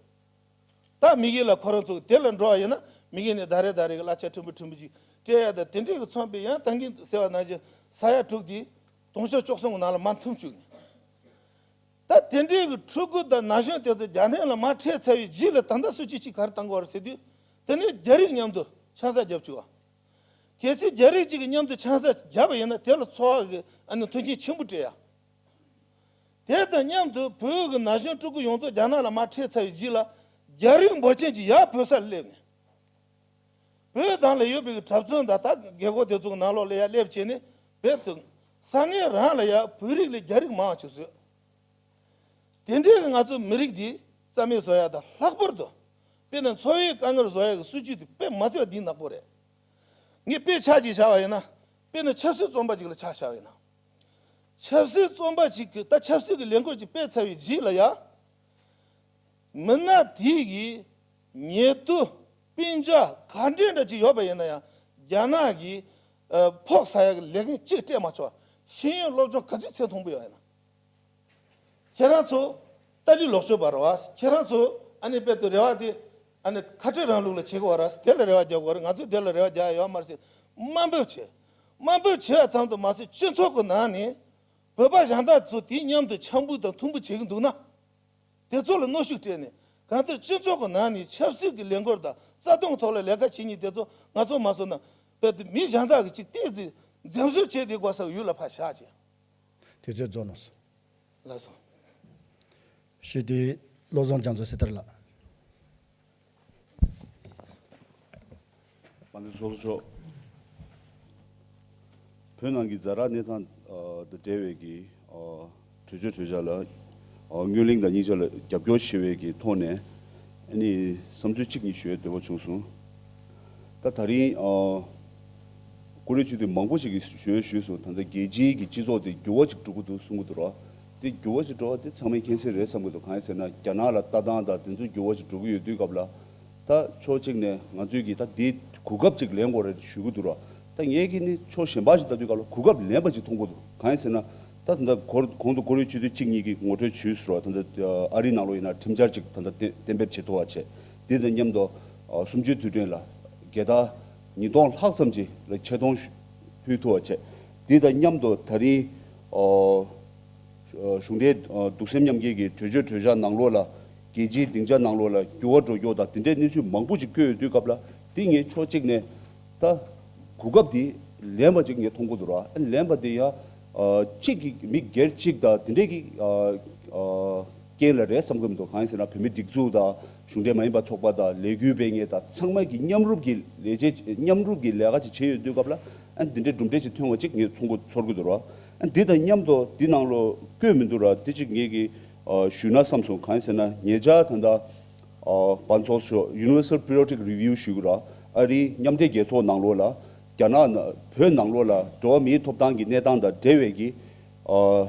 ད་མི་གི་ལ་ཁོ་རང་ཚོ་དེ་ལ་འགྲོ་བ་ཡིན་ན་མི་གི་ནས་ཟླ་རེ་ཟླ་རེ་གི་གླ་ཆ་ཕྲན་བུ་ཕྲན་བུ་ཅིག་སྤྲད་ཡ་ད་དེ་འདྲའི་གི་མཚོན་པའི་ཡང་ད་གིན་ཟེར་བ་ནང་བཞིན་ས་ཡ་དྲུག་དེ་དུང་ཕྱུར་བཅུ་གསུམ་གི་ནང་ལ་མར་འཐིམ་བཅུག་ནས། ད་དེ་འདྲའི་གི་ཕྲུ་གུ་དང་ན་གཞོན་དེ་ཚོ་རྒྱ་ནག་ལ་མར་ཁྲིད་ཚར་བའི་རྗེས་ལ་ད་ལྟ་སྲིད་ཇུས་གཅིག་ག་རེ་བཏང་དགོས་རེད་ཟེར་དུས། དེ་ནས་རྒྱ་རིགས་མཉམ་དུ་ཆང་ས་རྒྱབ་བཅུག་པ། གལ་སྲིད་རྒྱ་རིགས་གཅིག་གིས་མཉམ་དུ་ཆང་ས་བརྒྱབ་པ་ཡིན་ན་དེ་ལ་འཚོ་བ་གི་ཨ་ནི་མཐུན་རྐྱེན་ཆེན་པོ་སྤྲད་ཡ། དེ་དང་མཉམ་དུ་བོད་ཀྱི་ན་གཞོན་ཕྲུ་གུ་ཡོངས་རྫོགས་རྒྱ་ནག་ལ་མར་ཁྲིད་ཚར་བའི་རྗེས་ལ་རྒྱ་རིགས་འབོར་ཆེན་གྱིས་ཡར་བོད་ས་ལ་སླེབས་ནས། བོད་དང་ལ་ཡོད་པའི་གྲྭ་བཙུན་དང་ད་རྒད་པོ་དེ་ཚོ་ནང་ལོགས་ལ་ཡར་སླེབས་བྱས་ནས་བོད་དུ་ས་གནས་རང་ལ་ཡར་བོད་རིགས་ལས་རྒྱ་རིགས་མང་བ་ཅིག་བཟོས། དེ་འདྲའི་གི་ང་ཚོ་མི་རིགས་འདི་རྩ་མེད་བཟོ་ཡ་དང་ལྷག་པར་དུ་དཔེར་ན་འཚོ་བའི་དཀའ་ངལ་བཟོ་ཡ་གི་སྲིད་ཇུས་དེ་དཔེ་མ་སྲིད་པ་འདི་ནག་པོ་རེད། ངས་དཔེ་ཆ་ཅིག་བཞག་པ་ཡིན་ན། དཔེར་ན་ཆབ་སྲིད་བཙོན་པ་ཅིག་ལ་ཆ་བཞག་པ་ཡིན་ན། ཆབ་སྲིད་བཙོན་པ་ཅིག་གིས་ད་ཆབ་སྲིད་ཀྱི་ལས་འགུལ་ཅིག་སྤེལ་ཚར་བའི་རྗེས་ལ་ཡ། མི་སྣ་དེ་གི་ཉེ་དུ་སྤུན་ཀྱག་ག་འདྲས་འདྲ་ཅིག་ཡོད་པ་ཡིན་ན་ཡང་རྒྱ་ནག་གིས་ཨ་ཕོགས་ཟ་ཡ་གི་ལས་འགན་གཅིག་སྤྲད་མ་ཆོག་ཤེས་ཡོན་སློབ་སྦྱོང་ག་ཚོད་ཚད་མཐོན་པོ་ཡོད་ཡིན་ན། ཁྱེད་རང་ཚོ་ཏཱ་ལའི་ལོག་སྤྱོད་པ་རེད་བ། ཁྱེད་རང་ཚོ་ཨ་ནི་དཔེ་དེ་རེ་བ་དེ་ཨ་ནི་ཁ་བྲལ་རིང་ལུགས་ལ་བྱེད་དགོས་ར། དེ་ལ་རེ་བ་རྒྱག་དགོས་ར། ང་ཚོས་དེ་ལ་རེ་བ་རྒྱག་ཡོད་མ་རེད་ཟེར་དམའ་འབེབས་བྱས། དམའ་འབེབས་བྱས་པ་ཙམ་དུ་མ་ཟད་སྤྱི་ཚོགས་ཀྱི་ནང་ནས་བོད་པ་གཞན་དག་ཚོ་དེའི་མཉམ་དུ་འཆམ་པོ་དང་མཐུན་པོ་བྱེད་ཀྱི་འདུག་ན། དེ་ཚོ་ལ་གནོན་ཤུགས་སྤྲད་ནས་གང་ལྟར་སྤྱི་ཚོགས་ཀྱི་ནང་ནས་ཆབ་སྲིད་ཀྱི་ལས་འགུལ་དང་རྩ་དོན་ཐོག་ལ་ལས་ཀ་བྱེད་མཁན་དེ་ཚོ་ང་ཚོ་མ་བཟོ་ན་དཔེ་དེ་མི་གཞན་དག་གིས་ཅིག་ཏོག་ཙམ་འཛེམ་ཟོན་བྱས་བསྡད་དགོས་ས་ཡུལ་ལ་ཕར་བཞག་བྱས། དུས་ཚོད་རྫོགས་ནོ། ལགས་སོ། ཞུ་དུས་བློ་བཟང་རྒྱ་མཚོ་སི་ཐར་ལགས། དཔལ་ལྡན་ཚོགས་གཙོ་མཆོག་བོད་ནང་གི་ཛ་དྲག་གནས་སྟངས་ཨ་དང་འབྲེལ་བའི་གི་ཨ་གྲོས་ཆོད་གྲོས་འཆར་ལ་ཨ་སྔོན་གླེང་དང་སྙིང་བཅར་ལ་རྒྱབ་སྐྱོར་ཞུ་བའི་གི་ཐོག་ནས་ཨ་ནི་བསམ་ཚུལ་གཅིག་གཉིས་ཞུ་བའི་འདོད་པ་བྱུང་སོང་། ད་ད་རིང་ཨ་ཀུ་རེ་ཆུ་དེ་མང་པོ་ཞིག་གིས་ཞུ་ཞུས་སོང་། ད་ལྟ་རྒྱལ་སྤྱིའི་གི་སྤྱི་ཚོགས་དེ་འགྱུར་བ་ཅིག་འགྲོ་གི་འདུག་གསུང་གི་འདུག་ར། དེ་འགྱུར་བ་ཅིག་འགྲོ་བ་དེ་ཚང་མས་མཁྱེན་གསལ་རེད་བསམ་གི་འདུག་གང་ཡིན་ཟེར་ན་རྒྱ་ནག་ལ་ལྟ་སྟངས་དང་དེ་ཚོ་འགྱུར་བ་ཅིག་འགྲོ་གི་ཡོད་དུས་སྐབས་ལ། ད་ཕྱོགས་གཅིག་ནས་ང་ཚོས་ཀྱིས་ད་དེ་གོ་སྐབས་ཅིག་ལེན་དགོས་རེད་ཞུ་གི་འདུག་ར། ད་ངས་ཀྱིས་ནི་ཕྱོགས་གཞན་པ་ཞིག་ལྟ་དུས་སྐབས་ལ་གོ་སྐབས་ལེན་པ་ཅིག་མཐོང་གི་འདུག་གང་ཡིན་ཟེར་ན། ད་ད་ལྟ་གོང་དུ་ཀུ་རེ་ཆུ་ཚོད་གཅིག་གཉིས་ཀྱིས་ངོ་སྤྲོད་ཞུས་སོང་ར། ད་ལྟ་ཨ་རིའི་ནང་ལོགས་ཡིན་ན་ཁྲིམས་འཆར་ཅིག་ད་ལྟ་གཏན་གཏན་འབེབས་བྱེད་ཐུབ་པ་བྱས། དེ་དང་མཉམ་དུ་གསུམ་བཅུའི་དུས་དྲན་ལ་རྒྱལ་དར་ཉིས་སྟོང་ལྷག་ཙམ་ཅིག་ལ་ཆེ་མཐོང་ཕུལ་ཐུབ་པ་བྱས། དེ་དང་མཉམ་དུ་ད་རིང་གཞུང་འབྲེལ་གདུང་སེམས་མཉམ་སྐྱེད་ཀྱི་གྲོས་ཆོད་གྲོས་འཆར་ནང་ལོགས་ལ་རྒྱལ་སྤྱིའི་སྡིངས་ཆ་ནང་ལོགས་ལ་འགྱུར་བ་འགྲོ་རྒྱུ་དང་དེ་འདྲའི་གནས་ཚུལ་མང་པོ་ཅིག་བཀོད་ཡོད་དུས་སྐབས་ལ་དེ་ངས་ཕྱོགས་གཅིག་ནས་ད་གོ་སྐབས་དེ་ལེན་པ་ཅིག་ངས་མཐོང་གི་འདུག་ར། ལེན་པ་དེ་ཡང་གཅིག་གི་མི་སྒེར་གཅིག་དང་དེ་འདྲའི་གི་རྐྱེན་ལ་རེད་བསམ་གི་མི་འདུག་གང་ཡིན་ཟེར་ན་བོད་མི་སྒྲིག་འཛུགས་དང་གཞུང་འབྲེལ་མ་ཡིན་པ་ཚོགས་པ་དང་ལས་འགུལ་སྤེལ་མཁན་དང་ཚང་མ་གི་མཉམ་རུབ་ཀྱི་ལས་བྱེད་མཉམ་རུབ་ཀྱི་ལས་ཀ་ཅིག་བྱས་ཡོད་དུས་སྐབས་ལ་ཨ་འདི་འདྲའི་གྲུབ་འབྲས་ཅིག་ཐོན་པ་ཅིག་ངས་ཚོར་གི་ཚོར་གི་འདུག་ར། ཨ་འདི་དང་མཉམ་དུ་འདི་ནང་ལོ་བཀོད་མི་འདུག་ར། འདི་ཅིག་ངས་ཀྱི་ཞུས་ན་བསམ་སོང་། གང་ཡིན་ཟེར་ན་ཉེ་ཆར་ད་ལྟ་ཨ་བན་ཚོགས་ཤོག་Universal Periodic Review ཞུ་གི་ར། ཨ་རིའི་མཉམ་འབྲེལ་རྒྱལ་ཚོགས་ནང་ལོགས་ལ་རྒྱ་ནག་ན་བོད་ནང་ལོགས་ལ་འགྲོ་བ་མིའི་ཐོབ་ཐང་གི་གནས་སྟངས་དང་འབྲེལ་བའི་གི་ཨ་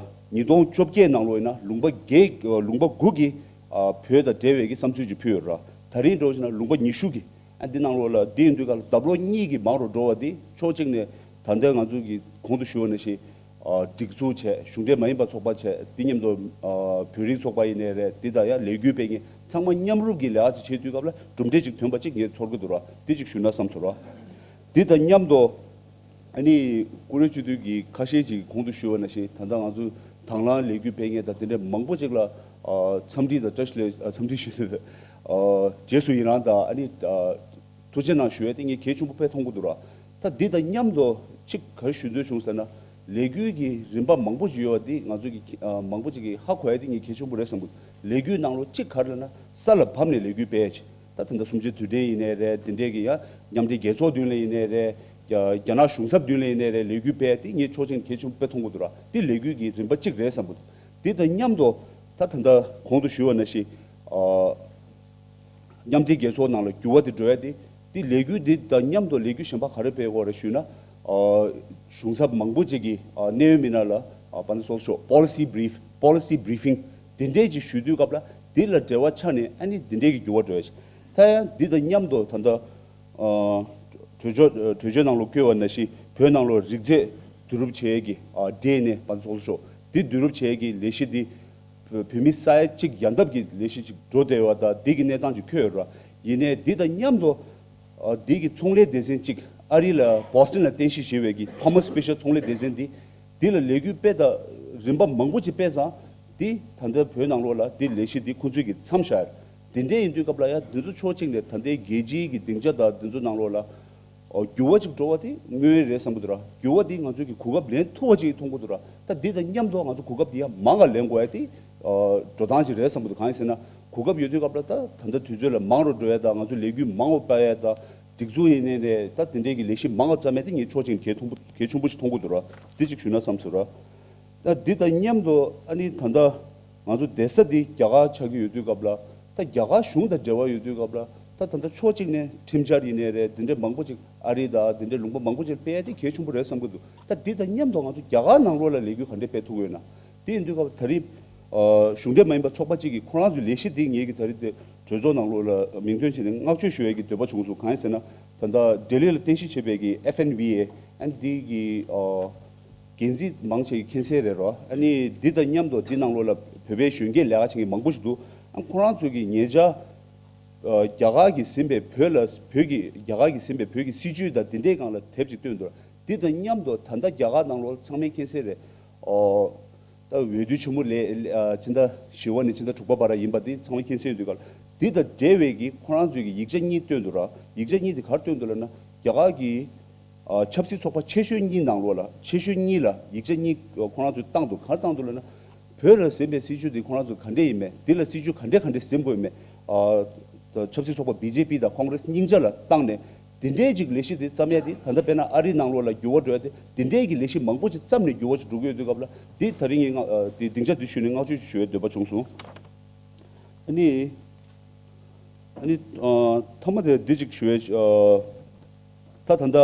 ཉིས་སྟོང་བཅོ་བརྒྱད་ནང་ལོགས་ཡིན་ན་ལུང་པ་བརྒྱད་ལུང་པ་དགུ་གི་ ཨ་བོད་དང་འབྲེལ་བའི་གི་བསམ་ཚུལ་ཅིག་ཕུལ་ཡོད་ར། ད་རིང་འགྲོ་བཞིན་ན་ལུང་པ་ཉི་ཤུ་གི་ཨ་འདི་ནང་ལོགས་ལ་འདི་ཡིན་དུས་ག་ལ་ལྡབ་ལོག་གཉིས་ཀྱི་མང་རུ་འགྲོ་བ་འདི་ཕྱོགས་གཅིག་ནས་ད་ལྟ་ང་ཚོ་གི་གོང་དུ་ཞུས་པ་ནང་བཞིན་ཨ་སྒྲིག་འཛུགས་བྱས། གཞུང་འབྲེལ་མ་ཡིན་པ་ཚོགས་པ་བྱས། འདི་མཉམ་དུ་ཨ་བོད་རིགས་ཚོགས་པ་ཡིན་ནའི་རེད། འདི་དང་ཡང་ལས་འགུལ་སྤེལ་མཁན་ཚང་མ་མཉམ་རུབ་ཀྱི་ལས་ཀ་ཅིག་བྱེད་དུས་སྐབས་ལ་གྲུབ་འབྲས་ཅིག་ཐོན་པ་ཅིག་ངས་ཚོར་གི་འདུག་ར། འདི་ཅིག་ཞུས་ན་བསམ་ཚོར་ར། འདི་དང་མཉམ་དུ་ཨ་ནི་ཀུ་རེ་སྤྱི་འཐུས་ཀྱིས་ཁ་ཤས་ཅིག་གོང་དུ་ཞུས་པ་ནང་བཞིན་ད་ལྟ་ང་ཚོ་དང་བླངས་ལས་འགུལ་སྤེལ་མཁན་དང་དེ་འདྲའི་མང་པོ་ཅིག་ལ་ཨ་འཚམས་འདྲི་དང་བཀྲ་ཤིས་བདེ་ལེགས། ཨ་འཚམས་འདྲི་ཞུ་ཨ་རྗེས་སུ་ཡི་རང་དང་ཨ་ནི་ཨ་ཐུགས་རྗེ་གནང་ཞུ་ཡས་དེ་ངས་གལ་ཆེན་པོ་དཔེ་མཐོང་གི་འདུག་ར། ད་འདི་དང་མཉམ་དུ་ཅིག་ག་རེ་ཞུ་འདོད་བྱུང་ཟེར་ན། ལས་འགུལ་གྱི་རིམ་པ་མང་པོ་ཞིག་ཡོད་པ་འདི་ང་ཚོ་གི་ཨ་མང་པོ་ཅིག་གིས་ཧ་གོ་ཡ་དེ་ངས་གལ་ཆེན་པོ་རེད་བསམ་གི་འདུག་ལས་འགུལ་ནང་ལོགས་གཅིག་ག་རེ་ལབ་ན་ས་ལ་བབས་ནས་ལས་འགུལ་སྤེལ་ཡ་ཅིག་ད་ད་ལྟ་གསུམ་བཅུའི་དུས་དྲན་ཡིན་ནའི་རེད། དེ་འདྲས་ཀྱི་ཡང་མཉམ་འབྲེལ་རྒྱལ་ཚོགས་མདུན་ལ་ཡིན་ནའི་རེད། རྒྱ་རྒྱ་ནག་གཞུང་ཚབ་མདུན་ལ་ཡིན་ནའི་རེད། ལས་འགུལ་སྤེལ་ཡ་དེ་ངས་ཕྱོགས་གཅིག་ནས་གལ་ཆེན་པོ་དཔེ་མཐོང་གི་འདུག་ར། དེ་ལས་འགུལ་གྱི་རིམ་པ་གཅིག་རེད་བསམ་གི་འདུག་དེ་དང་མཉམ་དུ་ད་ད་ལྟ་གོང་དུ་ཞུས་པ་ནང་བཞིན་ཨ། མཉམ་འབྲེལ་རྒྱལ་ཚོགས་ནང་ལ་འགྱུར་བ་དེ་འགྲོ་ཡ་དེ། དེ་ལས་འགུལ་འདི་དང་མཉམ་དུ་ལས་འགུལ་གཞན་པ་ག་རེ་སྤེལ་དགོས་རེད་ཞུས་ན། ཨ། གཞུང་ཚབ་མང་པོ་ཅིག་གིས་ཨ་གནད་ཡོད་མི་སྣ་ལ་ཨ་པ་ན་སོགས་ཤོག་policy brief, policy briefing དེ་འདྲས་ཅིག་ཞུ་དུས་སྐབས་ལ་དེ་ལ་འབྲེལ་བ་ཆགས་ནས་ཨ་ནི་དེ་འདྲས་ཀྱི་འགྱུར་བ་འགྲོ་ཡ་ཞིག་ད་ཡང་འདི་དང་མཉམ་དུ་ད་ལྟ་ཨ་གྲོས་ཆོད་གྲོས་ཆོད་ནང་ལ་བཀོད་པ་ནང་བཞིན་བོད་ནང་ལ་རིགས་རྫས་བསྡུ་རུབ་བྱེད་ཡས་ཀྱི་ཨ་ཌི་ཨེན་ཨེ་པ་ན་སོགས་ཤོག་དེ་བསྡུ་རུབ་བྱེད་ཡས་ཀྱི་ལས་གཞི་འདི། བོད་མི་ས་ཡ་གཅིག་ཡན་འདབས་ཀྱི་ལས་གཞི་ཅིག་འགྲོ་བསྡད་ཡོད་པ་དང་འདི་གི་གནས་སྟངས་ཅིག་འཁོད་ཡོད་ར། ཡིན་ནའི་འདི་དང་མཉམ་དུ་ཨ་འདི་གི་ཚོང་ལས་སྡེ་ཚན་གཅིག་ཨ་རི་ལ་བྷོ་སི་ཊོན་ལ་རྟེན་གཞི་བྱས་པའི་གི་Thomas Fisher ཚོང་ལས་སྡེ་ཚན་འདི། འདི་ལ་ལས་འགུལ་སྤེལ་དང་རིམ་པ་མང་པོ་ཅིག་སྤེལ་ཙང་འདི་ད་ལྟ་བོད་ནང་ལོགས་ལ་འདི་ལས་གཞི་འདི་ཁོང་ཚོས་ཀྱི་མཚམས་བཞག་ཡོད། དེ་འདྲ་ཡིན་དུས་སྐབས་ལ་ཡང་འདི་ཚོ་ཕྱོགས་གཅིག་ནས་ད་ལྟའི་རྒྱལ་སྤྱིའི་གི་སྡིངས་ཆ་དང་འདི་ཚོ་ནང་ལོགས་ལ། ཨོ་འགྱུར་བ་ཅིག་འགྲོ་བ་དེ་དངོས་ཡོད་རེད་བསམ་གྱི་འདུག་ར། འགྱུར་བ་དེ་ང་ཚོས་ཀྱི་གོ་སྐབས་ལེན་ཐུབ་པ་ཅིག་མཐོང་གི་འདུག་ར། ད་འདི་དང་མཉམ་དུ་ང་ཚོ་གོ་སྐབས་དེ་ཡང་མང་བ་ལེན་དགོས་ཡ་དེ་ཨོ་འགྲོ་སྟངས་ཅིག་རེད་བསམ་གྱི་འདུག་གང་ཡིན་ཟེར་ན་གོ་སྐབས་ཡོད་དུས་སྐབས་ལ་ད་ད་ལྟ་དུས་ཚོད་ལ་མང་རུ་འགྲོ་ཡ་དང་ང་ཚོ་ལས་འགུལ་མང་བ་སྤེལ་ཡ་དང་སྒྲིག་འཛུགས་ཡིན་ནའི་རེད། ད་དེ་འདྲའི་གི་ལས་གཞི་མང་བ་བརྩམས་ཡ་དེ་ངས་ཕྱོགས་གཅིག་ནས་གལ་མཐོན་པོ་གལ་ཆེན་པོ་ཞིག་མཐོང་གི་འདུག་ར། དེ་ཅིག་ཞུས་ན་བསམ་སོང་ར། ད་འདི་དང་མཉམ་དུ་ཨ་ནི་ད་ལྟ་ང་ཚོ་བསྡད་ས་འདི་རྒྱ་གར་ཆགས་ཀྱི་ཡོད་དུས་སྐབས་ལ། ད་རྒྱ་གར་གཞུང་དང་འབྲེལ་བ་ཡོད་དུས་སྐབས་ལ། ད་ད་ལྟ་ཕྱོགས་གཅིག་ནས་ཁྲིམས་འཆར་ཡིན་ནའི་རེད། འདི་འདྲའི་མང་པོ་ཅིག་ཨ་རི་དང་འདི་འདྲའི་ལུང་པ་མང་པོ་ཅིག་སྤེལ་ཡ་དེ་གལ་ཆེན་པོ་རེད་བསམ་གྱི་འདུག་ད་འདི་དང་མཉམ་དུ་ང་ཚོ་རྒྱ་གར་ནང་ལོགས་ལ་ལས་འགུལ་ག་འདྲས་སྤེལ་ཐུབ་ཀྱི་ཡོད་ན། དེ་ཡིན་དུས་སྐབས་ད་རེས་ཨ་གཞུང་འབྲེལ་མ་ཡིན་པ་ཚོགས་པ་གཅིག་གིས་ཁོ་རང་ཚོའི་ལས་གཞི་འདི་ངེད་ཀྱི་ད་རེས་དེ་གྲོས་ཚོགས་ནང་ལོགས་ལ་མིང་འདོན་བྱས་ནས་བསྔགས་བརྗོད་ཞུ་ཡ་གི་འདོད་པ་བྱུང་སོང་། གང་ཡིན་ཟེར་ན་ད་ལྟ་ལྡི་ལི་ལ་རྟེན་གཞི་བྱས་པའི་གི་ཨེཕ་ཨེན་བྷི་ཨེ་ཨན་འདི་གི་ཨ། འགན་འཛིན་མང་ཆེ་གི་མཁྱེན་གསལ་རེད་རོ། ཨ་ནི་འདི་དང་མཉམ་དུ་འདི་ནང་ལོགས་ལ་བོད་པའི་གཞོན་སྐྱེས་ལས་ཀ་བྱེད་མཁན་མང་པོ་ཞིག་འདུག་ཨ་ཁོ་རང་ཚོ་གི་ཉེ་ཆར་ཨ་རྒྱ་གར་གྱིས་ཟིན་པའི་བོད་ལ་བོད་ཀྱི་རྒྱ་གར་གྱིས་ཟིན་པའི་བོད་ཀྱི་སྲིད་ཇུས་དང་འདི་འདྲའི་སྒང་ལ་དེབ་ཅིག་བཏོན་འདུག་འདི་དང་མཉམ་དུ་ད་ལྟ་རྒྱ་གར་ནང་ལོགས་ཚང་མས་མཁྱེན་གསལ་རེད། ཨོ། ད་འོས་བསྡུ་ཆེན་མོ་ལས་ཨ་ཕྱི་ཟླ་བཞི་པ་ནས་ཕྱི་ཟླ་དྲུག་པ་བར་ཡིན་པ་འདི་ཚང་མས་མཁྱེན་གསལ་ཡོད་དུས་ཀ་ལ། འདི་དང་འབྲེལ་བའི་གི་ཁོ་རང་ཚོའི་གི་ཡིག་ཆ་གཉིས་བཏོན་འདུག་ར། ཡིག་ཆ་གཉིས་འདི་ག་རེ་བཏོན་འདུག་ལབ་ན་རྒྱ་གར་གྱི་ཨ་ཆབ་སྲིད་ཚོགས་པ་ཆེ་ཤོས་གཉིས་ནང་ལོགས་ལ་ཆེ་ཤོས་གཉིས་ལ་ཡིག་ཆ་གཉིས་ཨ་ཁོ་རང་ཚོས་བཏང་འདུག་ག་རེ་བཏང་འདུག་ལབ་ན། བོད་ལ་ཟིན་པའི་སྲིད་ཇུས་འདི་ཁོ་རང་ཚོ་ག་འདྲས་ཡིན་མེད། འདི་ལ་སྲིད་ཇུས་ག་འདྲས་ག་འདྲས་ཟིན་དགོས་མེད། ཨ་ད་ཆབ་སྲིད་ཚོགས་པ་བི་ཇེ་པི་དང་ཁོང་གྲེས་སྙིང་རྗེ་ལ་བཏང་ནས་འདི་འདྲས་ཅིག་ལས་གཞི་འདི་བརྩམས་ཡ་དེ་ད་ལྟ་དཔེར་ན་ཨ་རི་ནང་ལོགས་ལ་འགྱུར་བ་འགྲོ་ཡ་དེ་འདི་འདྲས་ཀྱི་ལས་གཞི་མང་པོ་ཅིག་བརྩམས་ནས་འགྱུར་བ་ཅིག་འགྲོ་གི་ཡོད་དུས་སྐབས་ལ་འདི་ད་རིང་ངས་ང་ཨ་འདི་སྡིངས་ཆ་འདི་ཞུས་ནས་བསྔགས་བརྗོད་ཞུ་ཡའི་འདོད་པ་བྱུང་སོང་། ཨ་ནི། ཨ་ནི། ཨ་ཐོག་མ་དེ་འདི་གཅིག་ཞུ་ཡས། ཨ་ད་ད་ལྟ།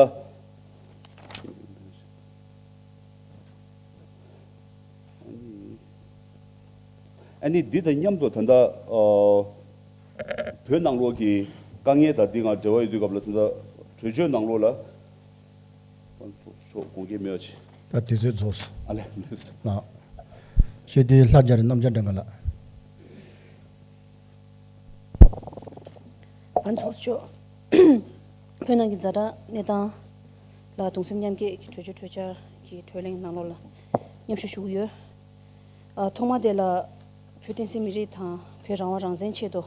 ཨ་ནི་འདི་དང་མཉམ་དུ་ད་ལྟ། ཨ་བོད་ནང་ལོགས་ཀྱི་དཀའ་ངལ་དང་འདི་ང་འབྲེལ་བ་ཡོད་དུས་སྐབས་ལ་ད་ལྟ་གྲོས་ཆོད་ནང་ལོགས་ལ། ཕྱོགས་དགོངས་འགལ་མེད་པ་བྱས། ད་དུས་ཚོད་རྫོགས་སོང་། ཨ་ལས། ལགས། ཞེས་དེའི་ལྷ་རྒྱ་རི་རྣམ་རྒྱལ་སྒྲོན་ག་ལགས། ཨ་ཚོགས་གཙོ། བོད་ནང་གི་ཛ་དྲག་གནས་སྟངས་ལ་གདུང་སེམས་མཉམ་སྐྱེད་ཀྱི་གྲོས་ཆོད་གྲོས་འཆར་གྱི་གྲོས་གླེང་ནང་ལོགས་ལ་མཉམ་ཞུགས་ཞུ་གི་ཡོད། ཨ་ཐོག་མ་དེ་ལ་བོད་བསྟན་སྲིད་མི་རིགས་དང་བོད་རང་དབང་རང་བཙན་ཆེད་དུ་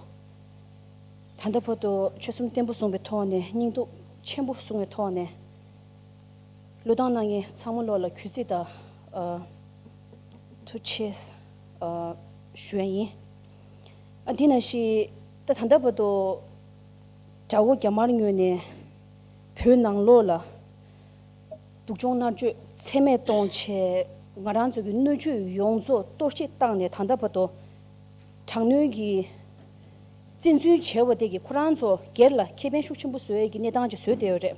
ད་ལྟ་བར་དུ་ཆོད་སེམས་བརྟན་པོ་བཟུང་བའི་ཐོག་ནས་སྙིང་སྟོབས་ཆེན་པོ་བཟུང་བའི་ཐོག་ནས། བློས་བཏང་གནང་མཁན་ཚང་མ་ལོག་ལ་གུས་བརྩི་དང་། ཨ། ཐུགས་རྗེ་ཆེ། ཨ། ཞུ་ཡ་ཡིན། ཨ་འདི་ནང་བཞིན་ད་ད་ལྟ་བར་དུ་དགྲ་བོ་རྒྱ་དམར་ངོས་ནས་བོད་ནང་ལོགས་ལ་སྡུག་སྦྱོང་མནར་གཅོད་ཚད་མེད་གཏོང་བྱས་ང་རང་ཚོ་གི་སྣོད་བཅུད་ཡོངས་རྫོགས་གཏོར་བཤིག་བཏང་ནས་ད་ལྟ་བར་དུ་དྲག་གནོན་གྱི་བཙན་འཛུལ་བྱས་པ་དེ་གིས་ཁོ་རང་ཚོ་སྒེར་ལ་ཁེ་ཕན་ཤུགས་ཆེན་པོ་བཟོ་ཡས་ཀྱི་གནས་སྟངས་ཅིག་བཟོས་བསྡད་ཡོད་རེད།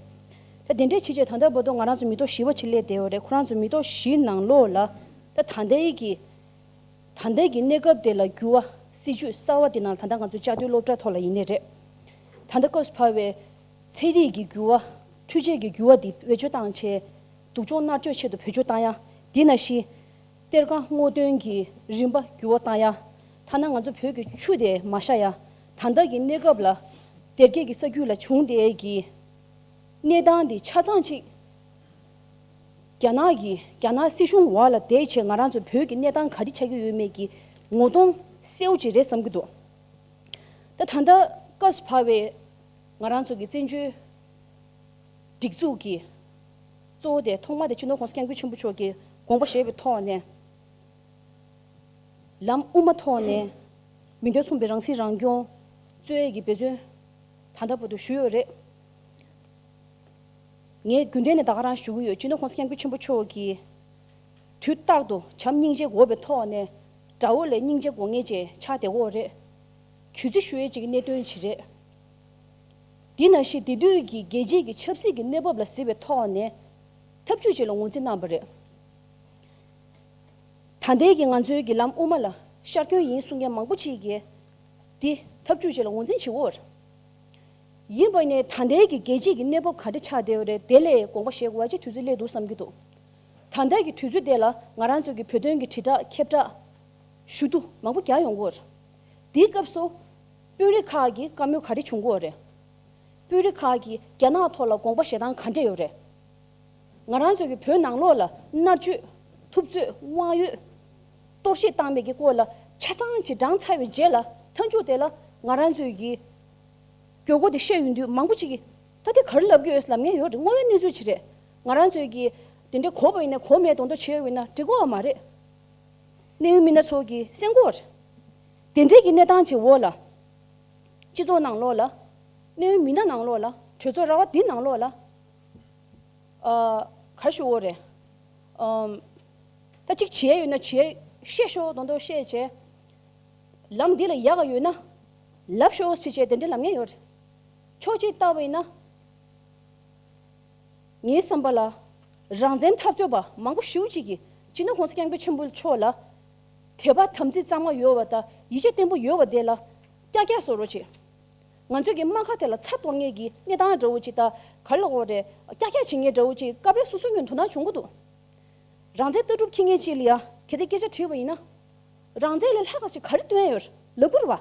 ད་དེ་འདྲའི་བྱས་བྱས་ད་ལྟ་བར་དུ་ང་རང་ཚོ་མི་ཐོག་བཞི་པ་ཅིག་སླེབས་བསྡད་ཡོད་རེད། ཁོ་རང་ཚོ་མི་ཐོག་བཞི་ནང་ལོགས་ལ་ད་ད་ལྟའི་གི་ད་ལྟའི་གི་གནས་སྐབས་དེ་ལ་འགྱུར་བ་ སྲིད་བྱུས་གསར་བ་འདི་ནང་ད་ལྟ་ང་ཚོ་བཅའ་སྡོད་སློབ་གྲྭ་ཐོག་ལ་ཡིན་ནའི་རེད། ད་ལྟ་སྐབས་སུ་བབས་པའི་ཚན་རིག་གི་འགྱུར་བ། འཕྲུལ་ཆས་ཀྱི་འགྱུར་བ་འདི་བེད་སྤྱོད་བཏང་བྱས། སྡུག་སྦྱོང་མནར་གཅོད་ཆེད་དུ་བེད་སྤྱོད་བཏང་ཡ། འདི་ནང་བཞིན་གཏེར་ཁ་སྔོག་འདོན་གྱི་རིམ་པ་འགྱུར་བ་བཏང་ཡ། ཐ་ན་ང་ཚོ་བོད་ཀྱི་ཆུ་དེ་མ་བཞག་ཡ། ད་ལྟ་གི་གནས་སྐབས་ལ་སྡེར་ཁའི་གི་ས་རྒྱུད་ལ་བྱུང་བསྡད་ཀྱི་གནས་སྟངས་འདི་ཆ་ཚང་ཅིག་རྒྱ་ནག་གི་རྒྱ་ནག་སྲིད་གཞུང་འོག་ལ་བསྡད་བྱས་ང་རང་ཚོ་བོད་ཀྱི་གནས་སྟངས་ག་རེ་ཆགས་ཀྱི་ཡོད་མེད་ཀྱི་ངོ་གདོང་གསལ་པོ་ཅིག་རེད་བསམ་གྱི་འདུག་ད་ད་ལྟ་སྐབས་སུ་བབས་པའི་ང་རང་ཚོ་གི་བཙན་བྱོལ་སྒྲིག་འཛུགས་ཀྱི་གཙོ་བོ་དེ་ཐོག་མ་དེ་སྤྱི་ནོར་༸གོང་ས་༸སྐྱབས་མགོན་ཆེན་པོ་མཆོག་གིས་དགོངས་པ་བཞེས་པའི་ཐོག་ནས། ལམ་དབུ་མ་ཐོག་ནས་མི་འདོད་མཚུངས་པའི་རང་སྲིད་རང་སྐྱོང་རྩོད་ཡས་ཀྱི་འབད་བརྩོན་ད་ལྟ་བར་དུ་ཞུས་ཡོད་རེད། ངས་རྒྱུན་ལྡན་ནས་ད་ག་རང་ཞུ་གི་ཡོད། སྤྱི་ནོར་༸གོང་ས་༸སྐྱབས་མགོན་ཆེན་པོ་མཆོག་གིས་དུས་རྟག་ཏུ་བྱམས་སྙིང་རྗེ་དགོས་པའི་ཐོག་ནས་དགྲ་བོ་ལས་སྙིང་རྗེ་དགོས་མཁན་ཅིག་ཆགས་བསྡད་ཡོད་རེད། གུས་བརྩི་ཞུ་ཡས་ཅིག་གི་གནད་དོན་ཅིག་རེད། དེ་ནང་བཞིན་དེ་དུས་ཀྱི་རྒྱལ་སྤྱིའི་གི་ཆབ་སྲིད་ཀྱི་གནས་བབ་ལ་གཟིགས་པའི་ཐོག་ནས་ཐབས་ཇུས་ཅིག་ལ་ངོས་འཛིན་གནང་བ་རེད། ད་ལྟའི་གི་ང་ཚོའི་གི་ལམ་དབུ་མ་ལ་ཤར་སྐྱོད་ཡིན་གསུང་མཁན་མང་པོ་ཅིག་གིས་འདི་ཐབས་ཇུས་ཅིག་ལ་ངོས་འཛིན་བྱེད་འོར། ཡིན་པ་ནས་ད་ལྟའི་གི་རྒྱལ་སྤྱིའི་གི་གནས་བབ་ག་འདྲ་ཆགས་བསྡད་ཡོད་རེད། དེ་ལས་དགོངས་པ་བཞེས་དགོས་པ་ཅིག་དུས་ཚོད་སླེབས་འདུག་བསམ་གྱི་འདུག་ད་ལྟའི་གི་དུས་ཚོད་དེ་ལ་ང་རང་ཚོའི་གི་བོད་དོན་གི་དྲིལ་བསྒྲགས་ཁྱབ་བསྒྲགས་ཞུ་གཏུག་མང་པོ་རྒྱག་ཡོང་གི་ཡོད་རེད། དེའི་སྐབས་སུ་དཔོན་རིགས་ཁག་གི་བཀའ་མོལ་ག་རེ་བྱུང་གི་ཡོད་རེད། དཔོན་རིགས་ཁག་གིས་རྒྱ་ནག་ཐོག་ལ་དགོངས་པ་བཞེས་སྟངས་ག་འདྲ་ཡོད་རེད། ང་རང་ཚོ་གི་བོད་ནང་ལོགས་ལ་མནར་གཅོད། ཐུབ་ཚོད། དབང་ཡོད། གཏོར་བཤིག་བཏང་མེད་ཀྱི་སྐོར་ལ་ཆ་ཚང་ཅིག་བགྲངས་ཚར་བའི་རྗེས་ལ་མཐའ་མཇུག་དེ་ལ་ང་རང་ཚོའི་གི་དགོས་མཁོ་དེ་བཤད་ཡོང་དུས་མང་པོ་ཅིག་གིས་ད་དེ་ག་རེ་ལབ་ཀྱི་ཡོད་ལབ་མཁན་ཡོད་རེད། དངོས་ཡོད་གནས་ཚུལ་ཅིག་རེད། ང་རང་ཚོའི་གི་དེ་འདྲའི་གོ་བ་ཡིན་ན་གོ་མེད་མདོག་མདོག་བྱས་ཡོད་ན་འགྲིག་གི་ཡོད་མ་རེད། གནད་ཡོད་མི་སྣ་ཚོ་གི་སེམས་ཁོག་རེད། དེ་འདྲའི་གི་གནས་སྟངས་ཀྱི་འོག་ལ་སྤྱི་ཚོགས་ནང་ལོགས་ལ་གནད་ཡོད་མི་སྣ་ནང་ལོགས་ལ་གྲོས་ཚོགས་ར་བ་འདི་ནང་ལོགས་ལ། ཨ། ག་རེ་ཞུ་དགོས་རེད། ཨམ། ད་གཅིག་བྱེད་ཡས་ཡོད་ན་བྱེད་ཡས་བཤད་ཤོག་མདོག་མདོག་བཤད་བྱས། ལམ་འདི་ལ་ཡག་ག་ཡོད་ན་ལབ་ཤོག་ཟེར་བྱས་དེ་འདྲ་ལབ་མཁན་ཡོད་རེད། ཕྱོགས་གཅིག་བལྟས་པ་ཡིན་ན། ངའི་བསམ་པ་ལ་རང་བཙན་འཐབ་རྩོད་པ་མང་པོ་ཞེ་པོ་ཅིག་གིས་སྤྱི་ནོར་༸གོང་ས་༸སྐྱབས་མགོན་ཆེན་པོ་མཆོག་ལ་དད་པ་དམ་ཚིག་གཙང་མ་ཡོད་པ་དང་ཡིད་ཆེས་བརྟན་པོ་ཡོད་པ་དེ་ལ་ཀྱག་ཀྱག་བཟོ་རོགས་བྱེད། ང་ཚོས་ཀྱི་རྨ་ཁ་དེ་ལ་ཚ་གཏོར་མཁན་གྱི་གནས་སྟངས་འདྲ་བོ་ཅིག་དང་ག་རེ་ལབ་དགོས་རེད། ཀྱག་ཀྱག་བྱེད་མཁན་འདྲ་བོ་ཅིག་སྐབས་རེ་སོ་སོ་ངོས་དོ་སྣང་བྱུང་གི་འདུག་རང་བཙན་ལྟ་གྲུབ་འཁྱེར་མཁན་ཅིག་ལ་ཡ་གལ་ཏེ་སྐད་ཆ་དྲིས་པ་ཡིན་ན། རང་བཙན་ལས་ལྷག་ག་ཞིག་ག་རེ་སྟོན་ཡ་ཡོད་ལབ་དགོས་རེད་བ།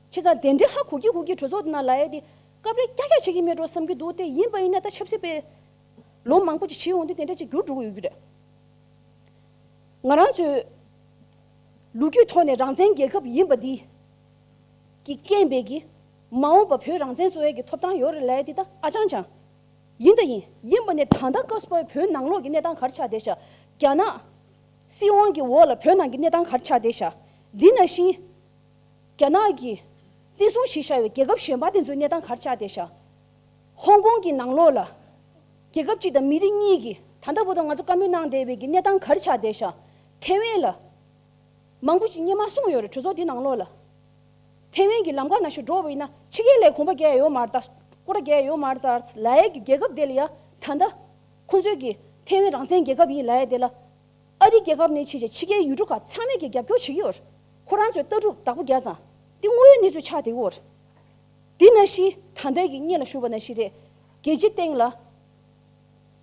བྱས་ཙང་དེ་འདྲའི་ཧ་གོ་གི་གོ་གི་གྲོས་ཚོགས་དེ་ནང་ལ་ཡ་དེ་སྐབས་རེ་ཀྱག་ཀྱག་བྱེད་ཀྱི་མེད་འགྲོ་བསམ་གྱི་འདུག་དེ་ཡིན་པ་ཡིན་ན་ད་ཆབ་སྲིད་པའི་ལོ་མང་པོ་ཅིག་བྱས་ཡོང་དུས་དེ་འདྲ་ཅིག་འགྱུར་འགྲོ་གི་ཡོད་ཀྱི་རེད། ང་རང་ཚོའི་ལོ་རྒྱུས་ཐོག་ནས་རང་བཙན་རྒྱལ་ཁབ་ཡིན་པ་འདི་གི་རྐྱེན་པས་ཀྱི་མ་འོངས་པ་བོད་རང་བཙན་རྩོད་ཡས་ཀྱི་ཐོབ་ཐང་ཡོད་རེད་ལབ་ཡས་འདི་ད་ཨ་ཅང་ཅང་། ཡིན་ད་ཡིན། ཡིན་པ་ནས་ད་ལྟ་སྐབས་སུ་བབས་བོད་ནང་ལོགས་ཀྱི་གནས་སྟངས་ག་རེ་ཆགས་བསྡད་ཤག་རྒྱ་ནག་སྲིད་དབང་གི་འོག་ལ་བོད་ནང་གི་གནས་སྟངས་ག་རེ་ཆགས་བསྡད་ཤག་འདི་ནང་བཞིན་རྒྱ་ནག་གིས་བཙན་བཟུང་བྱས་བཞག་པའི་རྒྱལ་ཁབ་གཞན་པ་དེ་ཚོའི་གནས་སྟངས་ག་རེ་ཆགས་བསྡད་ཤག་ཧོང་ཀོང་གི་ནང་ལོགས་ལ་རྒྱལ་ཁབ་གཅིག་དང་མི་རིགས་གཉིས་ཀྱི་ད་ལྟ་བར་དུ་ང་ཚོ་བཀའ་མོལ་གནང་བསྡད་པའི་གི་གནས་སྟངས་ག་རེ་ཆགས་བསྡད་ཤག་ཐེ་ཝན་ལ། མང་པོ་ཅིག་སྔོན་མ་གསུངས་ཡོད་རེད། གྲོས་ཚོགས་འདི་ནང་ལོགས་ལ། ཐེ་ཝན་གྱི་ལམ་ཁ་ནང་བཞིན་འགྲོ་བ་ཡིན་ན་ཕྱི་རྒྱལ་ལ་གོམ་པ་རྒྱག་ཡ་ཡོད་མ་རེད་ད། སྐོར་ར་རྒྱག་ཡ་ཡོད་མ་རེད་ད་ལབ་ཡས་ཀྱི་རྒྱལ་ཁབ་དེ་ལ་ཡ་ད་ལྟ་ཁོང་ཚོས་ཀྱི་ཐེ་ཝན་རང་བཙན་རྒྱལ་ཁབ་ཡིན་ལབ་ཡས་དེ་ལ། ཨ་རི་རྒྱལ་ཁབ་ནས་བྱས་བྱས་ཕྱི་རྒྱལ་ཡུལ་གྲུ་ཁག་ཚང་མས་ཀྱི་རྒྱབ་སྐྱོར་བྱེད་ཀྱི་ཡོད་རེད། ཁོ་རང་ཚོས་ལྟ་གྲུབ་བདག་པོ་རྒྱག་ཙང་དེ་དངོས་ཡོད་གནས་ཚུལ་ཆགས་བསྡད་ཀྱི་ཡོད་རེད། དེ་ནང་བཞིན་ད་ལྟའི་གི་སྔོན་ལ་ཞུས་པ་ནང་བཞིན་རེད། རྒྱལ་སྤྱིའི་སྟེང་ལ།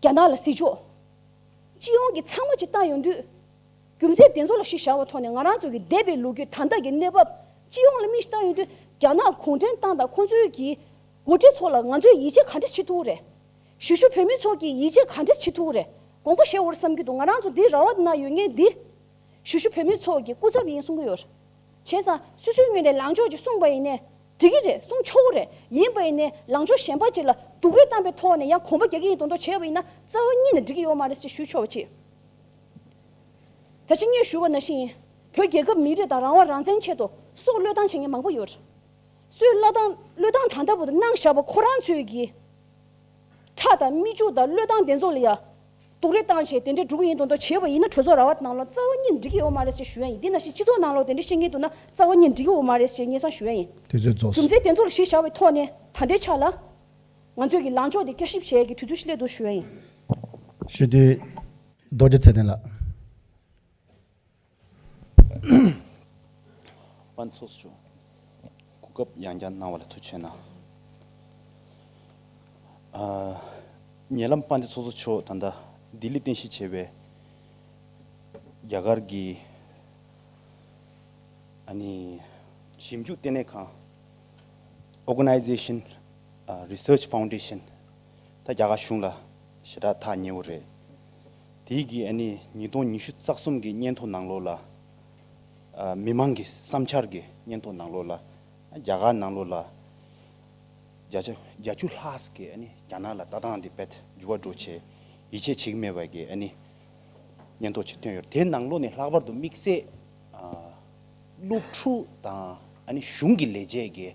རྒྱ་ནག་ལ་གཟིགས་ཕྱོགས། སྤྱི་ཡོངས་ཀྱི་ཚང་མ་ཅིག་བལྟ་ཡོང་དུས། རྒྱུ་མཚན་དེ་ཚོ་ལ་གཞི་བཞག་པའི་ཐོག་ནས་ང་རང་ཚོ་གི་འདས་པའི་ལོ་རྒྱུས་ད་ལྟ་གི་གནས་བབ། སྤྱི་ཡོངས་ལ་མིག་ཞིག་བལྟ་ཡོང་དུས་རྒྱ་ནག་གུང་ཁྲན་ཏང་དང་ཁོང་ཚོའི་གི་འགོ་ཁྲིད་ཚོ་ལ་ང་ཚོས་ཡིད་ཆེས་ག་འདྲ་བྱེད་ཐུབ་རེད། གཞིས་བཞུགས་བོད་མི་ཚོ་གིས་ཡིད་ཆེས་ག་འདྲ་བྱེད་ཐུབ་རེད། དགོངས་པ་བཞེས་འོར་བསམ་གྱི་འདུག་ང་རང་ཚོ་འདི་ར་བ་ནང་ཡོད་མཁན་འདི། གཞིས་བཞུགས་བོད་མི་ཚོ་གི་སྐུ་ཚབ་ཡིན་གསུང་གི་ཡོད་རེད། བྱས་ཙང་སོ་སོའི་ངོས་ནས་ལངས་ཕྱོགས་ཅིག་གསུངས་པ་ཡིན་ནའི་འགྲིག་གི་རེད། གསུང་ཆོག་གི་རེད། ཡིན་པ་ཡིན་ནའི་ལངས་ཕྱོགས་གཞན་པ་ཅིག་ལ་སྡུག་རུས་བཏང་པའི་ཐོག་ནས་ཡང་གོམ་པ་རྒྱག་གི་ཡིན་མདོག་མདོག་བྱས་པ་ཡིན་ན་རྩ་བ་ཉིད་ནས་འགྲིག་གི་ཡོད་མ་རེད་ཅེས་ཞུ་ཆོག་པ་ཅིག་ད་ཅི་ངས་ཞུས་པ་ནང་བཞིན་བོད་རྒྱལ་ཁབ་མི་རིགས་དང་རང་དབང་རང་བཙན་ཆེད་དུ་སྲོག་བློས་བཏང་བྱེད་མཁན་མང་པོ་ཡོད་རེད། སྲོག་བློས་བཏང་བློས་བཏང་ད་ལྟ་བར་དུ་གནང་བཞག་པ་ཁོ་རང་ཚོས་ཀྱི་ཁྲག་དང་མིག་ཆུ་དང་བློས་བཏང་དེ་ཚོ་ལ་ཡ། སྡུག་རུས་བཏང་བྱས་དེ་འདྲ་འགྲོ་གི་ཡིན་མདོག་མདོག་བྱས་པ་ཡིན་ན་གྲོས་ཚོགས་ར་བ་ནང་ལ་རྩ་བ་ཉིད་འགྲིག་གི་ཡོད་མ་རེད་ཅེས་ཞུ་ཡ་ཡིན། འདི་ནང་བཞིན་སྤྱི་ཚོགས་ནང་ལོགས་དེ་འདྲ་བཤད་མཁན་འདུག་ན་རྩ་བ་ཉིད་འགྲིག་གི་ཡོད་མ་རེད་ཅེས་སྙན་སེང་ཞུ་ཡ་ཡིན། དུས་ཚོད་རྫོགས་སོང་། རྒྱུ་མཚན་དེ་ཚོ་ལ་གཞི་བཞག་པའི་ཐོག་ནས་ད་ལྟའི་ཆ་ལ་ང་ཚོས་ཀྱི་ལངས་ཕྱོགས་དེ་བསྐྱར་ཞིབ་བྱེད་ཡ་གི་དུས་ཚོད་ཞིག་སླེབས་འདུག་ཞུ་ཡ་ཡིན། ཞུ་དུས་རྡོ་རྗེ་ཚེ་བརྟན་ལགས། དཔལ་ཚོགས་གཙོ་མཆོག་གོ་སྐབས་ཡང་བསྐྱར་གནང་བ་ལ་ཐུགས་རྗེ་ཆེ་གནང་། ཨ། ཉེ་ལམ་དཔལ་ལྡན་ཚོགས་གཙོ་མཆོག་ད་ལྟ་ལྡི་ལི་རྟེན་གཞི་བྱས་པའི་རྒྱ་གར་གྱི་ཨ་ནི་ཞིབ་འཇུག་ལྟེ་གནས་ཁང་། Organization Research Foundation ད་རྒྱ་གར་གཞུང་ལ་ཞེ་དྲག་ཐག་ཉེ་བོ་རེད། དེའི་གི་ཨ་ནི་ཉིས་སྟོང་ཉི་ཤུ་རྩ་གསུམ་གི་སྙན་ཐོ་ནང་ལོགས་ལ། ཨ། མི་མང་གི་བསམ་འཆར་གྱི་སྙན་ཐོ་ནང་ལོགས་ལ། རྒྱ་གར་ནང་ལོགས་ལ་བརྒྱ་ཆ་བརྒྱད་ཅུ་ལྷག་གིས་ཨ་ནི་རྒྱ་ནག་ལ་ལྟ་སྟངས་འདི་དཔེ་འགྱུར་བ་འགྲོ་ཆེད་ཡིད་ཆེས་བྱེད་ཀྱི་མེད་པ་གི་ཨ་ནི་སྙན་ཐོ་ཅིག་ཐོན་ཡོད། དེའི་ནང་ལོགས་ནས་ལྷག་པར་དུ་དམིགས་བསལ། ཨ། སློབ་ཕྲུག་དང་ཨ་ནི་གཞུང་གི་ལས་བྱེད་ཀྱིས་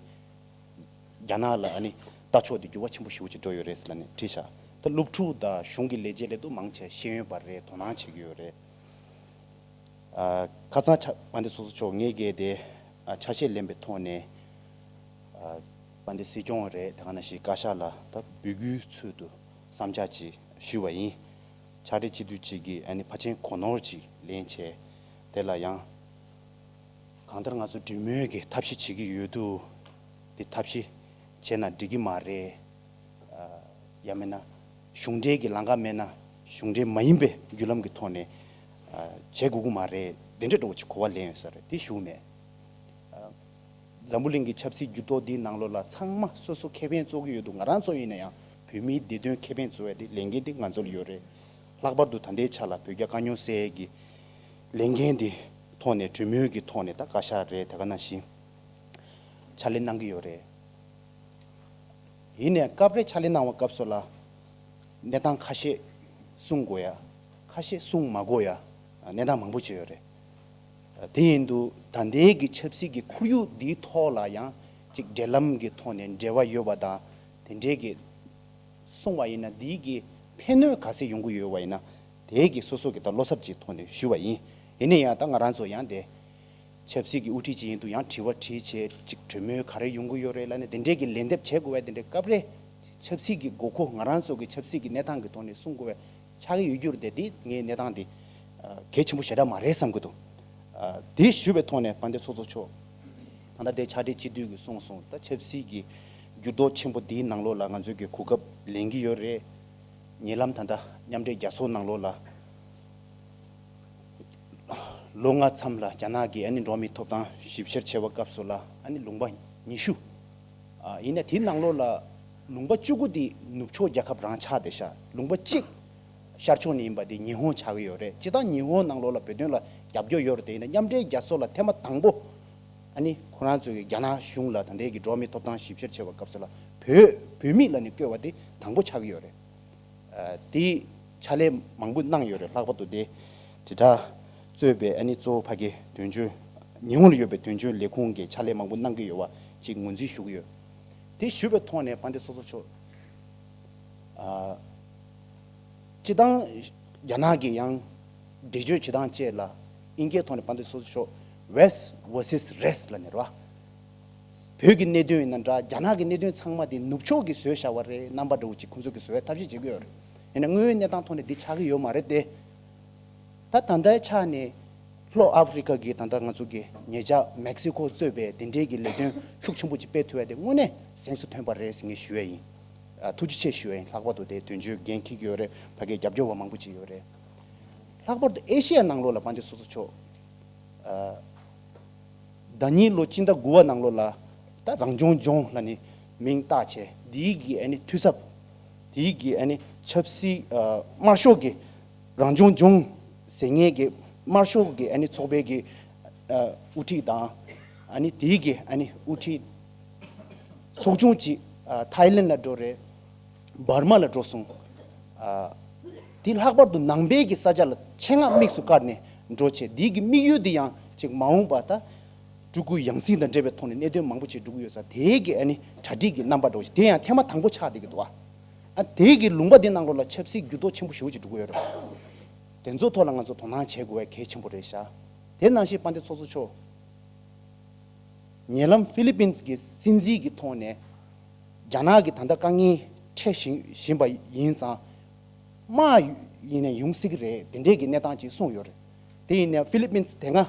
རྒྱ་ནག་ལ་ཨ་ནི་ལྟ་ཕྱོགས་དེ་འགྱུར་བ་ཆེན་པོ་ཞེ་པོ་ཅིག་འགྲོ་ཡོད་རེད་ཟེར་ལབ་ནས་བྲིས་ཤག་ད་སློབ་ཕྲུག་དང་གཞུང་གི་ལས་བྱེད་ལས་དུ་མང་ཆེ་ཤེས་ཡོན་པ་རེད། དོ་སྣང་བྱེད་ཀྱི་ཡོད་རེད། ཨ། ཁ་སང་ཆ་དཔལ་ལྡན་ཚོགས་གཙོ་མཆོག་ངེད་ཀྱིས་དེ་ཨ་ཆ་ཤས་ལེན་པའི་ཐོག་ནས། ཨ། དཔལ་ལྡན་སྲིད་སྐྱོང་རེད། དེ་ག་ནང་བཞིན་བཀའ་ཤག་ལ་ད་འབོད་སྐུལ་ཚུལ་དུ་བསམ་འཆར་ཅིག་ཞུས་པ་ཡིན། ཕྱག་སྦྲེལ་སྤྱི་འཐུས་གཅིག་གིས་ཨ་ནི་ཕལ་ཆེར་གོ་ནོར་ཅིག་ལེན་བྱས། དེ་ལ་ཡང་གང་ལྟར་ང་ཚོ་གྲོས་མོལ་གྱི་ཐབས་ཤེས་བྱེད་ཀྱི་ཡོད་དུས། དེ་ཐབས་ཤེས་བྱས་ན་འགྲིག་གི་མ་རེད། ཨ། ཡང་མིན་ན་གཞུང་འབྲེལ་གྱི་ལམ་ཁ་མེད་ན་གཞུང་འབྲེལ་མ་ཡིན་པའི་བརྒྱུད་ལམ་གྱི་ཐོག་ནས། ཨ། བྱེད་དགོས་ཀྱི་མ་རེད། དེ་འདྲ་འདྲ་བོ་ཅིག་གོ་བ་ལེན་ཡོད་ས་རེད། དེ་ཞུ་གི་མེད། ཨ། འཛམ་བུ་གླིང་གི་ཆབ་སྲིད་འགྱུར་ལྡོག་འདིའི་ནང་ལོགས་ལ་ཚང་མ་སོ་སོ་ཁེ་ཕན་རྩོད་ཀྱི་ཡོད་འདུག་ང་རང་ཚོ་ཡིན་ན་ཡང་བོད་མིའི་བདེ་དོན་ཁེ་ཕན་རྩོད་ཡ་དེ་ལས་འགན་དེ་ང་ཚོ་ལ་ཡོད་རེད། ལྷག་པར་དུ་ད་ལྟའི་ཆ་ལ་བོད་རྒྱ་དཀའ་རྙོག་སེལ་ཡས་ཀྱི་ལས་འགན་དེ་ཐོག་ནས་གྲོས་མོལ་གྱི་ཐོག་ནས་ད་བཀའ་ཤག་རེད། དེ་ག་ནང་བཞིན་ཕྱག་ལས་གནང་གི་ཡོད་རེད། ཡིན་ནའི་སྐབས་རེ་ཕྱག་ལས་གནང་བའི་སྐབས་སུ་ལ་གནས་སྟངས་ཁ་ཤས་གསུང་དགོས་ཡ། ཁ་ཤས་གསུང་མ་དགོས་ཡ་གནས་སྟངས་མང་པོ་ཅིག་ཡོད་རེད། དེ་ཡིན་དུས་ད་ལྟའི་གི་ཆབ་སྲིད་ཀྱི་ཁོར་ཡུག་འདིའི་ཐོག་ལ་ཡང་ཅིག་འབྲེལ་ལམ་གྱི་ཐོག་ནས་འབྲེལ་བ་ཡོད་པ་དང་དེ་འདྲའི་གི་གསུང་བ་ཡིན་ན་འདིའི་གི་ཕན་གནོད་ག་ཚད་ཡོང་གི་ཡོད་པ་ཡིན་ན་དེའི་གི་སོ་སོ་གི་ད་བློ་འཚབ་ཅིག་ཐོག་ནས་ཞུས་པ་ཡིན། ཡིན་ན་ཡང་ད་ང་རང་ཚོ་ཡང་དེ་ཆབ་སྲིད་ཀྱི་དབུ་ཁྲིད་ཅིག་ཡིན་དུས་ཡང་དྲི་བ་དྲིས་བྱས་ཅིག་གྲོས་མོལ་ག་རེ་ཡོང་གི་ཡོད་རེད་ལབ་ནས་དེ་འདྲའི་གི་ལན་འདེབས་བྱེད་དགོས་པའི་དེ་འདྲའི་སྐབས་རེ་ཆབ་སྲིད་ཀྱི་དགོས་མཁོ་ང་རང་ཚོ་གི་ཆབ་སྲིད་ཀྱི་གནས་སྟངས་ཀྱི་ཐོག་ནས་གསུང་དགོས་པའི་ཆགས་ཀྱི་ཡོད་རྒྱུ་རེད་དེ། དེ་ངའི་གནས་སྟངས་དེ་གལ་ཆེན་པོ་ཞེ་དྲག་མ་རེད་བསམ་གྱི་འདུག་དེ་ཞུས་པའི་ཐོག་ནས་དཔལ་ལྡན་ཚོགས་གཙོ་མཆོག་ད་ལྟ་དེ་ཕྱག་སྦྲེལ་སྤྱི་འཐུས་ཀྱིས་གསུངས་སོང་། ད་ཆབ་སྲིད་ཀྱི་འགྱུར་ལྡོག་ཆེན་པོ་འདིའི་ནང་ལོགས་ལ་ང་ཚོས་ཀྱི་གོ་སྐབས་ལེན་གྱི་ཡོད་རེད། ཉེ་ལམ་ད་ལྟ་མཉམ་འབྲེལ་རྒྱལ་ཚོགས་ནང་ལོགས་ལ་ལོ་ལྔ་མཚམས་ལ་རྒྱ་ནག་གིས་ཨ་ནི་འགྲོ་བ་མིའི་ཐོབ་ཐང་ཞིབ་བཤེར་བྱས་པའི་སྐབས་སུ་ལ་ཨ་ནི་ལུང་པ་ཉི་ཤུ། ཨ། ཡིན་ནའི་དེའི་ནང་ལོགས་ལ་ལུང་པ་བཅུ་དགུ་དེ་ནུབ་ཕྱོགས་རྒྱལ་ཁབ་རང་ཆགས་བསྡད་ཤག་ལུང་པ་གཅིག་ཤར་ཕྱོགས་ནས་ཡིན་པ་དེ་ཉི་ཧོང་ཆགས་ཀྱི་ཡོད་རེད། སྤྱིར་བཏང་ཉི་ཧོང་ནང་ལོགས་ལ་བོད་དོན་ལ་རྒྱབ་སྐྱོར་ཡོད་རེད་དེ། ཡིན་ན་མཉམ་འབྲེལ་རྒྱལ་ཚོགས་ལ་ཐེངས་མ་དང་པོ་ཨ་ནི་ཁོ་རང་ཚོས་ཀྱི་རྒྱ་ནག་གཞུང་ལ་ད་ལྟའི་གི་འགྲོ་བ་མིའི་ཐོབ་ཐང་ཞིབ་བཤེར་བྱས་པའི་སྐབས་སུ་ལ་བོད་བོད་མི་ལབ་ནས་བཀོད་པ་དེ་དང་པོ་ཆགས་ཀྱི་ཡོད་རེད། ཨ། དེའི་ཕྱག་ལས་མང་པོ་གནང་ཡོད་རེད། ལྷག་པར་དུ་དེ་དྲིལ་བསྒྲགས་གཙོས་པའི་ཨ་ནི་གཙོ་བོ་ཕ་གི་དོན་གཅོད་ཉི་ཧོང་ལ་ཡོད་པའི་དོན་གཅོད་ལས་ཁུངས་ཀྱི་ཕྱག་ལས་མང་པོ་གནང་གི་ཡོད་པ་ཅིག་ངོས་འཛིན་ཞུ་གི་ཡོད། དེ་ཞུས་པའི་ཐོག་ནས་དཔལ་ལྡན་ཚོགས་གཙོ་མཆོག་ཨ། སྤྱིར་བཏང་རྒྱ་ནག་གི་ཡང་འགྲེལ་བརྗོད་བྱེད་སྟངས་བཅས་ལ་དབྱིན་སྐད་ཐོག་ནས་དཔལ་ལྡན་ཚོགས་གཙོ་མཆོག་West versus Rest ལབ་ནས་རེད་བ། བོད་ཀྱི་གནད་དོན་ཡིན་ན་འདྲ། རྒྱ་ནག་གི་གནད་དོན་ཚང་མ་དེ་ནུབ་ཕྱོགས་ཀྱིས་བཟོས་བཞག་པ་རེད། རྣམ་པ་འདྲ་བོ་ཅིག་ཁོང་ཚོ་གིས་བཟོ་བའི་ཐབས་ཤེས་བྱེད་ཀྱི་ཡོད་རེད། ཡིན་ན་དངོས་ཡོད་གནས་སྟངས་ཐོག་ནས་འདི་ཆགས་ཀྱི་ཡོད་མ་རེད་དེ། ད་ད་ལྟའི་ཆ་ནས་ལྷོ་ཨ་ཧྥེ་རི་ཁ་གི་ད་ལྟ་ང་ཚོ་གི་ཉེ་ཆར་མེག་སི་ཁོ་གཙོས་པའི་དེ་འབྲེལ་གྱི་ལས་དོན་ཤུགས་ཆེན་པོ་ཅིག་སྤེལ་ཐུབ་ཡ་དེ་དངོས་གནས་གཟེངས་སུ་ཐོན་པ་རེད་ཟེར་ངས་ཞུ་ཡ་ཡིན། ཨ། ཐུགས་རྗེ་ཆེ་ཞུ་ཡ་ཡིན། ལྷག་པར་དུ་དེ་དོན་གཅོད་འགན་འཁྱེར་གྱི་ཡོད་རེད། ཕ་གིའི་རྒྱབ་སྐྱོར་བ་མང་པོ་ཅིག་ཡོད་རེད། ལྷག་པར་དུ་ཨེ་ཤེ་ཡ་ནང་ལོགས་ལ་དཔལ་ལྡན་ཚོགས་གཙོ་མཆོག་ཨ། ཟླ་ཉིན་ལོ་སྤྱི་ཟླ་དགུ་པ་ནང་ལོགས་ལ་ད་རང་སྐྱོང་ལྗོངས་ལབ་ནས་མིང་བཏགས་བྱས། འདིའི་གི་ཨ་ནི་འཐུས་ཚབ། འདིའི་གི་ཨ་ནི་ཆབ་སྲིད། ཨ། དམར་ཤོག་གི་རང་སྐྱོང་ལྗོངས་ཟེར་མཁན་གི་དམར་ཤོག་གི་ཨ་ནི་ཚོགས་པའི་གི། ཨ། དབུ་ཁྲིད་དང་། ཨ་ནི་དེའི་གི་ཨ་ནི་དབུ་ཁྲིད་ཚོགས་ཆུང་གཅིག་ཨ། ཐའི་ལེན་ལ་འགྲོ་རེད། འབར་མ་ལ་འགྲོ་སོང་། ཨ། དེ་ལྷག་པར་དུ་ནང་པའི་གི་ས་ཆ་ལ་ཆེད་མངགས་དམིགས་སུ་བཀར་ནས་འགྲོ་བྱས། དེའི་གི་དམིགས་ཡུལ་དེ་ཡང་ཅིག་མ་འོངས་པ་ད་སྤྲུལ་སྐུའི་ཡང་སྲིད་དང་འབྲེལ་བའི་ཐོག་ནས་གནད་དོན་མང་པོ་ཅིག་འགྲོ་གི་ཡོད་ས། དེའི་གི་ཨ་ནི་གྲ་སྒྲིག་གི་རྣམ་པ་འགྲོ་བྱས། དེ་ཡང་ཐེངས་མ་དང་པོ་ཆགས་བསྡད་ཀྱི་འདུག་བ། ཨ། དེའི་གི་ལུང་པ་དེ་ནང་ལོགས་ལ་ཆབ་སྲིད་འགྱུར་ལྡོག་ཆེན་པོ་ཞེ་པོ་ཅིག་འགྲོ་གི་ཡོད་རེད། དེ་ཚོ་ཐོག་ལ་ང་ཚོ་དོ་སྣང་བྱེད་དགོས་པ་གལ་ཆེན་པོ་རེད་ཤག་དེ་ནང་བཞིན་དཔལ་ལྡན་ཚོགས་གཙོ་མཆོག་ཉེ་ལམ་ཧྥི་ལི་པིན་གྱི་སྲིད་འཛིན་གྱི་ཐོག་ནས་རྒྱ་ནག་གི་ད་ལྟ་དཀའ་ངལ་འཕྲད་བཞིན་བཞིན་པ་ཡིན་ཙང་། དམག་ཡིན་ནས་ཡོང་སྲིད་ཀྱི་རེད། དེ་འདྲས་ཀྱི་གནས་སྟངས་ཅིག་གསུངས་ཡོད་རེད། དེ་ཡིན་ནའི་ཧྥི་ལི་པིན་དེ་སྔ་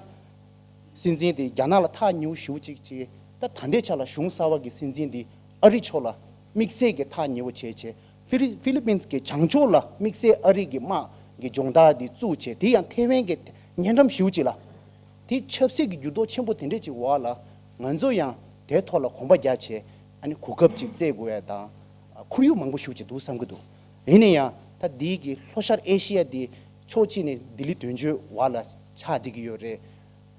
སྲིད་འཛིན་དེ་རྒྱ་ནག་ལ་ཐག་ཉེ་བོ་ཞེ་པོ་ཅིག་བྱས། ད་ད་ལྟའི་ཆ་ལ་གཞུང་གསར་པ་གི་སྲིད་འཛིན་དེ་ཨ་རི་ཕྱོགས་ལ་དམིགས་བསལ་གྱི་ཐག་ཉེ་བོ་བྱས་བྱས། ཧྥི་ལི་ཧྥི་ལི་པིན་གྱི་བྱང་ཕྱོགས་ལ་དམིགས་བསལ་ཨ་རི་གི་དམག་གི་སྦྱོང་བརྡར་དེ་བཙུགས་བྱས། དེ་ཡང་ཐེ་ཝན་གྱི་ཉེ་འགྲམ་ཞེ་པོ་ཅིག་ལ། དེ་ཆབ་སྲིད་ཀྱི་འགྱུར་ལྡོག་ཆེན་པོ་དེ་འདྲས་ཅིག་འོག་ལ། ང་ཚོ་ཡང་དེའི་ཐོག་ལ་གོམ་པ་རྒྱག་བྱས། ཨ་ནི་གོ་སྐབས་ཅིག་བཙལ་དགོས་ཡ་དང་། ཁོར་ཡུག་མང་པོ་ཞེ་པོ་ཅིག་འདུག་བསམ་གྱི་འདུག་ཡིན་ན་ཡང་ད་འདི་གི་ལྷོ་ཤར་ཨེ་ཤི་ཡ་འདི་ཕྱོགས་གཅིག་ནས་ལྡི་ལི་དོན་གཅོད་འོག་ལ་ཆགས་བསྡད་ཀྱི་ཡོད་རེད།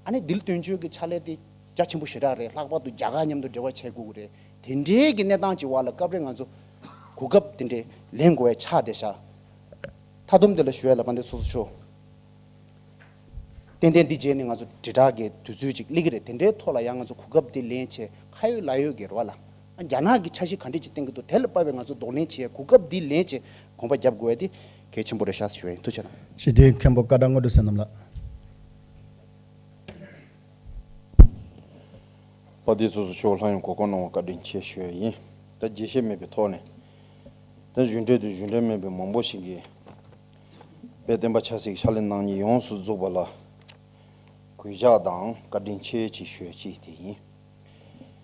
ཨ་ནི་ལྡི་ལི་དོན་གཅོད་ཀྱི་ཕྱག་ལས་དེ་རྒྱ་ཆེན་པོ་ཞེ་དྲག་རེད། ལྷག་པར་དུ་རྒྱ་གར་མཉམ་དུ་འབྲེལ་བ་བྱེད་དགོས་ཀྱི་རེད། དེ་འདྲའི་གི་གནས་སྟངས་ཀྱི་འོག་ལ་སྐབས་རེ་ང་ཚོ་གོ་སྐབས་དེ་འདྲའི་ལེན་དགོས་ཡ་ཆགས་བསྡད་ཤག་མཐའ་སྡོམ་དེ་ལ་ཞུ་ཡ་ལ་དཔལ་ལྡན་ཚོགས་གཙོ་མཆོག་ཏན་ཏན་འདི་རྗེས་ནས་ང་ཚོ་དྲིལ་བསྒྲགས་ཀྱི་དུས་ཚོད་ཅིག་སླེབས་ཀྱི་རེད། དེ་འདྲའི་ཐོག་ལ་ཡང་ང་ཚོ་གོ་སྐབས་འདི་ལེན་བྱས། ཁ་ཡོད་ལག་ཡོད་ཀྱི་རེད་བ་ལ། རྒྱ་ནག་གི་འཆར་གཞི་ག་འདྲས་ཅིག་བཏིང་གི་འདུག་དེ་ལ་དཔག་པའི་ང་ཚོ་གདོང་ལེན་བྱས། གོ་སྐབས་འདི་ལེན་བྱས་གོམ་པ་རྒྱབ་དགོས་ཡ་དེ་གལ་ཆེན་པོ་རེད་ཤག་ཞུ་བ་ཡིན། ཐུགས་རྗེ་གནང་། སྤྱི་འཐུས་མཁན་པོ་ཀ་ཌ་དངོས་གྲུབ་བསོད་ནམས་ལགས། དཔལ་ལྡན་ཚོགས་གཙོ་མཆོག་ལྷན་ཡོང་གོ་སྐོར་གནང་བར་བཀའ་དྲིན་ཆེ་ཞུ་ཡ་ཡིན། ད་རྒྱས་བཤད་མེད་པའི་ཐོག་ནས། ད་གཞུང་འབྲེལ་དང་གཞུང་འབྲེལ་མིན་པའི་མང་པོ་ཞིག་གིས་དཔལ་བསྟན་པ་ཆབ་སྲིད་ཀྱི་ཕྱག་ལས་གནང་མཁན་ཡོངས་སུ་རྫོགས་པ་ལ་གུས་ཕྱག་དང་བཀའ་དྲིན་ཆེ་ཅེས་ཞུ་ཡ་གཅིག་དེ་ཡིན།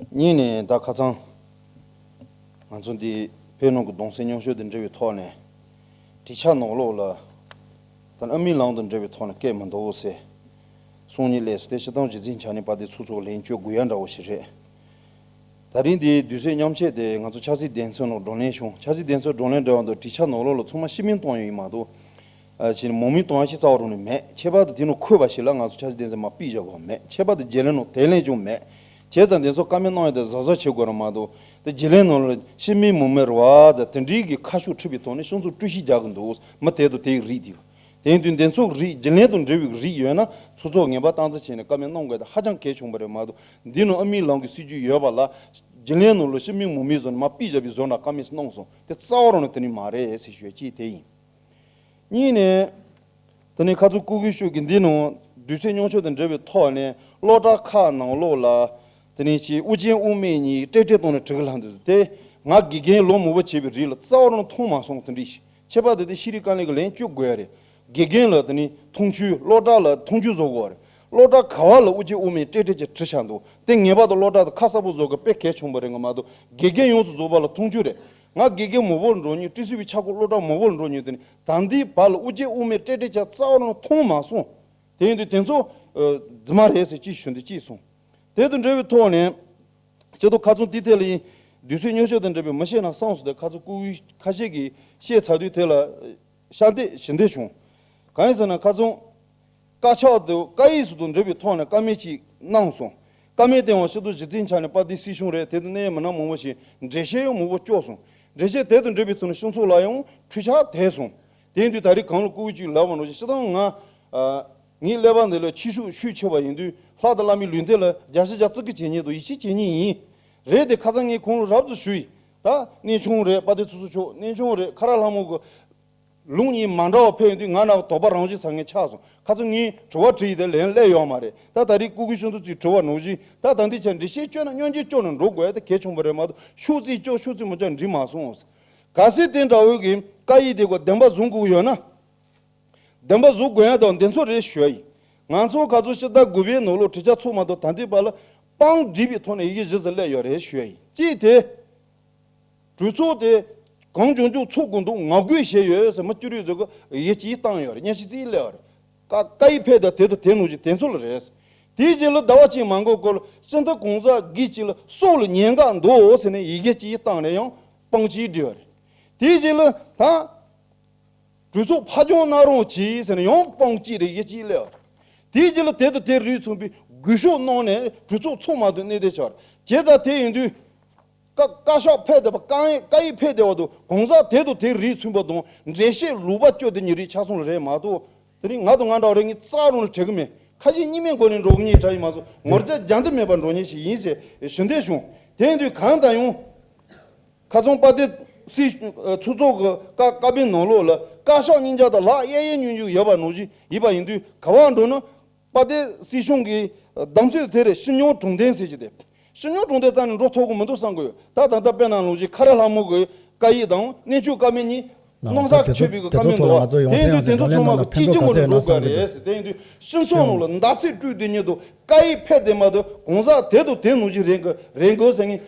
གཉིས་ནས་ད་ཁ་སང་ང་ཚོ་འདི་བོད་ནང་གི་གདུང་སེམས་མཉམ་སྐྱེད་དང་འབྲེལ་བའི་ཐོག་ནས་གྲོས་འཆར་ནང་ལོགས་ལ། ད་ཨ་མའི་ལམ་དང་འབྲེལ་བའི་ཐོག་ནས་སྐད་མི་འདུག་ཟེར་གསུང་མཁན་སླེབས་སོང་། དེ་སྤྱིར་བཏང་གཞི་རྩའི་ཆ་ནས་དཔལ་ལྡན་ཚོགས་གཙོ་ལན་བསྐྱོན་དགོས་ཡ་འདྲ་བོ་ཞིག་རེད། ད་རིང་འདིའི་དུས་ཚོད་མཉམ་ཆད་དེ་ང་ཚོ་ཆབ་སྲིད་བདེན་འཚོལ་ནང་བགྲོ་གླེང་བྱུང་། ཆབ་སྲིད་བདེན་འཚོལ་བགྲོ་གླེང་འབྲེལ་བ་དང་གྲོས་འཆར་ནང་ལོགས་ལ་ཚང་མ་ཤི་མིང་གཏོང་ཡོད་ཡིན་མ་གཏོགས། ཨ་ཕྱིར་མང་མོས་གཏོང་ཡ་ཞིག་རྩ་བ་རང་ནས་མེད། ཁྱད་པར་དུ་དེ་ནང་འཁོད་པ་ཞིག་ལ་ང་ཚོ་ཆབ་སྲིད་བདེན་འཚོལ་མར་ཕུད་བཞག་དགོས་མེད། ཁྱད་པར་དུ་བརྗེ་ལེན་ནང་དེ་ལན་ཀྱང་མེད། བྱས་ཙང་དེ་ཚོ་བཀའ་མོལ་གནང་ཡ་དེ་གཟབ་གཟབ་བྱེད་དགོས་རེད་མ་གཏོགས། དེ་བརྗེ་ལེན་ནང་ལ་ཤི་མིང་མང་མོས་རེད་བ་ཟེར་དེ་འདྲའི་གི་ཁ་ཕྱོགས་འཁྲུལ་པའི་ཐོག་ནས་སྤྱི་ཚོགས་དཀྲུག་ཤིང་རྒྱག་གི་འདུག་མི་དེ་དང་དེའི་རིགས་དེ། དེ་ཡིན་དུས་འདི་ཚོ་རིགས་བརྗེ་ལེན་དང་འབྲེལ་བའི་རིགས་ཡོད་ན་ཚོགས་གཙོ་ངེས་པར་སྟངས་འཛིན་བྱས་ནས་བཀའ་མོལ་གནང་དགོས་དེ་ཧ་ཅང་གལ་ཆེན་པོ་རེད་མ་གཏོགས། འདི་ནང་ཨ་མའི་ལམ་གྱི་སྲིད་ཇུས་ཡོད་པ་ལ་བརྗེ་ལེན་ནང་ལ་ཤི་མིང་མང་མོས་བཟོས་ནས་མར་ཕུད་བཞག་པའི་བཟོ་འདྲ་བཀའ་མོལ་གནང་སོང་། དེ་རྩ་བ་རང་ནས་དེ་ནི་མ་རེད་ཟེར་ཞུ་ཡ་གཅིག་དེ་ཡིན། གཉིས་ནས། དེ་ནས་ཁ་སང་སྐུ་སྒེར་ཤོག་གི་འདི་ནང་དུས་ཚོད་མཉམ་སྐྱེད་དང་འབྲེལ་བའི་ཐོག་ནས་སློབ་གྲྭ་ཁག་ནང་ལོགས་ལ་དེ་ནས་ཅིག་དབུ་ཅན་དབུ་མེད་གཉིས་ཏྲེ་ཏྲེ་བཏང་ནས་བྲིས་ཀྱི་ལྷག་འདུག་དེ་ང་དགེ་རྒན་ལོ་མང་པོ་བྱས་པའི་རིགས་ལ་རྩ་བ་རང་མཐོང་མ་སོང་། དེ་འདྲ་ཞིག་ཁྱད་པར་དུ་དེ་ཤེས་རིག་དཀའ་ལས་ཀྱི་ལན་བསྐྱོན་དགོས་ཡ་རེད། དགེ་རྒན་ལ་དེ་ནས་མཐོང་ཆུང་། སློབ་གྲྭ་ལ་མཐོང་ཆུང་བཟོ་དགོས་རེད། སློབ་གྲྭ་ག་བ་ལ་དབུ་ཅན་དབུ་མེད་ཏྲེ་ཏྲེ་ཅིག་བྲིས་བཞག་འདུག་དེ་ངེས་པར་དུ་སློབ་གྲྭ་དེ་ཁ་གསལ་པོ་བཟོ་དགོས་དཔེ་གལ་ཆེན་པོ་རེད། ང་མ་གཏོགས་དགེ་རྒན་ཡོངས་སུ་རྫོགས་པ་ལ་མཐོང་ཆུང་རེད། ང་དགེ་རྒན་མང་པོ་ལ་འགྲོ་མྱོང་། ཏི་སི་བི་ཆག་སྒོ་སློབ་གྲྭ་མང་པོ་ལ་འགྲོ་མྱོང་། དེ་ནི་ད་ལྟའི་བར་ལ་དབུ་ཅན་དབུ་མེད་ཏྲེ་ཏྲེ་ཅིག་རྩ་བ་རང་མཐོང་མ་སོང་། དེ་ཡིན་དུས་དེ་ཚོ་ཨ་རྫུན་མ་རེད་ཟེར་གཅིག་ཞུ་འདོད་གཅིག་སོང་། དེ་དང་འབྲེལ་བའི་ཐོག་ནས་སྤྱི་ཚོགས་ཁ་ཚོན་དེའི་ཐད་ལ་ཡིན། དུས་ཚོད་མཉམ་སྐྱེད་དང་འབྲེལ་བའི་མི་བཤད་ན་བསམ་སོང་། དེ་ཁ་ཚོན་སྐུ་ཁ་ཤས་ཀྱིས་བཤད་ཚར་དུས་དེ་ལ་ཨ་ཤར་འདེད་ཞུ་འདོད་བྱུང་། གང་ཡིན་ཟེར་ན་ཁ་ཚོན། བཀའ་ཤག་ཏུ་བཀའ་ཡིག་སོགས་དང་འབྲེལ་བའི་ཐོག་ནས་བཀའ་མོལ་ཅིག་གནང་སོང་། བཀའ་མོལ་དེའང་སྤྱི་འཐུས་སྤྱི་འཐུས་ཚོའི་ཆ་ནས་དཔལ་ལྡན་སྲིད་སྐྱོང་རེད། དེ་དང་གནད་ཡོད་མི་སྣ་མང་པོ་ཞིག་འགྲེལ་བཤད་ཡང་མང་པོ་བསྐྱོན་སོང་། འགྲེལ་བཤད་དེ་དང་འབྲེལ་བའི་ཐོག་ནས་སྤྱི་ཚོགས་ལ་ཡང་འཕྲུལ་ཆ་དེད་སོང་། དེ་ཡིན་དུས་ད་རེས་གོང་ལ་སྐུ་ངོ་ཅིག་ལབ་པ་ནང་བཞིན་སྤྱིར་བཏང་ང་ཨ་ངའི་ཀླད་པ་འདི་ལ་ཕྱི་ཤུགས་ཤུགས་ཆེ་བ་ཡིན་དུས་ལྷ་དང་བླ་མའི་ལུས་རྟེན་ལ་རྒྱབ་ཤ་རྒྱབ་བརྩི་བཀུར་བྱེད་མཁན་དང་ཡིད་ཆེས་བྱེད་མཁན་ཡིན། རེད་དེ་ཁ་སང་ངས་གོང་ལ་རབ་ཏུ་ཞུས་ཡིན། ད་གནས་ཆུང་རེད། དཔལ་ལྡན་ཚོགས་གཙོ་མཆོག་གནས་ཆུང་རེད། ཁ་རག་ལྷ་མོ་གི་ལུང་གཉིས་མ་འདྲ་བ་ཕེབས་ཡོང་དུས་ང་ནང་དོགས་པ་རང་བཞིན་ཟ་མཁན་ཆགས་སོང་། ཁ་སང་ངས་དྲི་བ་དྲིས་ཡིན་དེ་ལན་སླེབས་ཡོད་མ་རེད། ད་ད་རེས་སྐུ་སྒེར་ཤོག་འདུ་ཚོས་དྲི་བ་ནང་བཞིན་ད་ད་འདི་ཆ་འགྲེལ་བཤད་བསྐྱོན་ན་སྙོན་འཛུགས་བསྐྱོན་ན་འགྲོ་དགོས་ཡ་དེ་གལ་ཆེན་པོ་རེད་མ་གཏོགས་ཤོག་ཙིག་བསྐྱོན་ཤོག་ཙིག་མ་བསྐྱོན་འགྲིག་མ་སོང་། གལ་སྲིད་དེ་འདྲ་བོའི་གི་བཀའ་ཡིག་དེ་ག་བདེན་པ་བཟུང་དགོས་ཡོད་ན། བདེན་པ་བཟུང་དགོས་ཡ་དང་འདི་ཚོ་རེད་ཞུ་ཡ་ཡིན། ང་ཚོ་ག་ཚོད་ཕྱི་ཟླ་དགུ་པའི་ནང་ལོགས་གྲོས་འཆར་ཚོགས་མ་གཏོགས་ད་ལྟའི་བར་ལ་དཔང་སྒྲིག་པའི་ཐོག་ནས་ཡི་གེ་བཞི་ཙམ་སླེབས་ཡོད་རེད་ཞུ་ཡ་ཡིན། གཅིག་དེ། གྲོས་ཚོགས་དེ་གང་བྱུང་བྱུང་ཚོགས་དགོས་འདུག་ངོ་རྒོལ་བྱས་ཡོད་ཟེར་མི་བཅུ་རེ་ཟིག་གིས་ཡི་གེ་གཅིག་བཏང་ཡོད་རེད། སྙན་ཞུ་གཅིག་སླེབས་ཡོད་རེད། བཀའ་བཀའ་ཡིག་ཕེབས་དང་དེ་དང་དེ་ནང་བཞིན་དེ་ཚོ་ལ་རེད། དེའི་རྗེས་ལ་ཟླ་བ་གཅིག་མ་འགོར་སྐོར་ལ་སྤྱི་འཐུས་གང་ཟག་སྒེར་གཅིག་ལ་སྲོག་ལ་ཉེན་ཁ་འདུག་ཟེར་ནས་ཡི་གེ་གཅིག་བཏང་ནས་ཡང་དཔང་གཅིག་བསྒྲིལ་བ་རེད། དེའི་རྗེས་ལ་ད་གྲོས་ཚོགས་ཕར་འགྱངས་གནང་རོགས་གྱིས་ཟེར་ནས་ཡང་དཔང་གཅིག་རེ་ཡི་གེ་གཅིག་སླེབས་བ་རེད། དེའི་རྗེས་ལ་དེ་དང་དེ་རིགས་མཚུངས་པའི་འགུལ་ཤུགས་གནང་ནས་གྲོས་ཚོགས་ཚོགས་མ་ཐུབ་གནས་བསྡད་ཆགས་རེད། བྱས་ཙང་དེ་ཡིན་དུས། བཀའ་བཀའ་ཤག་ཕེབས་བསྡད་པ། བཀའ་བཀའ་ཡིག་ཕེབས་བསྡད་པ་དང་གང་ཟག་དེ་དང་དེ་རིགས་མཚུངས་པ་དང་འགྲེལ་བཤད་ལུང་པ་བསྐྱོན་བསྡད་མཁན་རིགས་ཆགས་སོང་ལ་རེད་མ་གཏོགས། དེ་རིང་ང་དང་ང་འདྲ་བ་རེད། ངས་རྩ་རང་ལ་དྲན་གི་མེད། ཁ་ཞེ་གཉིས་མེད་སྒོ་ནས་འགྲོ་གི་མཁན་ཞིག་རེད་མ་གཏོགས་ངོ་རྒྱ་རྒྱ་འདི་མེད་པར་འགྲོ་མཁན་ཞིག་ཡིན་ཟེར་ཞུ་འདོད་བྱུང་། དེ་ཡིན་དུས་གང་ལྟར་ཡང་། ཁ་སང་དཔལ་ལྡན་སྲིད་ཚོགས་ཀྱི་བཀའ་བཀའ་དཔེ་ནང་ལོགས་ལ་བཀའ་ཤག་གཉིས་ཆ་དང་ལྷག་གཡས་གཡས་གཡོན་གཡོན་ཡོད་པ་ནང་བཞིན་ཡིན་པ་ཡིན་དུས་ག་པར་འགྲོ་ན། དཔལ་ལྡན་སྲིད་སྐྱོང་གི་གདམ་གསེས་དེ་རེད། སྤྱི་མྱོང་དྲང་བདེན་ཟེར་གྱི་དེ། སྤྱི་མྱོང་དྲང་བདེན་རྩ་ནས་འགྲོ་ཐུབ་ཀྱི་མི་འདུག་བསམ་གྱི་ཡོད། ད་ད་ལྟ་དཔེར་ན་ལུང་གཞི་ཁ་རག་ལྷ་མོ་གི་བཀའ་ཡིག་དང་གནས་ཆུང་བཀའ་མོལ་གཉིས་ ནང་ས་ཆོས་པའི་གི་བཀའ་མོལ་འདུག་དེ་ཡིན་དུས་དེ་ཚོ་ཚང་མ་གི་གཅིག་རྐྱང་ངོ་ནས་འགྲོ་དགོས་རེད་ཟེར། དེ་ཡིན་དུས་སྤྱི་ཚོགས་ནང་ལ་མདའ་རྩེད་སྤྲོད་དེ་ཉིད་དུ་བཀའ་ཡིག་ཕེབས་དེ་མ་གཏོགས་གོང་ས་དེ་དང་དེ་ནང་བཞིན་རེད་དགོས་རེད་དགོས་ཟེར་མཁན།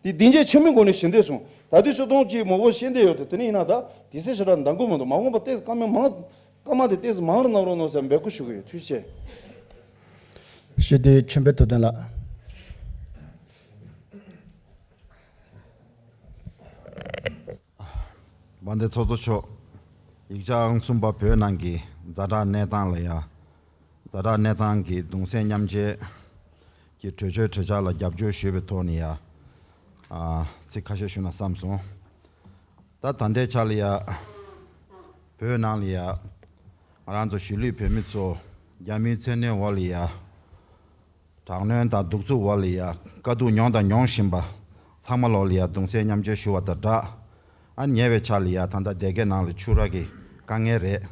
དེ་སྡིངས་ཆ་ཆེན་མོའི་སྒོ་ནས་ཞུ་འདོད་སོང་། ད་དུས་ཆུ་དོང་གཅིག་མོ་བོ་ཤེས་འདོད་ཡོད་དེ། དེ་ནས་ཡིན་ན་ད་དེ་སྲིད་ཞེ་དྲག་འདང་གི་མི་འདུག་མ་འོངས་པ་ཏོག་ཙམ་བཀའ་མོལ་མང་། བཀའ་མ་དེ་ཏོག་ཙམ་མང་རུ་གནང་རོགས་གནང་ཟེར་འབོད་སྐུལ་ཞུ་གི་ཡོད། ཐུགས་རྗེ་ཆེ། སྤྱི་འཐུས་ཆོས་འཕེལ་ཐུབ་བསྟན་ལགས། དཔལ་ལྡན་ཚོགས་གཙོ་མཆོག་ཡིག་ཆ་ཨང་གསུམ་པ་བོད་ནང་གི་ཛ་དྲག་གནས་སྟངས་ལ་ཡ། ཛ་དྲག་གནས་སྟངས་ཀྱི་གདུང་སེམས་མཉམ་སྐྱེད་ཀྱི་གྲོས་ཆོད་གྲོས་འཆར་ལ་རྒྱབ་སྐྱོར་ཞུས་པའི་ཐོག་ནས་ཡ། ཨ། ཚིག་ཁ་ཤས་ཞུ་ན་བསམ་སོང་། ད་ད་ལྟའི་ཆ་ལ་ཡ། བོད་ནང་ལ་ཡ། ང་རང་ཚོ་གཞིས་ལུས་བོད་མི་ཚོ་རྒྱ་མིའི་བཙན་གནོན་འོག་ལ་ཡ། དྲག་གནོན་དང་གདུག་རྩུབ་འོག་ལ་ཡ་དཀའ་སྡུག་མྱོང་དང་མྱོང་བཞིན་པ་ཚང་མ་ལོག་ལ་ཡ་གདུང་སེམས་མཉམ་སྐྱེད་ཞུ་བ་དང་སྦྲགས། ཨ་ནི་ཉེ་བའི་ཆར་ལ་ཡ་ད་ལྟ་སྡེ་དགེ་ནང་ལ་ཆུ་རགས་ཀྱི་དཀའ་ངལ་རེད།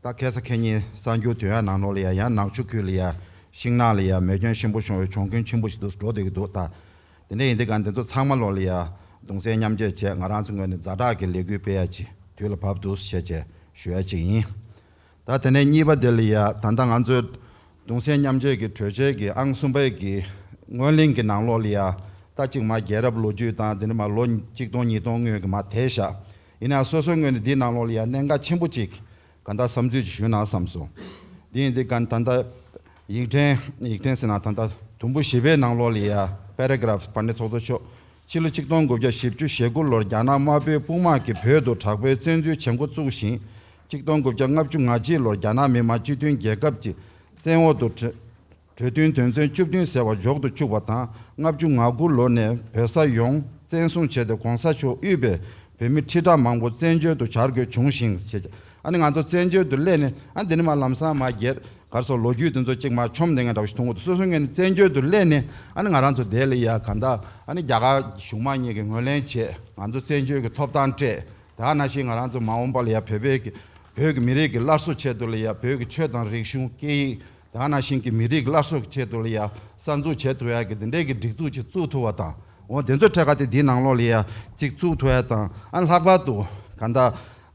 ད་ཁ་སང་ཁ་ཉིན་གསར་འགྱུར་ཐོན་ཡ་ནང་ལོགས་ལ་ཡ་ཡང་ནག་ཆུ་ཁུལ་ལ་ཡ་ཤིང་ནགས་ལ་ཡ་མེ་སྐྱོན་ཆེན་པོ་བྱུང་བའི་གྱོང་གུན་ཆེན་པོ་ཞིག་འདུག་འགྲོ་བསྡད་ཀྱི་འདུག་ད་དེ་འདྲ་ཡིན་དུས་གང་དེ་ཚོ་ཚང་མ་ལོག་ལ་ཡ་གདུང་སེམས་མཉམ་སྐྱེད་བྱས། ང་རང་ཚོ་ངོས་ནས་ཛ་དྲག་གི་ལས་འགུལ་སྤེལ་ཡ་ཅིག་དུས་ལ་བབ་འདུག་བྱས་བྱས་ཞུ་ཡ་ཅིག་ཡིན། ད་དེ་ནས་གཉིས་པ་དེ་ལ་ཡ། ད་ལྟ་ང་ཚོའི་གདུང་སེམས་མཉམ་སྐྱེད་ཀྱི་གྲོས་ཆོད་ཀྱི་ཨང་གསུམ་པའི་གི་སྔོན་གླེང་གི་ནང་ལོགས་ལ་ཡ། ད་གཅིག་མ་རྒྱལ་རབས་ལོ་རྒྱུས་དང་དེ་ནས་མ་ལོ་གཅིག་སྟོང་ཉིས་སྟོང་སྔོན་གྱི་མ་དེ་བཞག་ཡིན་ན་སོ་སོའི་ངོས་ནས་འདིའི་ནང་ལོགས་ལ་ཡ་གནད་འགག་ཆེན་པོ་གཅིག་ག་ད་བསམ་ཚུལ་ཅིག་ཞུ་ན་བསམ་སོང་། འདི་ཡིན་དུས་ག་ད་ད་ཡིག་ཕྲེང་ཡིག་ཕྲེང་ཟེར་ན་ད་ད་དུམ་བུ་བཞི་པའི་ནང་ལོགས་ལ་ཡ། པེ་ར་གྷ་རབ། དཔལ་ལྡན་ཚོགས་གཙོ་མཆོག་ཕྱི་ལོ་ཆིག་སྟོང་དགུ་བརྒྱ་བཞི་བཅུ་ཞེ་དགུ་ལོར་རྒྱ་ནག་དམར་པོའི་དཔུང་དམག་གིས་བོད་དུ་དྲག་པོའི་བཙན་འཛུལ་བྱེད་འགོ་བཙུགས་ཤིང་། ཆིག་སྟོང་དགུ་བརྒྱ་ལྔ་བཅུ་ང་གཅིག་ལོར་རྒྱ་ནག་མི་དམངས་སྤྱི་མཐུན་རྒྱལ་ཁབ་ཀྱི་བཙན་འོག་ཏུ་གྲོས་གྲོས་མཐུན་དོན་ཚན་བཅུ་བདུན་ཟེར་བ་འཇོག་ཏུ་བཅུག་པ་དང་། ལྔ་བཅུ་ང་དགུ་ལོ་ནས་བོད་ས་ཡོངས་བཙན་བཟུང་བྱས་ཏེ་གོང་ས་མཆོག་དབུས་པའི་བོད་མི་ཁྲི་ཕྲག་མང་པོ་བཙན་བྱོལ་དུ་གྱར་དགོས་བྱུང་ཞིང་ཞེས། ཨ་ནི་ང་ཚོ་བཙན་བྱོལ་དུ་སླེབས་ནས། ཨ་འདི་ནི་མ་ལམ་སང་མ་རྒྱལ་གར་སོགས་ལོ་རྒྱུས་དེ་ཚོ་གཅིག་མ་ཆོམ་ལྡན་ངན་འདྲ་བོ་ཞིག་མཐོང་གི་འདུག་སོ་སོའི་ངོས་ནས་བཙན་བྱོལ་དུ་སླེབས་ནས། ཨ་ནི་ང་རང་ཚོ་དེ་ལ་ཡ་ག་ད། ཨ་ནི་རྒྱ་གར་གཞུང་མང་གཉིས་ཀྱིས་ངོས་ལེན་བྱས། ང་ཚོ་བཙན་བྱོལ་གྱི་ཐོབ་ཐང་སྤྲད། དེ་ནང་བཞིན་ང་རང་ཚོ་མ་འོངས་པ་ལ་ཡ་བོད་པའི་གི་བོད་ཀྱི་མི་རིགས་ཀྱི་སླར་གསོ་ཆེད་དུ་ལ་ཡ་བོད་ཀྱི་ཆོས་དང་རིག་གཞུང་སྐད་ཡིག་དེ་ནང་བཞིན་གྱི་མི་རིགས་སླར་གསོ་ཆེད་དུ་ལ་ཡ་གསར་འཛུགས་བྱེད་ཐུབ་ཡ་གི་དེ་འདྲའི་གི་སྒྲིག་འཛུགས་ཅིག་བཙུགས་ཐུབ་པ་དང་། འོ་དེ་ཚོ་ཐད་ཀ་དེ་འདིའི་ནང་ལོགས་ལ་ཡ་ཅིག་བཙུགས་ཐུབ་ཡ་དང་། ཨ་ལྷག་པར་དུ་ག་ད་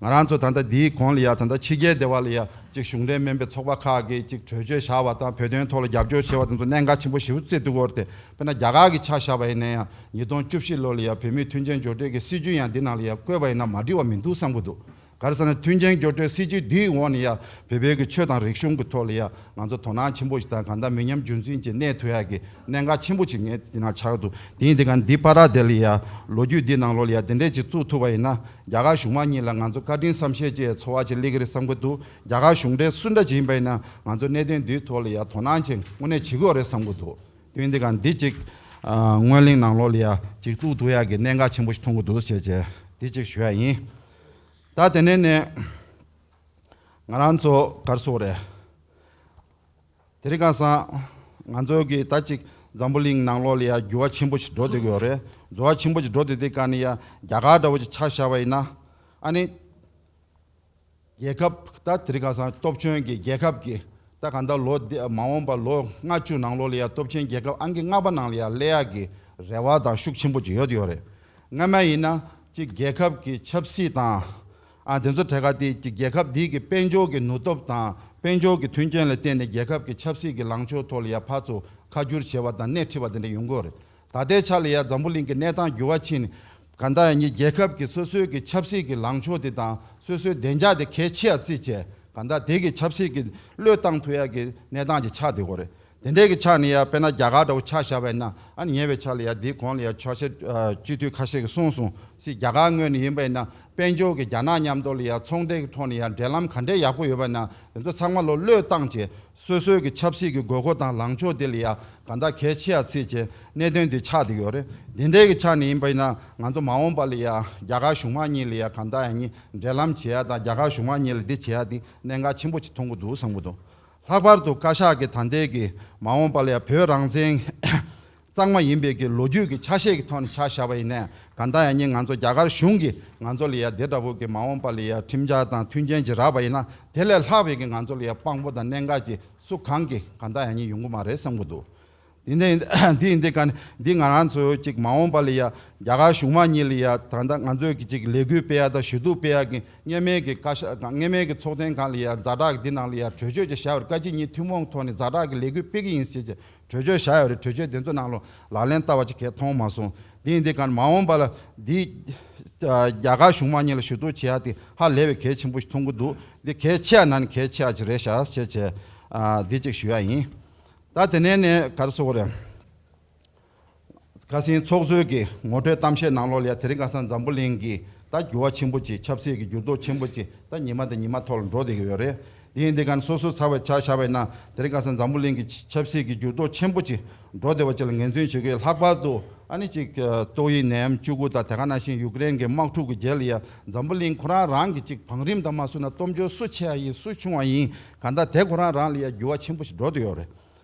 ང་རང་ཚོ་ད་ལྟ་འདིའི་གོང་ལ་ཡ་ད་ལྟ་ཕྱི་རྒྱལ་སྡེ་བ་ལ་ཡ་ཅིག་གཞུང་འབྲེལ་མིན་པའི་ཚོགས་པ་ཁག་གིས་ཅིག་གྲོས་ཆོད་བཞག་པ་དང་བོད་དོན་ཐོག་ལ་རྒྱབ་སྐྱོར་བྱས་པ་དེ་ཚོ་གནད་འགག་ཆེན་པོ་ཞེ་པོ་བརྩི་ཐུབ་ཀྱི་ཡོད་རེད་དེ། དཔེར་ན་རྒྱ་གར་གྱི་ཆ་བཞག་པ་ཡིན་ན་ཡང་ཉིས་སྟོང་བཅུ་བཞི་ལོ་ལ་ཡ་བོད་མིའི་མཐུན་རྐྱེན་སྦྱོར་སྤྲོད་ཀྱི་སྲིད་ཇུས་ཡང་འདི་ནང་ལ་ཡ་བཀོད་པ་ཡིན་ན་མ་འགྲིག་པ་མི་འདུག་བསམ་གྱི་འདུག་ག་རེ་ཟེར་ན་མཐུན་རྐྱེན་སྦྱོར་སྤྲོད་སྲིད་ཇུས་འདིའི་འོག་ནས་ཡ་བོད་པའི་གི་ཆོས་དང་རིག་གཞུང་གི་ཐོག་ལ་ཡ་ང་ཚོ་དོ་སྣང་ཆེན་པོ་ཞིག་དང་། གང་ལྟར་མི་ཉམས་རྒྱུན་འཛིན་གྱིས་གནས་ཐུབ་ཡ་གི་གནད་འགག་ཆེན་པོ་ཞིག་ངས་འདི་ནང་ཆགས་འདུག་དེ་ཡིན་དུས་ག་འདི་བར་དེ་ལ་ཡ་ལོ་རྒྱུས་འདི་ནང་ལོགས་ལ་ཡ་དེ་འདྲས་ཅིག་བཙུགས་ཐུབ་པ་ཡིན་ན། རྒྱ་གར་གཞུང་མང་གཉིས་ལ་ང་ཚོ་བཀའ་དྲིན་བསམ་ཤེས་ཀྱི་ཚོར་བ་ཅིག་སླེབས་ཀྱི་རེད་བསམ་གྱི་འདུག་རྒྱ་གར་གཞུང་འབྲེལ་སུ་འདྲ་ཅིག་ཡིན་པ་ཡིན་ན་ང་ཚོ་གནད་དོན་འདིའི་ཐོག་ལ་ཡ་དོ་སྣང་ཅིག་དངོས་གནས་བྱེད་དགོས་རེད་བསམ་གྱི་འདུག་དེ་ཡིན་དུས་ག་འདི་ཅིག་ཨ་སྔོན་གླེང་ནང་ལོགས་ལ་ཡ་ཅིག་བཙུགས་ཐུབ་ཡ་གི་གནད་འགག་ཆེན་པོ་ཞིག་མཐོང་གི་འདུག་ཟེར་བྱས་འདི་ཅིག་ཞུ་ཡ་ཡིན། ད་དེ་ནས་ནས་ང་རང་ཚོ་ག་རེ་ཟེར་དགོས་རེད། དེ་རིང་ཁ་སང་ང་ཚོ་གི་ད་ཅིག་འཛམ་བུ་གླིང་ནང་ལོགས་ལ་ཡ་འགྱུར་བ་ཆེན་པོ་ཞིག་འགྲོ་བསྡད་ཀྱི་ཡོད་རེད། འགྱུར་བ་ཆེན་པོ་ཞིག་འགྲོ་བསྡད་དུས་ག་ནས་ཡ་རྒྱ་གར་འདྲ་བོ་ཅིག་ཆ་བཞག་པ་ཡིན་ན། ཨ་ནི་རྒྱལ་ཁབ་ད་དེ་རིང་ཁ་སང་སྟོབས་ཆེན་གྱི་རྒྱལ་ཁབ་ཀྱི་ད་ག་ད་ལོ་འདི་མ་འོངས་པ་ལོ་ལྔ་བཅུ་ནང་ལོགས་ལ་ཡ་སྟོབས་ཆེན་རྒྱལ་ཁབ་ཨང་ཀི་ལྔ་པ་ནང་ལ་ཡ་སླེབས་ཡ་གི་རེ་བ་དང་ཤུགས་ཆེན་པོ་ཅིག་ཡོད་ཡོད་རེད། སྔ་མ་ཡིན་ན་ཅིག་རྒྱལ་ཁབ་ཀྱི་ཆབ་སྲིད་དང་། ཨ་དེ་ཚོ་ཐད་ཀ་དེ་ཅིག་རྒྱལ་ཁབ་འདི་གི་དཔལ་འབྱོར་གྱི་ནུས་སྟོབས་དང་དཔལ་འབྱོར་གྱི་མཐུན་རྐྱེན་ལ་བརྟེན་ནས་རྒྱལ་ཁབ་ཀྱི་ཆབ་སྲིད་ཀྱི་ལངས་ཕྱོགས་ཐོག་ལ་ཡ་ཕར་ཚུར་ཁ་བསྒྱུར་བྱས་པ་དང་སྣེ་ཁྲིད་པ་དེ་འདྲ་ཡོང་གི་ཡོད་རེད། ད་ལྟའི་ཆ་ལ་ཡ་འཛམ་བུ་གླིང་གི་གནས་སྟངས་འགྱུར་བ་ཕྱིན་ནས་ག་ད་ཡ་ཉིད་རྒྱལ་ཁབ་ཀྱི་སོ་སོའི་གི་ཆབ་སྲིད་ཀྱི་ལངས་ཕྱོགས་དེ་དང་སོ་སོའི་བདེ་འཇགས་དེ་གལ་ཆེ་ཡ་བརྩིས་བྱས། ག་ད་དེ་གི་ཆབ་སྲིད་ཀྱི་བློས་བཏང་ཐུབ་ཡ་གི་གནས་སྟངས་ཅིག་ཆགས་བསྡད་ཡོད་རེད། དེ་འདྲའི་གི་ཆ་ནས་ཡ་དཔེར་ན་རྒྱ་གར་འདྲ་བོ་ཆ་བཞག་པ་ཡིན་ན། ཨ་ནི་ཉེ་བའི་ཆར་ལ་ཡ་འདིའི་གོང་ལ་ཡ་ཕྱོགས་ཆ་ཨ་སྤྱི་འཐུས་ཁ་ཤས་ཀྱིས་གསུངས་སོང་ཞིག་རྒྱ་གར་ངོས་ནས་ཡིན་པ་ཡིན་ན་དཔལ་འབྱོར་གྱི་རྒྱ་ནག་མཉམ་དུ་ལ་ཡ་ཚོང་འབྲེལ་གྱི་ཐོག་ནས་ཡ་འབྲེལ་ལམ་ག་འདྲའི་ཡག་པོ་ཡོད་པ་ན་དེ་ཚོ་ཚང་མ་ལོ་བློས་བཏང་བྱས་སོ་སོའི་གི་ཆབ་སྲིད་ཀྱི་དགོས་མཁོ་དང་ལངས་ཕྱོགས་དེ་ལ་ཡ་ག་འདྲ་གལ་ཆེ་ཡ་བརྩིས་བྱས་གནད་དོན་འདི་ཆགས་བསྡད་ཡོད་རེད། འདི་འདྲའི་གི་ཆ་ནས་ཡིན་པ་ཡིན་ན་ང་ཚོ་མ་འོངས་པ་ལ་ཡ་རྒྱ་གར་གཞུང་མང་གཉིས་ལ་ཡ་ག་འདྲ་ཡ་གཉིས་འབྲེལ་ལམ་བྱེད་ཡ་དང་རྒྱ་གར་གཞུང་མང་གཉིས་ལ་འདི་བྱེད་ཡ་འདི་གནད་འགག་ཆེན་པོ་ཅིག་མཐོང་གི་འདུག་བསམ་གི་འདུག་ལྷག་པར་དུ་བཀའ་ཤག་གིས་ད་ལྟའི་གི་མ་འོངས་པ་ལ་ཡ་བོད་རང་བཙན་གཙང་མ་ཡིན་པའི་གི་ལོ་རྒྱུས་ཀྱི་ཆ་ཤས་ཀྱི་ཐོག་ནས་ཆ་བཞག་པ་ཡིན་ནའི་གང་ལྟར་ཡང་ཉིན་ང་ཚོ་རྒྱ་གར་གཞུང་གིས་ང་ཚོ་ལ་ཡ་དེ་འདྲ་བོ་གི་མ་འོངས་པ་ལ་ཡ་ཁྲིམས་འཆར་དང་མཐུན་རྐྱེན་ཅིག་རག་པ་ཡིན་ན་དེ་ལས་ལྷག་པའི་གི་ང་ཚོ་ལ་ཡ་དཔང་པོ་དང་གནད་འགག་ཅིག་སུ་གང་གིས་གང་ལྟར་ཡང་ཉིན་ཡོང་གི་མ་རེད་བསམ་གི་འདུག་དེ་འདི་འདི་ཡིན་དེ་ག་ནི་འདི་ང་རང་ཚོ་གཅིག་མ་འོངས་པ་ལ་ཡ་རྒྱ་གར་གཞུང་མང་གཉིས་ལ་ཡ་ད་ལྟ་ང་ཚོས་ཀྱི་གཅིག་ལས་འགུལ་སྤེལ་ཡ་དང་ཞུ་གཏུག་སྤེལ་ཡ་གི་སྔོན་མའི་གི་བཀའ་ཤག་དང་སྔོན་མའི་གི་ཚོགས་ཐེངས་སྒང་ལ་ཡ་ཛ་དྲག་གི་འདི་ནང་ལ་ཡ་གྲོས་ཆོད་ཅིག་བཞག་ཡོད་རེད། བཀའ་སྤྱི་གཉིས་ཐུན་མོང་ཐོག་ནས་ཛ་དྲག་གི་ལས་འགུལ་སྤེལ་གི་ཡིན་ཟེར་གྱི་གྲོས་ཆོད་བཞག་ཡོད་རེད། གྲོས་ཆོད་དེ་ཚོ་ནང་ལོ་ལག་ལེན་བསྟར་བ་ཅིག་གས་མཐོང་མ་སོང་། འདི་ཡིན་དེ་ག་ནི་མ་འོངས་པ་ལ་འདི་རྒྱ་གར་གཞུང་མང་གཉིས་ལ་ཞུ་གཏུག་བྱེད་ཡ་དེ་ཧ་ལས་པའི་གལ་ཆེན་པོ་ཞིག་མཐོང་གི་འདུག་འདི་གལ་ཆེ་ཡ་ནང་ནས་གལ་ཆེ་ཡ་ཅིག་རེད་ཤག་ཟེར་བྱས་འདི་ཅིག་ཞུ་ཡ་ཡིན། ད་དེ་ནས་ནས་ག་རེ་ཟེར་དགོས་རེད། ཁ་སང་ཚོགས་གཙོའི་གི་ངོ་སྤྲོད་གཏམ་བཤད་ནང་ལོགས་ལ་ཡ་དེ་རིང་ཁ་སང་འཛམ་བུ་གླིང་གི་ད་འགྱུར་བ་ཆེན་པོ་ཅིག་ཆབ་སྲིད་ཀྱི་འགྱུར་ལྡོག་ཆེན་པོ་ཅིག་ད་ཉི་མ་དང་ཉི་མ་ཐོག་ལ་འགྲོ་བསྡད་ཀྱི་ཡོད་རེད། དེ་ཡིན་དེ་ག་ནི་སོ་སོ་ཚ་བའི་ཆ་བཞག་པ་ཡིན་ན་དེ་རིང་ཁ་སང་འཛམ་བུ་གླིང་གི་ཆབ་སྲིད་ཀྱི་འགྱུར་ལྡོག་ཆེན་པོ་ཅིག་འགྲོ་བསྡད་པ་ཅིག་ལ་ངོས་འཛིན་བྱེད་དགོས། ལྷག་པར་དུ་ཨ་ནི་ཅིག་ཏོག་དབྱིབས་ནད་ཡམས་བཅུ་དགུ་དང་དེ་ག་ནང་བཞིན་ཡུཀ་རེན་གྱི་དམག་འཁྲུག་གི་རྗེས་ལ་ཡ་འཛམ་བུ་གླིང་ཁོ་རང་རང་གི་ཅིག་བང་རིམ་དང་མ་བསྲུབས་ན་སྟོབས་འབྱོར་སུ་ཆེ་བ་ཡིན་སུ་ཆུང་བ་ཡིན་གང་ལྟར་དེ་ཁོ་རང་རང་ལ་ཡ་འགྱུར་བ་ཆེན་པོ་ཞིག་འགྲོ་བསྡད་ཡོད་རེད།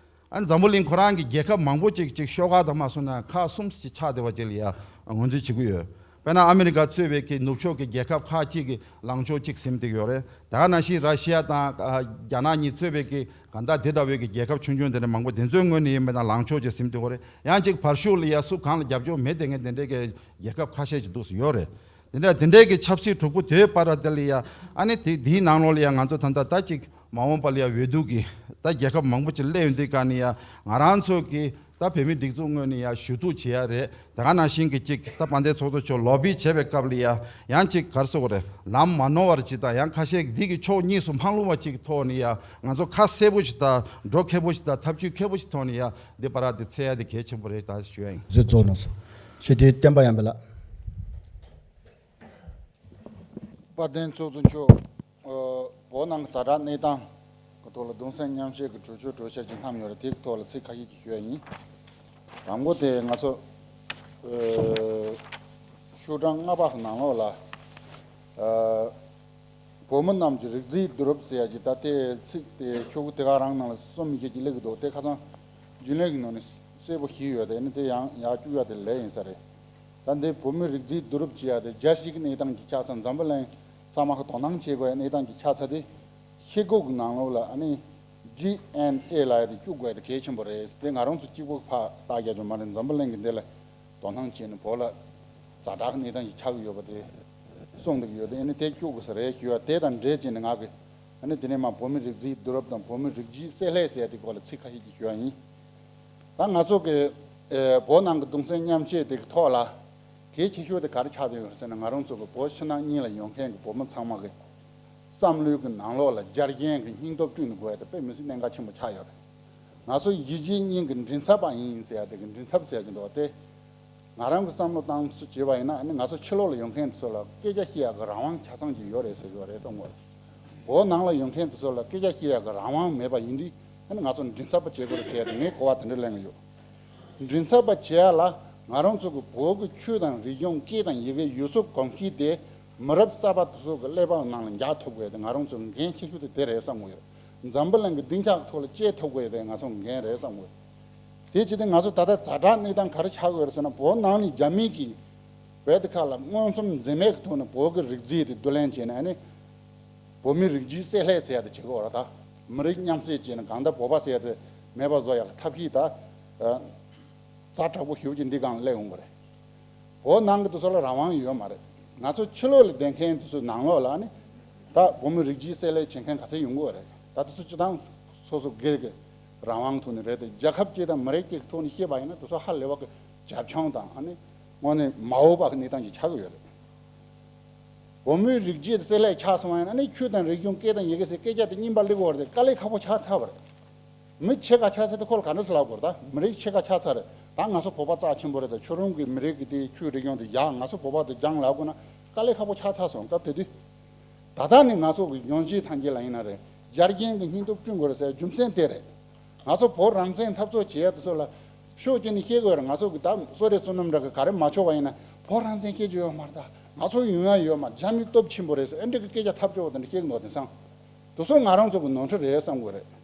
ཨ་ནི་འཛམ་བུ་གླིང་ཁོ་རང་གི་རྒྱལ་ཁབ་མང་པོ་ཅིག་ཅིག་ཤོག་ཁག་དང་མ་བསྲུབས་ན་ཁག་གསུམ་ཞིག་ཆགས་བསྡད་པ་ཅིག་ལ་ཡ་ངོས་འཛིན་བྱེད་ཀྱི་ཡོད། དཔེར་ན་ཨ་མི་རི་ཀ་གཙོས་པའི་གི་ནུབ་ཕྱོགས་ཀྱི་རྒྱལ་ཁབ་ཁག་ཅིག་གི་ལངས་ཕྱོགས་ཅིག་ཟིན་བསྡད་ཀྱི་ཡོད་རེད། དེ་ག་ནང་བཞིན་ར་ཤི་ཡ་དང་ཨ་རྒྱ་ནག་གཉིས་གཙོས་པའི་གི་གང་ལྟར་དེ་འདྲ་བའི་གི་རྒྱལ་ཁབ་ཆུང་ཆུང་དེ་འདྲ་མང་པོ་དེ་ཚོའི་ངོས་ནས་ཡིན་པ་དང་ལངས་ཕྱོགས་ཅིག་ཟིན་བསྡད་ཀྱི་ཡོད་རེད། ཡང་ཅིག་བར་ཤུགས་ལ་ཡ་སུ་གང་ལ་རྒྱབ་སྐྱོར་མེད་དེ་ངས་དེ་འདྲའི་གི་རྒྱལ་ཁབ་ཁ་ཤས་ཅིག་འདུག་སེ་ཡོད་རེད། དེ་འདྲ་དེ་འདྲའི་གི་ཆབ་སྲིད་གྲོགས་པོ་དེའི་བར་དེ་ལ་ཡ་ཨ་ནི་དེ་དེའི་ནང་ལོགས་ལ་ཡ་ང་ཚོ་ད་ལྟ་ད་ཅིག་མ་འོངས་པ་ལ་ཡ་འོས་བསྡུ་གི་ད་རྒྱལ་ཁབ་མང་པོ་ཅིག་སླེབས་ཡོང་དུས་ག་ནས་ཡ་ང་རང་ཚོ་གི་ད་བོད་མི་སྒྲིག་འཛུགས་ངོས་ནས་ཡ་ཞུ་གཏུག་བྱེད་ཡ་རེད། དེ་ག་ནང་བཞིན་གི་ཅིག་ད་དཔལ་ལྡན་ཚོགས་གཙོ་མཆོག་ལོ་བི་བྱེད་པའི་སྐབས་ལ་ཡ་ཡང་ཅིག་ག་རེ་ཟེར་དགོས་རེད། ལམ་མ་ནོར་བར་ཅིག་དང་ཡང་ཁ་ཤས་ཀྱི་འདི་གི་ཕྱོགས་གཉིས་སུ་མ་ལྷུང་བ་ཅིག་གི་ཐོག་ནས་ཡ་ང་ཚོ་ཁ་གསལ་པོ་ཞིག་དང་འགྲོ་མཁས་པོ་ཞིག་དང་ཐབས་ཇུས་མཁས་པོ་ཞིག་ཐོག་ནས་ཡ་འདི་བར་དེ་འཚོལ་ཡ་དེ་གལ་ཆེན་པོ་རེད་ད་ཞུ་ཡ་ཡིན། ཟུར་རྫོགས་གནང་སོང་། ཞུ་དེ་བསྟན་པ་ཡང་པ་ལགས། དཔལ་ལྡན་ཚོགས་གཙོ་མཆོག་ཨ། བོད་ནང་གི་ཛ་དྲག་གནས་སྟངས་ཀྱི་ཐོག་ལ་གདུང་སེམས་མཉམ་བསྐྱེད་ཀྱི་གྲོས་ཆོད་གྲོས་འཆར་ཅིག་བསྣམས་ཡོད་རེད། དེའི་ཐོག་ལ་ཚིག་ཁ་ཤས་ཅིག་ཞུ་ཡ་ཡིན། དང་པོ་དེ་ང་ཚོ་ཨ། ཤོག་གྲངས་ལྔ་པ་གི་ནང་ལོགས་ལ་ཨ། བོད་མི་རྣམས་ཀྱི་རིགས་རྫས་བསྡུ་རུབ་ཟེར་ཡ་ཅིག་ད་ལྟའི་ཚིག་དེ་ཤོག་གུ་དེ་ག་རང་ནང་ལ་གསུམ་བཞི་ཅིག་སླེབས་ཀྱི་འདུག་དེ་ཁ་སང་རྒྱུན་ལས་ཀྱི་ནང་ནས་གསལ་པོ་ཞིག་ཡོད་དེ་ནི་དེ་ཡང་ཡར་བཅུག་ཡ་དེ་ལས་ཡིན་ས་རེད། ད་འདི་བོད་མི་རིགས་རྫས་བསྡུ་རུབ་བྱེད་ཡ་དེ་རྒྱལ་སྤྱིའི་གནས་སྟངས་ཀྱི་ཆ་ཚང་འཛམ་བུ་གླིང་ཚང་མ་གི་དོ་སྣང་བྱེད་དགོས་ཡ་གནས་སྟངས་ཀྱི་ཆ་ཚང་དེ་ཤེལ་སྒོ་གི་ནང་ལོགས་ལ་ཨ་ནི་ཌི་ཨེན་ཨེ་ལབ་ཡ་དེ་བཅུག་དགོས་ཡ་དེ་གལ་ཆེན་པོ་རེད། དེ་ང་རང་ཚོ་གཅིག་པོ་ཕར་བལྟ་རྒྱ་ཆོ་མ་རེད། འཛམ་བུ་གླིང་གི་འདི་ལ་དོ་སྣང་བྱས་ནས་བོད་ལ་ཛ་དྲག་གི་གནས་སྟངས་ཤིག་ཆགས་ཀྱི་ཡོད་པ་དེ་གསུངས་བསྡད་ཀྱི་ཡོད་དེ་ཨ་ནི་དེ་བཅུག་དགོས་ས་རེད་ཞུ་ཡ་དེ་དང་འབྲེལ་བྱས་ནས་ང་གི་ཨ་ནི་དེ་ནས་མ་བོད་མི་རིགས་རྫས་བསྡུ་རུབ་དང་བོད་མི་རིགས་རྒྱུད་བསྲེ་ལྷད་ཟེར་ཡ་དེ་སྐོར་ལ་ཚིག་ཁ་ཤས་ཅིག་ཞུ་ཡ་ཡིན། ད་ང་ཚོ་གི་ཨེ། བོད་ནང་གི་གདུང་སེམས་མཉམ་བསྐྱེད་དེ་གི་ཐོག་ལ་གལ་ཆེ་ཤོས་དེ་ག་རེ་ཆགས་བསྡད་ཡོད་རེད་ཟེར་ན། ང་རང་ཚོ་གི་བོད་ཕྱི་ནང་གཉིས་ལ་ཡོད་མཁན་གི་བོད་མི་ཚང་མ་གི་བསམ་བློའི་གི་ནང་ལོགས་ལ་རྒྱལ་ཞེན་གི་སྙིང་སྟོབས་བསྐྲུན་དགོས་ཡ་དེ་དཔེ་མི་སྲིད་གནད་འགག་ཆེན་པོ་ཆགས་ཡོད་རེད། ང་ཚོ་གཞིས་བྱེས་གཉིས་ཀྱི་མགྲིན་ཚབ་པ་ཡིན་ཟེར་ཡ་དེ་གི་མགྲིན་ཚབ་ཟེར་ཡ་གི་འདུག་བ་དེ། ང་རང་གི་བསམ་བློ་བཏང་ཚུལ་བྱས་པ་ཡིན་ན་ཨ་ནི་ང་ཚོ་ཕྱི་ལོགས་ལ་ཡོད་མཁན་དེ་ཚོ་ལ་སྐད་ཆ་བཤད་ཡག་གི་རང་དབང་ཆ་ཚང་ཅིག་ཡོད་རེད་ཟེར་གྱི་ཡོད་རེད་བསམ་གྱི་ཡོད་རེད། བོད་ནང་ལ་ཡོད་མཁན་དེ་ཚོ་ལ་སྐད་ཆ་བཤད་ཡག་གི་རང་དབང་མེད་པ་ཡིན་དུས་ཨ་ནི་ང་ཚོ་མགྲིན་ཚབ་པ་བྱེད་དགོས་རེད་ཟེར་ཡ་དེ་ངས་གོ་བ་དེ་འདྲ་ལེན་གྱི་ཡོད། མགྲིན་ཚབ་པ་བྱེད་ཡ་ལ་ང་རང་ཚོ་གི་བོད་ཀྱི་ཆོས་དང་རིག་གཞུང་སྐད་དང་ཡི་གེ་ཡུལ་སྲོལ་གོམས་གཤིས་དེ་མི་རབས་གསར་པ་དེ་ཚོ་གི་ཀླད་པ་ནང་ལ་འཇགས་ཐུབ་དགོས་ཡ་དེ་ང་རང་ཚོ་འགན་ཆེ་ཤོས་དེ་དེ་རེད་བསམ་གྱི་ཡོད། འཛམ་བུ་གླིང་གི་སྡིངས་ཆ་གི་ཐོག་ལ་སྐྱེལ་ཐུབ་དགོས་ཡ་དེ་ང་ཚོ་འགན་རེད་བསམ་གྱི་ཡོད། དེ་བྱས་ཏེ་ང་ཚོ་ད་ལྟ་ཛ་དྲག་གནས་སྟངས་ག་རེ་ཆགས་ཡོད་རེད་ཟེར་ན། བོད་ནང་ནས་རྒྱ་མི་གིས་བོད་དེ་ཁ་ལ་མངོན་སུམ་འཛེམ་མེད་ཀྱི་ཐོག་ནས་བོད་ཀྱི་རིགས་རྫས་དེ་བསྡུ་ལེན་བྱས་ནས་ཨ་ནི་བོད་མིའི་རིགས་རྒྱུད་བསྲེ་ལྷད་ཟེར་ཡ་དེ་བྱེད་ཀྱི་ཡོད་རེད། ད་མི་རིགས་མཉམ་བསྲེས་བྱས་ནས་གང་ལྟར་བོད་པ་ཟེར་ཡ་དེ་མེད་པ་བཟོ་ཡག་གི་ཐབས་ཤེས་ད་ཛ་དྲག་པོ་ཞེ་པོ་ཅིག་འདི་སྒང་ལ་སླེབས་ཡོང་གི་རེད། བོད་ནང་གི་དེ་ཚོ་ལ་རང་དབང་ཡོད་མ་རེད། ང་ཚོ་ཕྱི་ལོགས་ལ་བསྡད་མཁན་དེ་ཚོའི་ནང་ལོགས་ལ་ནི་ད་བོད་མི་རིགས་རྒྱུད་བསྲེ་ལྷད་བྱེད་མཁན་ག་ཚད་ཡོང་གི་ཡོད་རེད། ད་དེ་ཚོ་སྤྱི་བཏང་སོ་སོ་སྒེར་གྱི་རང་དབང་ཐོག་ནས་རེད་དེ། རྒྱལ་ཁབ་གཅིག་དང་མི་རིགས་གཅིག་གི་ཐོག་ནས་བཤད་པ་ཡིན་ན་དེ་ཚོ་ཧ་ལས་པ་གི་རྒྱབ་ལྗོངས་དང་ཨ་ནི་དངོས་གནས་མ་འོས་པ་གི་གནས་སྟངས་ཅིག་ཆགས་ཀྱི་ཡོད་རེད། བོད་མིའི་རིགས་རྒྱུད་བསྲེ་ལྷད་ཆགས་སོང་བ་ཡིན་ན་ནི་ཆོས་དང་རིག་གཞུང་སྐད་དང་ཡི་གེ་ཟེར་སྐད་ཆ་དེ་རྙིང་པ་སླེབས་ཀྱི་ཡོད་རེད་དེ། དཀའ་ལས་ཁག་པོ་ཆགས་ཚར་བ་རེད། མི་ཕྱེད་ཀ་ཆགས་ཚར་དེ་ཁོ་ལ་ག་འདྲ་ཟེར་ལབ་དགོས་རེད། ད་མི་རིགས་ཕྱེད་ཀ་ཆགས་ཚར་རེད། ད་ང་ཚོ་བོད་པ་རྩ་ཆེན་པོ་རེད། ད་ཁྱོད་རང་གི་མི་རིགས་ཀྱི་དེ་ཆོས་རིག་གཞུང་དེ་བཞག་ང་ཚོ་བོད་པ་དེ་སྦྱང་ལབ་དགོས་ན་དཀའ་ལས་ཁག་པོ་ཆགས་ཚར་སོང་། སྐབས་དེ་དུས་ད་ལྟ་ནི་ང་ཚོ་གི་གཞོན་སྐྱེས་ཐམས་ཅད་ལ་ཡིན་ན་རེད། རྒྱལ་ཞེན་གྱི་སྙིང་སྟོབས་བསྐྲུན་དགོས་རེད་ཟེར་རྒྱུ་མཚན་དེ་རེད། ང་ཚོ་བོད་རང་བཙན་འཐབ་རྩོད་བྱེད་ཡ་དེ་ཚོ་ལ་ཕྱོགས་གཅིག་ནས་བཤད་དགོས་རེད། ང་ཚོ་གི་ད་བསོད་བདེ་བསོད་ནམས་འདྲ་གི་ག་རེ་མ་ཆོག་པ་ཡིན་ན་བོད་རང་བཙན་བཤད་རྒྱུ་ཡོད་མ་རེད། ད་ང་ཚོ་ཡོང་ཡ་ཡོད་མ་རེད། རྒྱ་མི་སྟོབས་ཆེན་པོ་རེད་ཟེར་ཨེ་འདྲ་གི་སྐད་ཆ་ཐབས་སྐྱོ་བ་དེ་འདྲ་བཤད་གི་འདུག་དེང་སང་དེ་ཚོ་ང་རང་ཚོ་གི་ནོར་འཁྲུལ་རེད་བསམ་དགོས་རེད།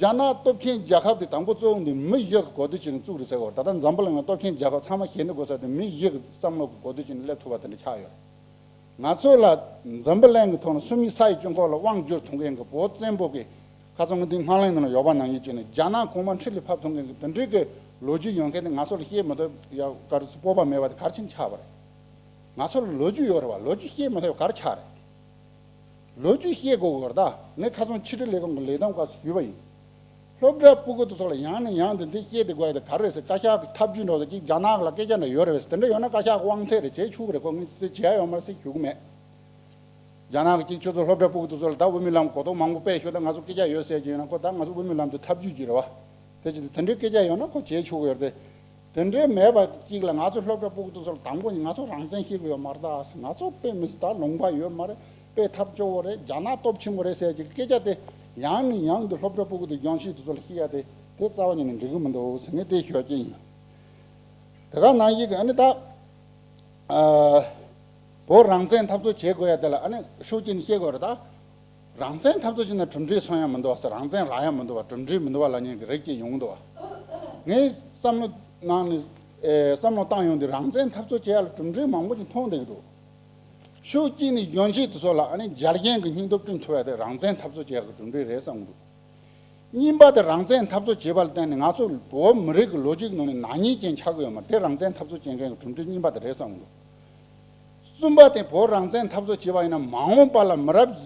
རྒྱ་ནག་སྟོབས་ཆེན་རྒྱལ་ཁབ་དེ་དང་པོ་གཙོ་བོ་འདི་མི་བཞི་གི་གོ་བསྡུར་བྱས་ནས་བཙུགས་རེད་ཟེར་གི་ཡོད་རེད། ད་ལྟ་འཛམ་བུ་གླིང་ལ་སྟོབས་ཆེན་རྒྱལ་ཁབ་ཚང་མ་ཞེད་སྣང་དགོས་ས་དེ་མི་བཞི་གི་བསམ་བློ་གི་གོ་བསྡུར་བྱས་ནས་སླེབས་ཐུབ་པ་དེ་འདྲ་ཆགས་ཡོད་རེད། ང་ཚོ་ལ་འཛམ་བུ་གླིང་གི་ཐོག་ནས་སུ་མི་ས་ཡི་དཀྱིལ་འཁོར་ལ་དབང་བསྒྱུར་ཐུབ་མཁན་གྱི་བོད་བཙན་པོ་གི་ ཁ་སང་གི་འདི་སྔ་ལན་ནང་ལ་ཡོད་པ་ནང་བཞིན་བྱས་ནས་རྒྱ་ནག་གོང་མ་འཁྲིས་ལ་ཕབ་ཐུབ་མཁན་གྱི་དེ་འདྲའི་གི་ལོ་རྒྱུས་ཡོད་མཁན་དེ་ང་ཚོ་ལ་བཤད་མི་ཐུབ་ཡ་ག་རེ་སྤོབས་པ་མེད་པ་དེ་ག་རེ་བྱས་ནས་ཆགས་པ་རེད། ང་ཚོ་ལ་ལོ་རྒྱུས་ཡོད་རེད་བ། ལོ་རྒྱུས་བཤད་མི་ཐུབ་ཡ་ག་རེ་ཆགས་རེད། ལོ་རྒྱུས་བཤད་དགོས་ཀྱི་རེད་ད། ངས་ཁ་སང་ཕྱི་དྲིལ་ལས་ཁང་གི་ལས་བསྡོམས་སྐབས་སུ་ཞུས་པ་ཡིན། སློབ་གྲྭ་སྤུ་གུ་དེ་ཚོ་ལ་ཡང་ནས་ཡང་དུ་འདི་བཤད་དེ་དགོས་ཡ་དེ་ག་རེ་རེད་ཟེར། བཀའ་ཤག་གི་ཐབས་ཇུས་འདྲ་བོ་དེ་གཅིག་རྒྱ་ནག་ལ་སྐད་ཆ་འདྲ་ཡོད་རེད་བས། དེ་འདྲ་ཡོད་ན་བཀའ་ཤག་གི་དབང་ཚད་རེད། བྱེད་ཆོག་གི་རེད། ཁོ་ངས་དེ་བྱེད་ཡ་ཡོད་མ་རེད་ཟེར་ཞུ་གི་མེད། རྒྱ་ནག་གི་གཅིག་ཁྱོད་ཚོ་སློབ་གྲྭ་སྤུ་གུ་དེ་ཚོ་ལ་ད་དབུ་མའི་ལམ་གོ་རྟོགས་མང་པོ་སྤེལ་ཤོག་ད་ང་ཚོ་སྐད་ཆ་ཡོད་ཟེར་གྱི་ཡོད་ན་ཁོ་ད་ང་ཚོ་དབུ་མའི་ལམ་དུ་ཐབས་ཇུས་ཀྱི་རེད་བ། དེ་ཅི་སྟེ་དེ་འདྲའི་སྐད་ཆ་ཡོད་ན་ཁོ་བྱེད་ཆོག་གི་ཡོད་རེད་དེ། དེ་འདྲའི་མེད་པ་གཅིག་ལ་ང་ཚོ་སློབ་གྲྭ་སྤུ་གུ་དེ་ཚོ་ལ་དང་པོ་ནས་ང་ཚོ་རང་བཙན་ཤེས་གི་ཡོད་མ་རེད་ད། ང་ཚོ་དཔེ་མི་སྲིད་ད་ལུང་པ་ཡོད་མ་རེད། དཔེ་ཐབས་སྐྱོ་བོ་རེད། རྒྱ་ནག་སྟོབས་ཆེན་པོ་རེད་ཟེར་གྱི་སྐད་ཆ་དེ་ཡང་ནས་ཡང་དུ་སློབ་གྲྭ་སྤུ་གུ་དེ་གཞོན་སྐྱེས་དེ་ཚོ་ལ་བཤད་ཡ་དེ་དེ་རྩ་བ་ཉིད་ནས་འགྲིག་གི་མི་འདུག་ཟེར་ངས་དེ་ཤོད་ཀྱི་ཡིན། དེ་ག་ནང་བཞིན་གྱི་ཨ་ནི་ད། ཨ། བོད་རང་བཙན་འཐབ་རྩོད་བྱེད་དགོས་ཡ་དེ་ལ་ཨ་ནི་ཤུགས་རྐྱེན་བཤད་དགོས་རེད་ད། རང་བཙན་འཐབ་རྩོད་བྱས་ན་གྲུབ་འབྲས་ཐོན་ཡ་མི་འདུག་བ་ཟེར། རང་བཙན་རག་ཡ་མི་འདུག་བ། གྲུབ་འབྲས་མི་འདུག་བ་ལབ་མཁན་གྱི་རིགས་ཅིག་ཡོང་གི་འདུག་བ། ངའི་བསམ་བློ་ནང་ནས་ཨེ་བསམ་བློ་བཏང་ཡོང་དུས་རང་བཙན་འཐབ་རྩོད་བྱེད་ཡ་ལ་གྲུབ་འབྲས་མང་པོ་ཅིག་མཐོང་བསྡད་ཀྱི་འདུག་ཤུགས་རྐྱེན་ནི་གཞོན་སྐྱེས་དེ་ཚོ་ལ་ཨ་ནི་རྒྱལ་ཞེན་གྱི་སྙིང་སྟོབས་བསྐྲུན་ཐུབ་ཡ་དེ་རང་བཙན་འཐབ་རྩོད་བྱེད་ཡ་གི་གྲུབ་འབྲས་རེད་བསམ་གྱི་འདུག་གཉིས་པ་དེ་རང་བཙན་འཐབ་རྩོད་བྱེད་པ་ལ་བརྟེན་ནས་ང་ཚོ་བོད་མི་རིགས་ཀྱི་ལོ་རྒྱུས་ཀྱི་ནང་ནས་ནག་ཉེས་ཅན་ཆགས་ཀྱི་ཡོད་མ་རེད། དེ་རང་བཙན་འཐབ་རྩོད་བྱེད་མཁན་གྱི་གྲུབ་འབྲས་གཉིས་པ་དེ་རེད་བསམ་གྱི་འདུག་གསུམ་པ་དེ་བོད་རང་བཙན་འཐབ་རྩོད་བྱེད་པ་ཡིན་ན་མ་འོངས་པ་ལ་མི་རབས་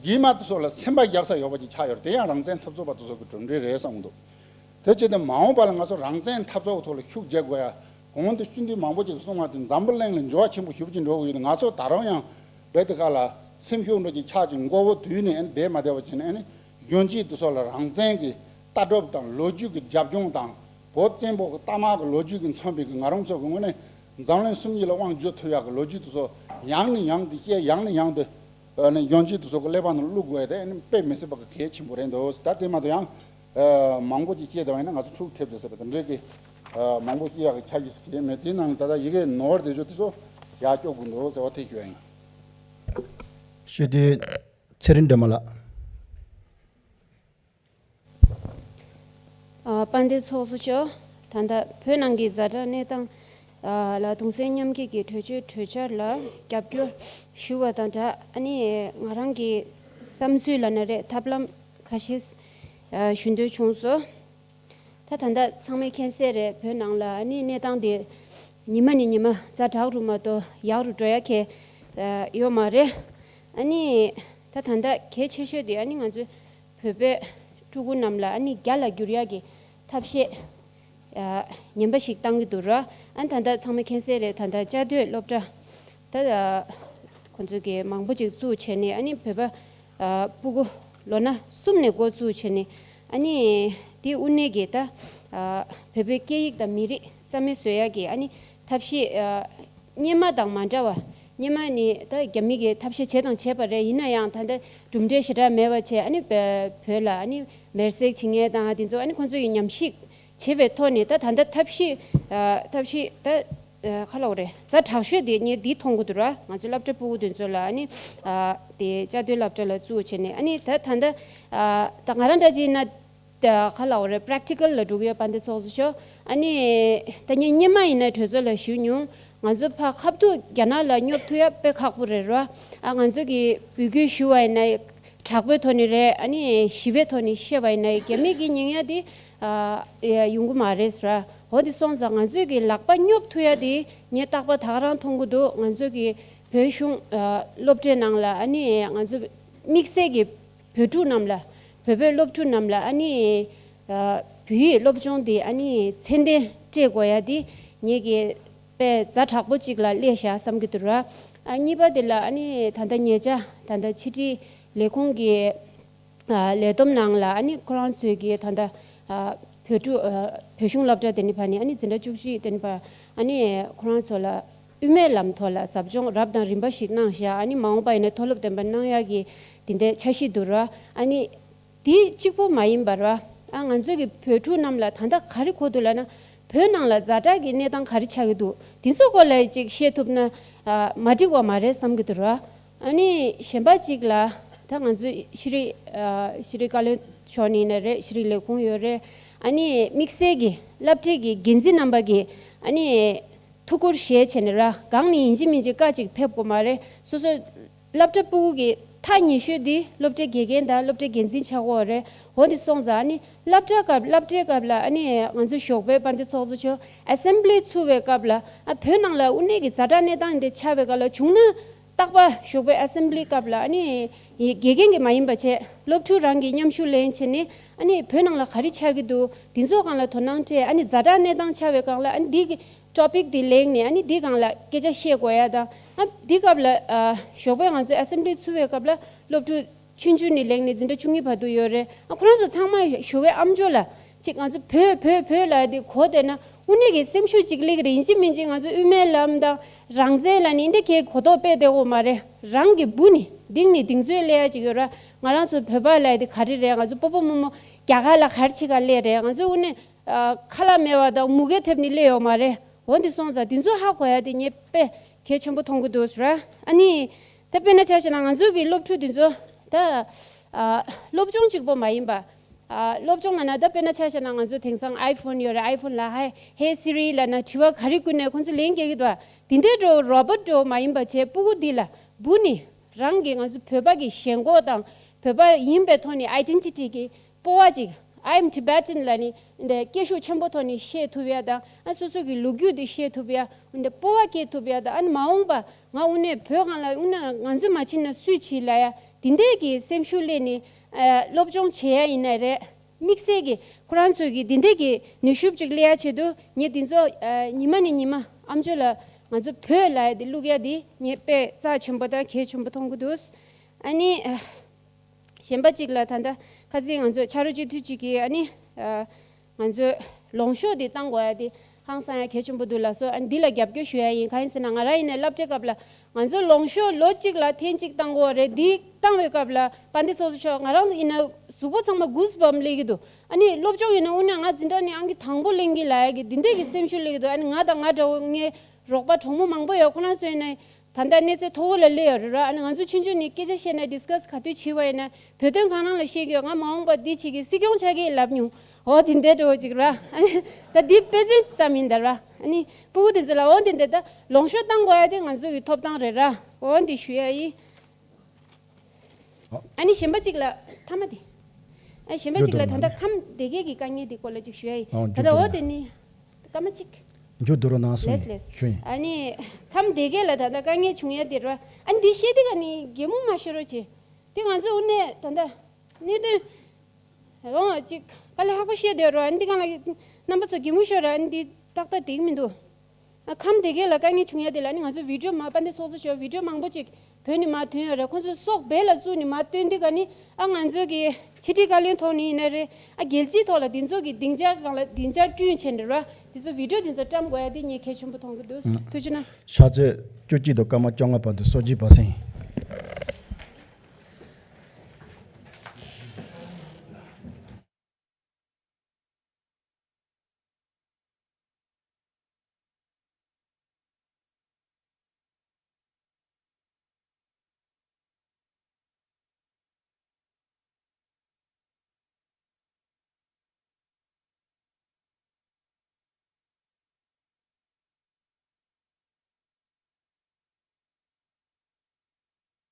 རྗེས་མ་དེ་ཚོ་ལ་སེམས་པ་བཞག་ས་ཡོད་པ་ཅིག་ཆགས་ཡོད་རེད། དེ་ཡང་རང་བཙན་འཐབ་རྩོད་པ་དེ་ཚོ་གི་གྲུབ་འབྲས་རེད་བསམ་གྱི་འདུག་དེ་བྱས་ཏེ་མ་འོངས་པ་ལ་ང་ཚོ་རང་བཙན་འཐབ་རྩོད་ཐོག་ལ་ཤུགས་རྒྱག་དགོས་ཡ། གོང་དུ་སྤྱི་འཐུས་མང་པོ་ཅིག་གསུངས་པ་དེ་འཛམ་བུ་གླིང་ལ་འགྱུར་བ་ཆེན་པོ་ཞེ་པོ་ཅིག་འགྲོ་གི་ཡོད། ང་ཚོ་ད་རུང་ཡང་རྦད་དེ་ཁ་ལ་སེམས་ཤུགས་འགྲོ་གི་ཆགས་ཅིག་མགོ་བོ་དུད་ནས་ཨ་ནི་བསྡད་མ་བསྡད་པ་བྱས་ནས་ཨ་ནི་གཞོན་སྐྱེས་དེ་ཚོ་ལ་རང་བཙན་གྱི་ལྟ་གྲུབ་དང་ལོ་རྒྱུས་ཀྱི་རྒྱབ་ལྗོངས་དང་། བོད་བཙན་པོ་གི་རྟ་དམག་གི་ལོ་རྒྱུས་ཀྱི་མཚོན་པའི་གི་ང་རང་ཚོ་གི་ངོས་ནས་འཛམ་གླིང་སུམ་གཉིས་ལ་དབང་བསྒྱུར་ཐུབ་ཡག་གི་ལོ་རྒྱུས་དེ་ཚོ་ཡང་ནས་ཡང་དུ་བཤད། ཡང་ནས་ཡང་དུ་ཨ་ནི་གཞོན་སྐྱེས་དེ་ཚོ་གི་ཀླད་པ་ནང་བླུག་དགོས་ཡ་དེ་ཨ་ནི་དཔེ་མི་སྲིད་པ་གི་གལ་ཆེན་པོ་རེད་འདུག་ད་དེ་མ་གཏོགས་ཡང་ཨ་མང་པོ་ཅིག་བཤད་བསྡད་པ་ཡིན་ན་ང་ཚོ་འཁྲུག་ཐེབས་ཟེར་ཟེར་བ་དེ་འདྲའི་གི་ཨ་མང་པོ་བཤད་ཡག་གི་ཆ་གཞི་ཞིག་གལ་མེད། དེའི་ནང་ནས་ད་ལྟ་ཡི་གེ་ནོར་བསྡད་རྒྱུ་དེ་ཚོ་ཡར་སྐྱོབ་དགོས་འདུག་ཟེར་བ་དེ་ཞུ་ཡ་ཡིན། ཞུ་དུས་ཚེ་རིང་སྒྲོལ་མ་ལགས། ཨ། དཔལ་ལྡན་ཚོགས་གཙོ་མཆོག་ད་ལྟ་བོད་ནང་གི་ཛ་དྲག་གནས་སྟངས་ཨ་ལ་གདུང་སེམས་མཉམ་སྐྱེད་ཀྱི་གྲོས་ཆོད་གྲོས་འཆར་ལ་རྒྱབ་སྐྱོར་ཞུ་བ་དང་སྦྲགས། ཨ་ནི་ང་རང་གི་བསམ་ཚུལ་ལབ་ན་རེད། ཐབས་ལམ་ཁ་ཤས་ཨ་ཞུ་འདོད་བྱུང་སོང་། ད་ད་ལྟ་ཚང་མས་མཁྱེན་གསལ་རེད། བོད་ནང་ལ་ཨ་ནི་གནས་སྟངས་དེ་ཉི་མ་ནས་ཉི་མ་ཛ་དྲག་རུ་མ་གཏོགས་ཡག་རུ་འགྲོ་ཡ་གང་ཡོད་མ་རེད། ཨ་ནི་ད་ད་ལྟ་གལ་ཆེ་ཤོས་དེ་ཨ་ནི་ང་ཚོའི་བོད་པའི་ཕྲུ་གུ་རྣམས་ལ་ཨ་ནི་རྒྱ་ལ་བསྒྱུར་ཡག་གི་ཐབས་ཤེས་ཨ་ངན་པ་ཞིག་བཏང་གི་འདུག་ར། ཨ་ནི་ད་ལྟ་ཚང་མས་མཁྱེན་གསལ་རེད། ད་ལྟ་བཅའ་སྡོད་སློབ་གྲྭ་ད་ཨ་ཁོང་ཚོ་གི་མང་པོ་ཅིག་བཙུགས་བྱས་ནས་ཨ་ནི་བོད་པ་ཨ་སྤུ་གུ་ལོ་ན་གསུམ་ནས་འགོ་བཙུགས་བྱས་ནས་ཨ་ནི་དེ་དབུ་ནས་ཀྱི་ད་ཨ་བོད་པའི་སྐད་ཡིག་དང་མི་རིགས་རྩ་མེད་བཟོ་ཡག་གི་ཨ་ནི་ཐབས་ཤེས་ཨ་སྔོན་མ་དང་མ་འདྲ་བ། སྔོན་མ་ནི་ད་རྒྱ་མི་གིས་ཐབས་ཤེས་བྱས་དང་བྱས་པ་རེད། ཡིན་ན་ཡང་ད་ལྟ་གྲུབ་འབྲས་ཞེ་དྲག་མེད་པ་བྱས། ཨ་ནི་བོད་ལ་ཨ་ནི་མེར་སྲེག་བྱེད་མཁན་དང་དེ་ཚོ་ཨ་ནི་ཁོང་ཚོ་ཡི་ཉམས་ཞིབ་བྱས་པའི་ཐོག་ནས་ད་ད་ལྟ་ཐབས་ཤེས་ཨ་ཐབས་ཤེས་ད་ཨ་ག་ལབ་དགོས་རེད། ཛ་དྲག་ཤོས་དེ་ངས་འདི་མཐོང་གི་འདུག་ར། ང་ཚོ་སློབ་གྲྭ་སྤུ་གུ་དེ་ཚོ་ལ་ཨ་ནི་ཨ་དེ་བཅའ་སྡོད་སློབ་གྲྭ་ལ་བཙུགས་བྱས་ནས་ཨ་ནི་ད་ད་ལྟ་ཨ་ད་ང་རང་འདྲ་ཅིག་ཡིན་ན། ད་ག་ལབ་དགོས་རེད། པེ་རེག་ཊི་ཀལ་ལ་འགྲོ་གི་ཡོད། དཔལ་ལྡན་ཚོགས་གཙོ་མཆོག་ཨ་ནི་ད་ངས་སྔོན་མ་ཡིན་ན་གྲོས་ཚོགས་ལ་ཞུས་མྱོང་། ང་ཚོ་ཕར་ཁ་ཐུག་རྒྱ་ནག་ལ་སྙོབ་ཐུབ་ཡ་དཔེ་ཁག་པོ་རེད་ར། ཨ་ང་ཚོ་གིས་འབོད་སྐུལ་ཞུ་བ་ཡིན་ན་དྲག་པོའི་ཐོག་ནས་རེད། ཨ་ནི་ཞི་བའི་ཐོག་ནས་བཤད་པ་ཡིན་ན་རྒྱ་མི་གིས་ཉན་ཡ་དེ་ཨ་ཡ་ཡོང་གི་མ་རེད་ཟེར་ར། འོ་དེ་སོང་ཙང་ང་ཚོས་ཀྱི་ལག་པ་སྙོབ་ཐུབ་ཡ་དེ་ངས་རྟག་པར་ད་ག་རང་མཐོང་གི་འདུག་ང་ཚོ་གི་བོད་གཞུང་ཨ་སློབ་གྲྭའི་ནང་ལ་ཨ་ནི་ང་ཚོ་དམིགས་བསལ་གྱི་བོད་ཕྲུག་རྣམས་ལ། བོད་པའི་སློབ་ཕྲུག་རྣམས་ལ་ཨ་ནི་ཨ་བོད་ཡིག་སློབ་སྦྱོང་དེ་ཨ་ནི་ཚད་ལྡན་སྤྲད་དགོས་ཡ་དེ་ངེད་ཀྱིས་དཔེ་ཛ་དྲག་པོ་གཅིག་ལ་སླེབས་བཞག་བསམ་གྱི་འདུག་ར། ཨ་གཉིས་པ་དེ་ལ་ཨ་ནི་ད་ལྟ་ཉེ་ཆར་ད་ལྟ་ཕྱི་དྲིལ་ལས་ཁུངས་ཀྱི་ཨ་ལས་བསྡོམས་ནང་ལ་ཨ་ནི་ཁོ་རང་ཚོའི་གི་ད་ལྟ་ཨ་བོད་ཕྲུག་ཨ་བོད་གཞུང་སློབ་གྲྭ་དེ་ནི་ཕ་ནི་ཨ་ནི་འཛིན་གྲྭ་བཅུ་གཅིག་དེ་ནི་ཕ་ཨ་ནི་ཁོ་རང་ཚོ་ལ་དབུ་མའི་ལམ་ཐོག་ལ་ཟབ་སྦྱོང་རབ་དང་རིམ་པ་ཞིག་གནང་བཞག་ཨ་ནི་མ་འོངས་པ་ཡིན་ན་མཐོ་སློབ་བདེན་པ་གནང་ཡག་གི་དེ་འདྲའི་འཆར་གཞི་འདུག་ར། ཨ་ནི་དེ་གཅིག་པོ་མ་ཡིན་པར་བ། ཨ་ང་ཚོ་གི་བོད་ཕྲུག་རྣམས་ལ་ད་ལྟ་ག་རེ་གོ་འདུག་ལབ་ན། བོད་ནང་ལ་ཛ་དྲག་གི་གནས་སྟངས་ག་རེ་ཆགས་ཀྱི་འདུག་དེ་ཚོ་སྐོར་ལ་ཅིག་བཤད་ཐུབ་ན་ཨ་མ་འགྲིག་པ་མ་རེད་བསམ་གྱི་འདུག་ར། ཨ་ནི་གཞན་པ་ཅིག་ལ་ད་ང་ཚོ་ཤེས་རིག་ཨ་ཤེས་རིག་བཀའ་བློན་མཆོག་ནས་ཡིན་ན་རེད། ཤེས་རིག་ལས་ཁུངས་ཡོད་རེད། ཨ་ནི་དམིགས་བསལ་གྱི་སློབ་གྲྭའི་གི་འགན་འཛིན་རྣམ་པ་གིས་ཨ་ནི་ཐུགས་ཁུར་བཞེས་བྱས་ནས་ར་གང་ནས་ཡིན་གཅིག་མིན་གཅིག་བཀའ་ཅིག་ཕེབས་དགོས་མ་རེད། སོ་སོ་སློབ་གྲྭ་སྤུ་གུ་གི་ ཐག་ཉེ་ཤོས་འདི་སློབ་གྲྭའི་དགེ་རྒན་དང་སློབ་གྲྭའི་འགན་འཛིན་ཆགས་ཀྱི་ཡོད་རེད། འོ་འདི་སོང་ཙང་ཨ་ནི་སློབ་གྲྭ་སྐབས་སློབ་གྲྭའི་སྐབས་ལ་ཨ་ནི་ང་ཚོ་ཞོགས་པའི་དཔལ་ལྡན་ཚོགས་གཙོ་མཆོག་ཨེ་སེམ་བྷི་ལི་ཚུགས་པའི་སྐབས་ལ་ཨ་བོད་ནང་ལ་དངོས་གནས་ཀྱི་ཛ་དྲག་གནས་སྟངས་འདི་ཆགས་པའི་སྐབས་ལ་བྱུང་ན། རྟག་པར་ཞོགས་པའི་ཨེ་སེམ་བྷི་ལི་སྐབས་ལ་ཨ་ནི་དགེ་རྒན་གྱི་མ་ཡིན་པ་བྱས་སློབ་ཕྲུག་རང་གི་མཉམ་ཞུགས་ལེན་བྱས་ནས་ཨ་ནི་བོད་ནང་ལ་ག་རེ་ཆགས་ཀྱི་འདུག་འདི་ཚོ་སྒང་ལ་དོ་སྣང་སྤྲད། ཨ་ནི་ཛ་དྲག་གནས་སྟངས་ཆགས་པའི་སྒང་ལ་ཨ་ནི་འདི་གི་ཊོ་པིག་འདི་ལེན་ནས་ཨ་ནི་འདི་སྒང་ལ་སྐད་ཆ་བཤད་དགོས་ཡ་དང་། ཨ་འདི་སྐབས་ལ་ཨ་ཞོགས་པའི་ང་ཚོ་ཨེ་སེམ་བྷི་ལི་ཚུགས་པའི་སྐབས་ལ་སློབ་ཕྲུག་ཆུང་ཆུང་ནས་ལེན་ནས་འཛིན་གྲྭ་བཅུ་གཉིས་བར་དུ་ཡོད་རེད། ཨ་ཁོ་རང་ཚོ་ཚང་མ་ཞོགས་ཀའི་ཨམ་ཅོག་ལ་ཅིག་ང་ཚོ་བོད་བོད་བོད་ལབ་ཡ་དེ་གོ་བསྡད་ན་དངོས་གནས་ཀྱི་སེམས་ཤུགས་ཅིག་སླེབས་ཀྱི་རེད། ཡིན་གཅིག་མིན་གཅིག་ང་ཚོ་དབུ་མའི་ལམ་དང་རང་བཙན་ལབ་ནས་འདི་གའི་གོ་རྟོགས་སྤེལ་བསྡད་ཡོད་མ་རེད། རང་གི་འབུ་ནས་གདིང་ནས་གདིང་ཚོད་སླེབས་ཡ་ཅིག་ཡོད་ར། ང་རང་ཚོ་བོད་པ་ལབ་ཡ་དེ་ག་རེ་རེད། ང་ཚོ་སྤོ་བོ་རྨོ་མོ་རྒྱ་གར་ལ་ག་རེ་བྱེད་ག་སླེབས་རེད། ང་ཚོ་དངོས་གནས་ཨ་ཁ་ལག་མེད་པ་དང་མུ་གེ་ཐེབས་ནས་སླེབས་ཡོད་མ་རེད། འོ་འདི་སོང་ཙང་འདི་ཚོ་ཧ་གོ་ཡ་དེ་ངས་དཔེ་གལ་ཆེན་པོ་མཐོང་གི་འདུག་ཟེར་ར། ཨ་ནི་ད་དཔེར་ན་ཆ་བཞག་ན་ང་ཚོ་གི་སློབ་ཕྲུག་འདི་ཚོ་ད་ཨ་སློབ་སྦྱོང་གཅིག་པོ་མ་ཡིན་པ། ཨ་སློབ་སྦྱོང་ལབ་ན་ད་དཔེར་ན་ཆ་བཞག་ན་ང་ཚོ་དེང་སང་ཨའི་ཕོན་ཡོད་རེད། ཨའི་ཕོན་ལ་ཧའི་ཧེ་སི་རི་ལབ་ན་དྲི་བ་ག་རེ་བསྐུར་ནས་ཁོང་ཚོ་ལན་རྒྱག་གི་འདུག་ཨ། འདི་འདྲའི་འདྲ་བོ་རོ་བོ་ཊི་འདྲ་བོ་མ་ཡིན་པ་བྱས་སྤུ་གུ་འདི་ལ་འབུ་ནས་རང་གི་ང་ཚོ་བོད་པ་གི་ཞེན་ཁོག་དང་བོད་པ་ཡིན་པའི་ཐོག་ནས་ཨའི་ཌེན་ཊི་ཊི་གི་སྤོབས་པ་ཅིག I'm Tibetan ལབ་ནས་འདི་སྐད་ཤུགས་ཆེན་པོ་ཐོག་ནས་བཤད་ཐུབ་ཡ་དང་། ཨ་སོ་སོ་གི་ལོ་རྒྱུས་འདི་བཤད་ཐུབ་ཡ། འདི་སྤོབས་པ་སྐྱེ་ཐུབ་ཡ་དང་། ཨ་ནི་མ་འོངས་པ་ང་དངོས་གནས་བོད་སྒང་ལ་དངོས་གནས་ང་ཚོ་མ་ཕྱིན་ན་སུས་བྱེད་ལབ་ཡ་འདི་འདྲའི་གི་སེམས་ཤུགས་སླེབས་ནས་ཨ་སློབ་སྦྱོང་བྱེད་ཡ་ཡིན་ན་རེད། དམིགས་བསལ་གྱི་ཁོ་རང་ཚོས་ཀྱི་འདི་འདྲས་ཀྱི་ནུས་ཤུགས་ཅིག་སླེབས་ཡ་ཆེད་དུ་ངས་འདི་ཚོ་ཨ་ཉི་མ་ནས་ཉི་མ་ཨམ་ཅོག་ལ་ང་ཚོ་བོད་ལབ་ཡ་འདི་བླུག་ཡ་འདི་ངས་དཔེ་རྩ་ཆེན་པོ་དང་གལ་ཆེན་པོ་མཐོང་གི་འདུག་ཨ་ནི་ཨ་གཞན་པ་གཅིག་ལ་ད་ལྟ་ཁ་སང་ང་ཚོ་ཕྱག་རོགས་སྤྱི་འཐུས་གཅིག་གིས་ཨ་ནི་ཨ་ང་ཚོས་ལོངས་ཤོག་འདི་བཏང་དགོས་ཡ་འདི་ཧང་སང་ཡ་གལ་ཆེན་པོ་འདུག་ལགས་སོ། ཨ་ནི་འདི་ལ་རྒྱབ་སྐྱོར་ཞུ་ཡ་ཡིན། གང་ཡིན་ཟེར་ན་ང་རང་ཡིན་ནའི་སློབ་གྲྭའི་སྐབས་ལ་ང་ཚོ་ལོངས་ཤོག་ལོ་གཅིག་ལ་ཐེངས་གཅིག་བཏང་དགོས་རེད། འདི་བཏང་བའི་སྐབས་ལ་དཔལ་ལྡན་ཚོགས་གཙོ་མཆོག་ང་རང་ཡིན་ན་གཟུགས་པོ་ཚང་མ་གུས་བམ་སླེབས་ཀྱི་འདུག་ཨ་ནི་སློབ་སྦྱོང་ཡིན་ན་དངོས་གནས་ང་འཛིན་གྲྭ་ནས་ཨང་ཀི་དང་པོ་ལེན་གྱི་ལབ་ཡ་གི་འདི་འདྲས་ཀྱི་སེམས་ཤུགས་སླེབས་ཀྱི་འདུག་ཨ་ནི་ང་དང་ང་འདྲ་བོ་ངའི་རོགས་པ་གྲོགས་མོ་མང་པོ་ཡོད། ཁོ་རང་ཚོ་ཡིན་ན་ད་ལྟ་གནས་ཚད་མཐོ་བོ་ལ་སླེབས་ཡོད་རེད་ར། ཨ་ནི་ང་ཚོ་ཆུང་ཆུང་ནས་སྐད་ཆ་བཤད་ན་ཌིས་ཀ་སི་ག་དུས་བྱེད་པ་ཡིན་ན་བོད་དོན་གང་རང་ལ་བཤད་ཀྱི་ཡོད། ང་མ་འོངས་པ་འདི་བྱེད་ཀྱི་སྲིད་སྐྱོང་ཆགས་ཀྱི་ལབ་མྱོང་། འོ་དེ་འདྲས་འདྲ་བོ་ཅིག་ར། ཨ་ནི་ད་འདི་དཔེ་མཚོན་ཙམ་ཡིན་ད་ར། ཨ་ནི་སྤུ་གུ་དེ་ཚོ་ལ་འོ་དེ་འདྲས་ད་ལོངས་ཤོག་བཏང་དགོས་ཡ་དེ་ང་ཚོ་གི་ཐོབ་ཐང་རེད་ར། འོ་འདི་ཞུ་ཡ་ཡིན། ཨ་ནི་གཞན་པ་གཅིག་ལ་མཐའ་མ་དེ། ཨ་གཞན་པ་གཅིག་ལ་ད་ལྟ་ཁམས་སྡེ་དགེ་གི་དཀའ་ངལ་དེ་སྐོར་ལ་ཅིག་ཞུ་ཡ་ཡིན། ཨ་ད་ལྟ་འོ་དེ་ནི་སྐར་མ་གཅིག་མཇུག་བསྡུ་རོགས་གནང་གསུངས། ལེས་ལེས། ཞུ་ཡིན། ཨ་ནི་ཁམས་སྡེ་དགེ་ལ་ད་ལྟ་དཀའ་ངལ་བྱུང་ཡ་དེ་ར། ཨ་ནི་འདི་བཤད་དེ་ག་ནི་གད་མོ་མ་ཤོར་རོགས་བྱེད། དེ་ང་ཚོ་དངོས་གནས་ད་ལྟ་གནད་དོན་རང་ཅིག་དཀའ་ལས་ཁག་པོ་བཤད་དེ་ར། ཨ་ནི་འདི་གང་ལ་རྣམ་པ་ཚོ་གད་མོ་ཤོར་ར། ཨ་ནི་འདི་ཏག་ཏག་འགྲིག་མི་འདུག་ཨ་ཁམས་སྡེ་དགེ་ལ་དཀའ་ངལ་བྱུང་ཡ་དེ་ལ་ནི་ང་ཚོ་བི་ཌིའོ་མ་དཔལ་ལྡན་ཚོགས་གཙོ་མཆོག་བི་ཌིའོ་མང་པོ་ཅིག་བོད་ནས་མར་ཐོན་ཡོད་རེད། ཁོང་ཚོ་སྲོག་སྦས་ལ་བཙུགས་ནས་མར་བཏོན་དུས་ག་ནི་ཨ་ང་ཚོ་གི་ཕྱི་དྲིལ་བཀའ་བློན་ཐོག་ནས་ཡིན་ན་རེད། ཨ་རྒྱལ་སྤྱིའི་ཐོག་ལ་འདི་ཚོ་གི་སྡིངས་ཆ་སྒང་ལ་སྡིངས་ཆ་བསྐྲུན་བྱས་ནས་ར། འདི་ཚོ་བི་ཌིའོ་འདི་ཚོ་བཀྲམ་དགོས་ཡ་དེ་ངས་གལ་ཆེན་པོ་མཐོང་གི་འདུག་ཨ་ཐུགས་རྗེ་གནང་། ཕྱག་ཚོད་བཅུ་གཅིག་དང་སྐར་མ་བཅོ་ལྔ་བར་དུ་སོ་བརྒྱད་པ་སེང་།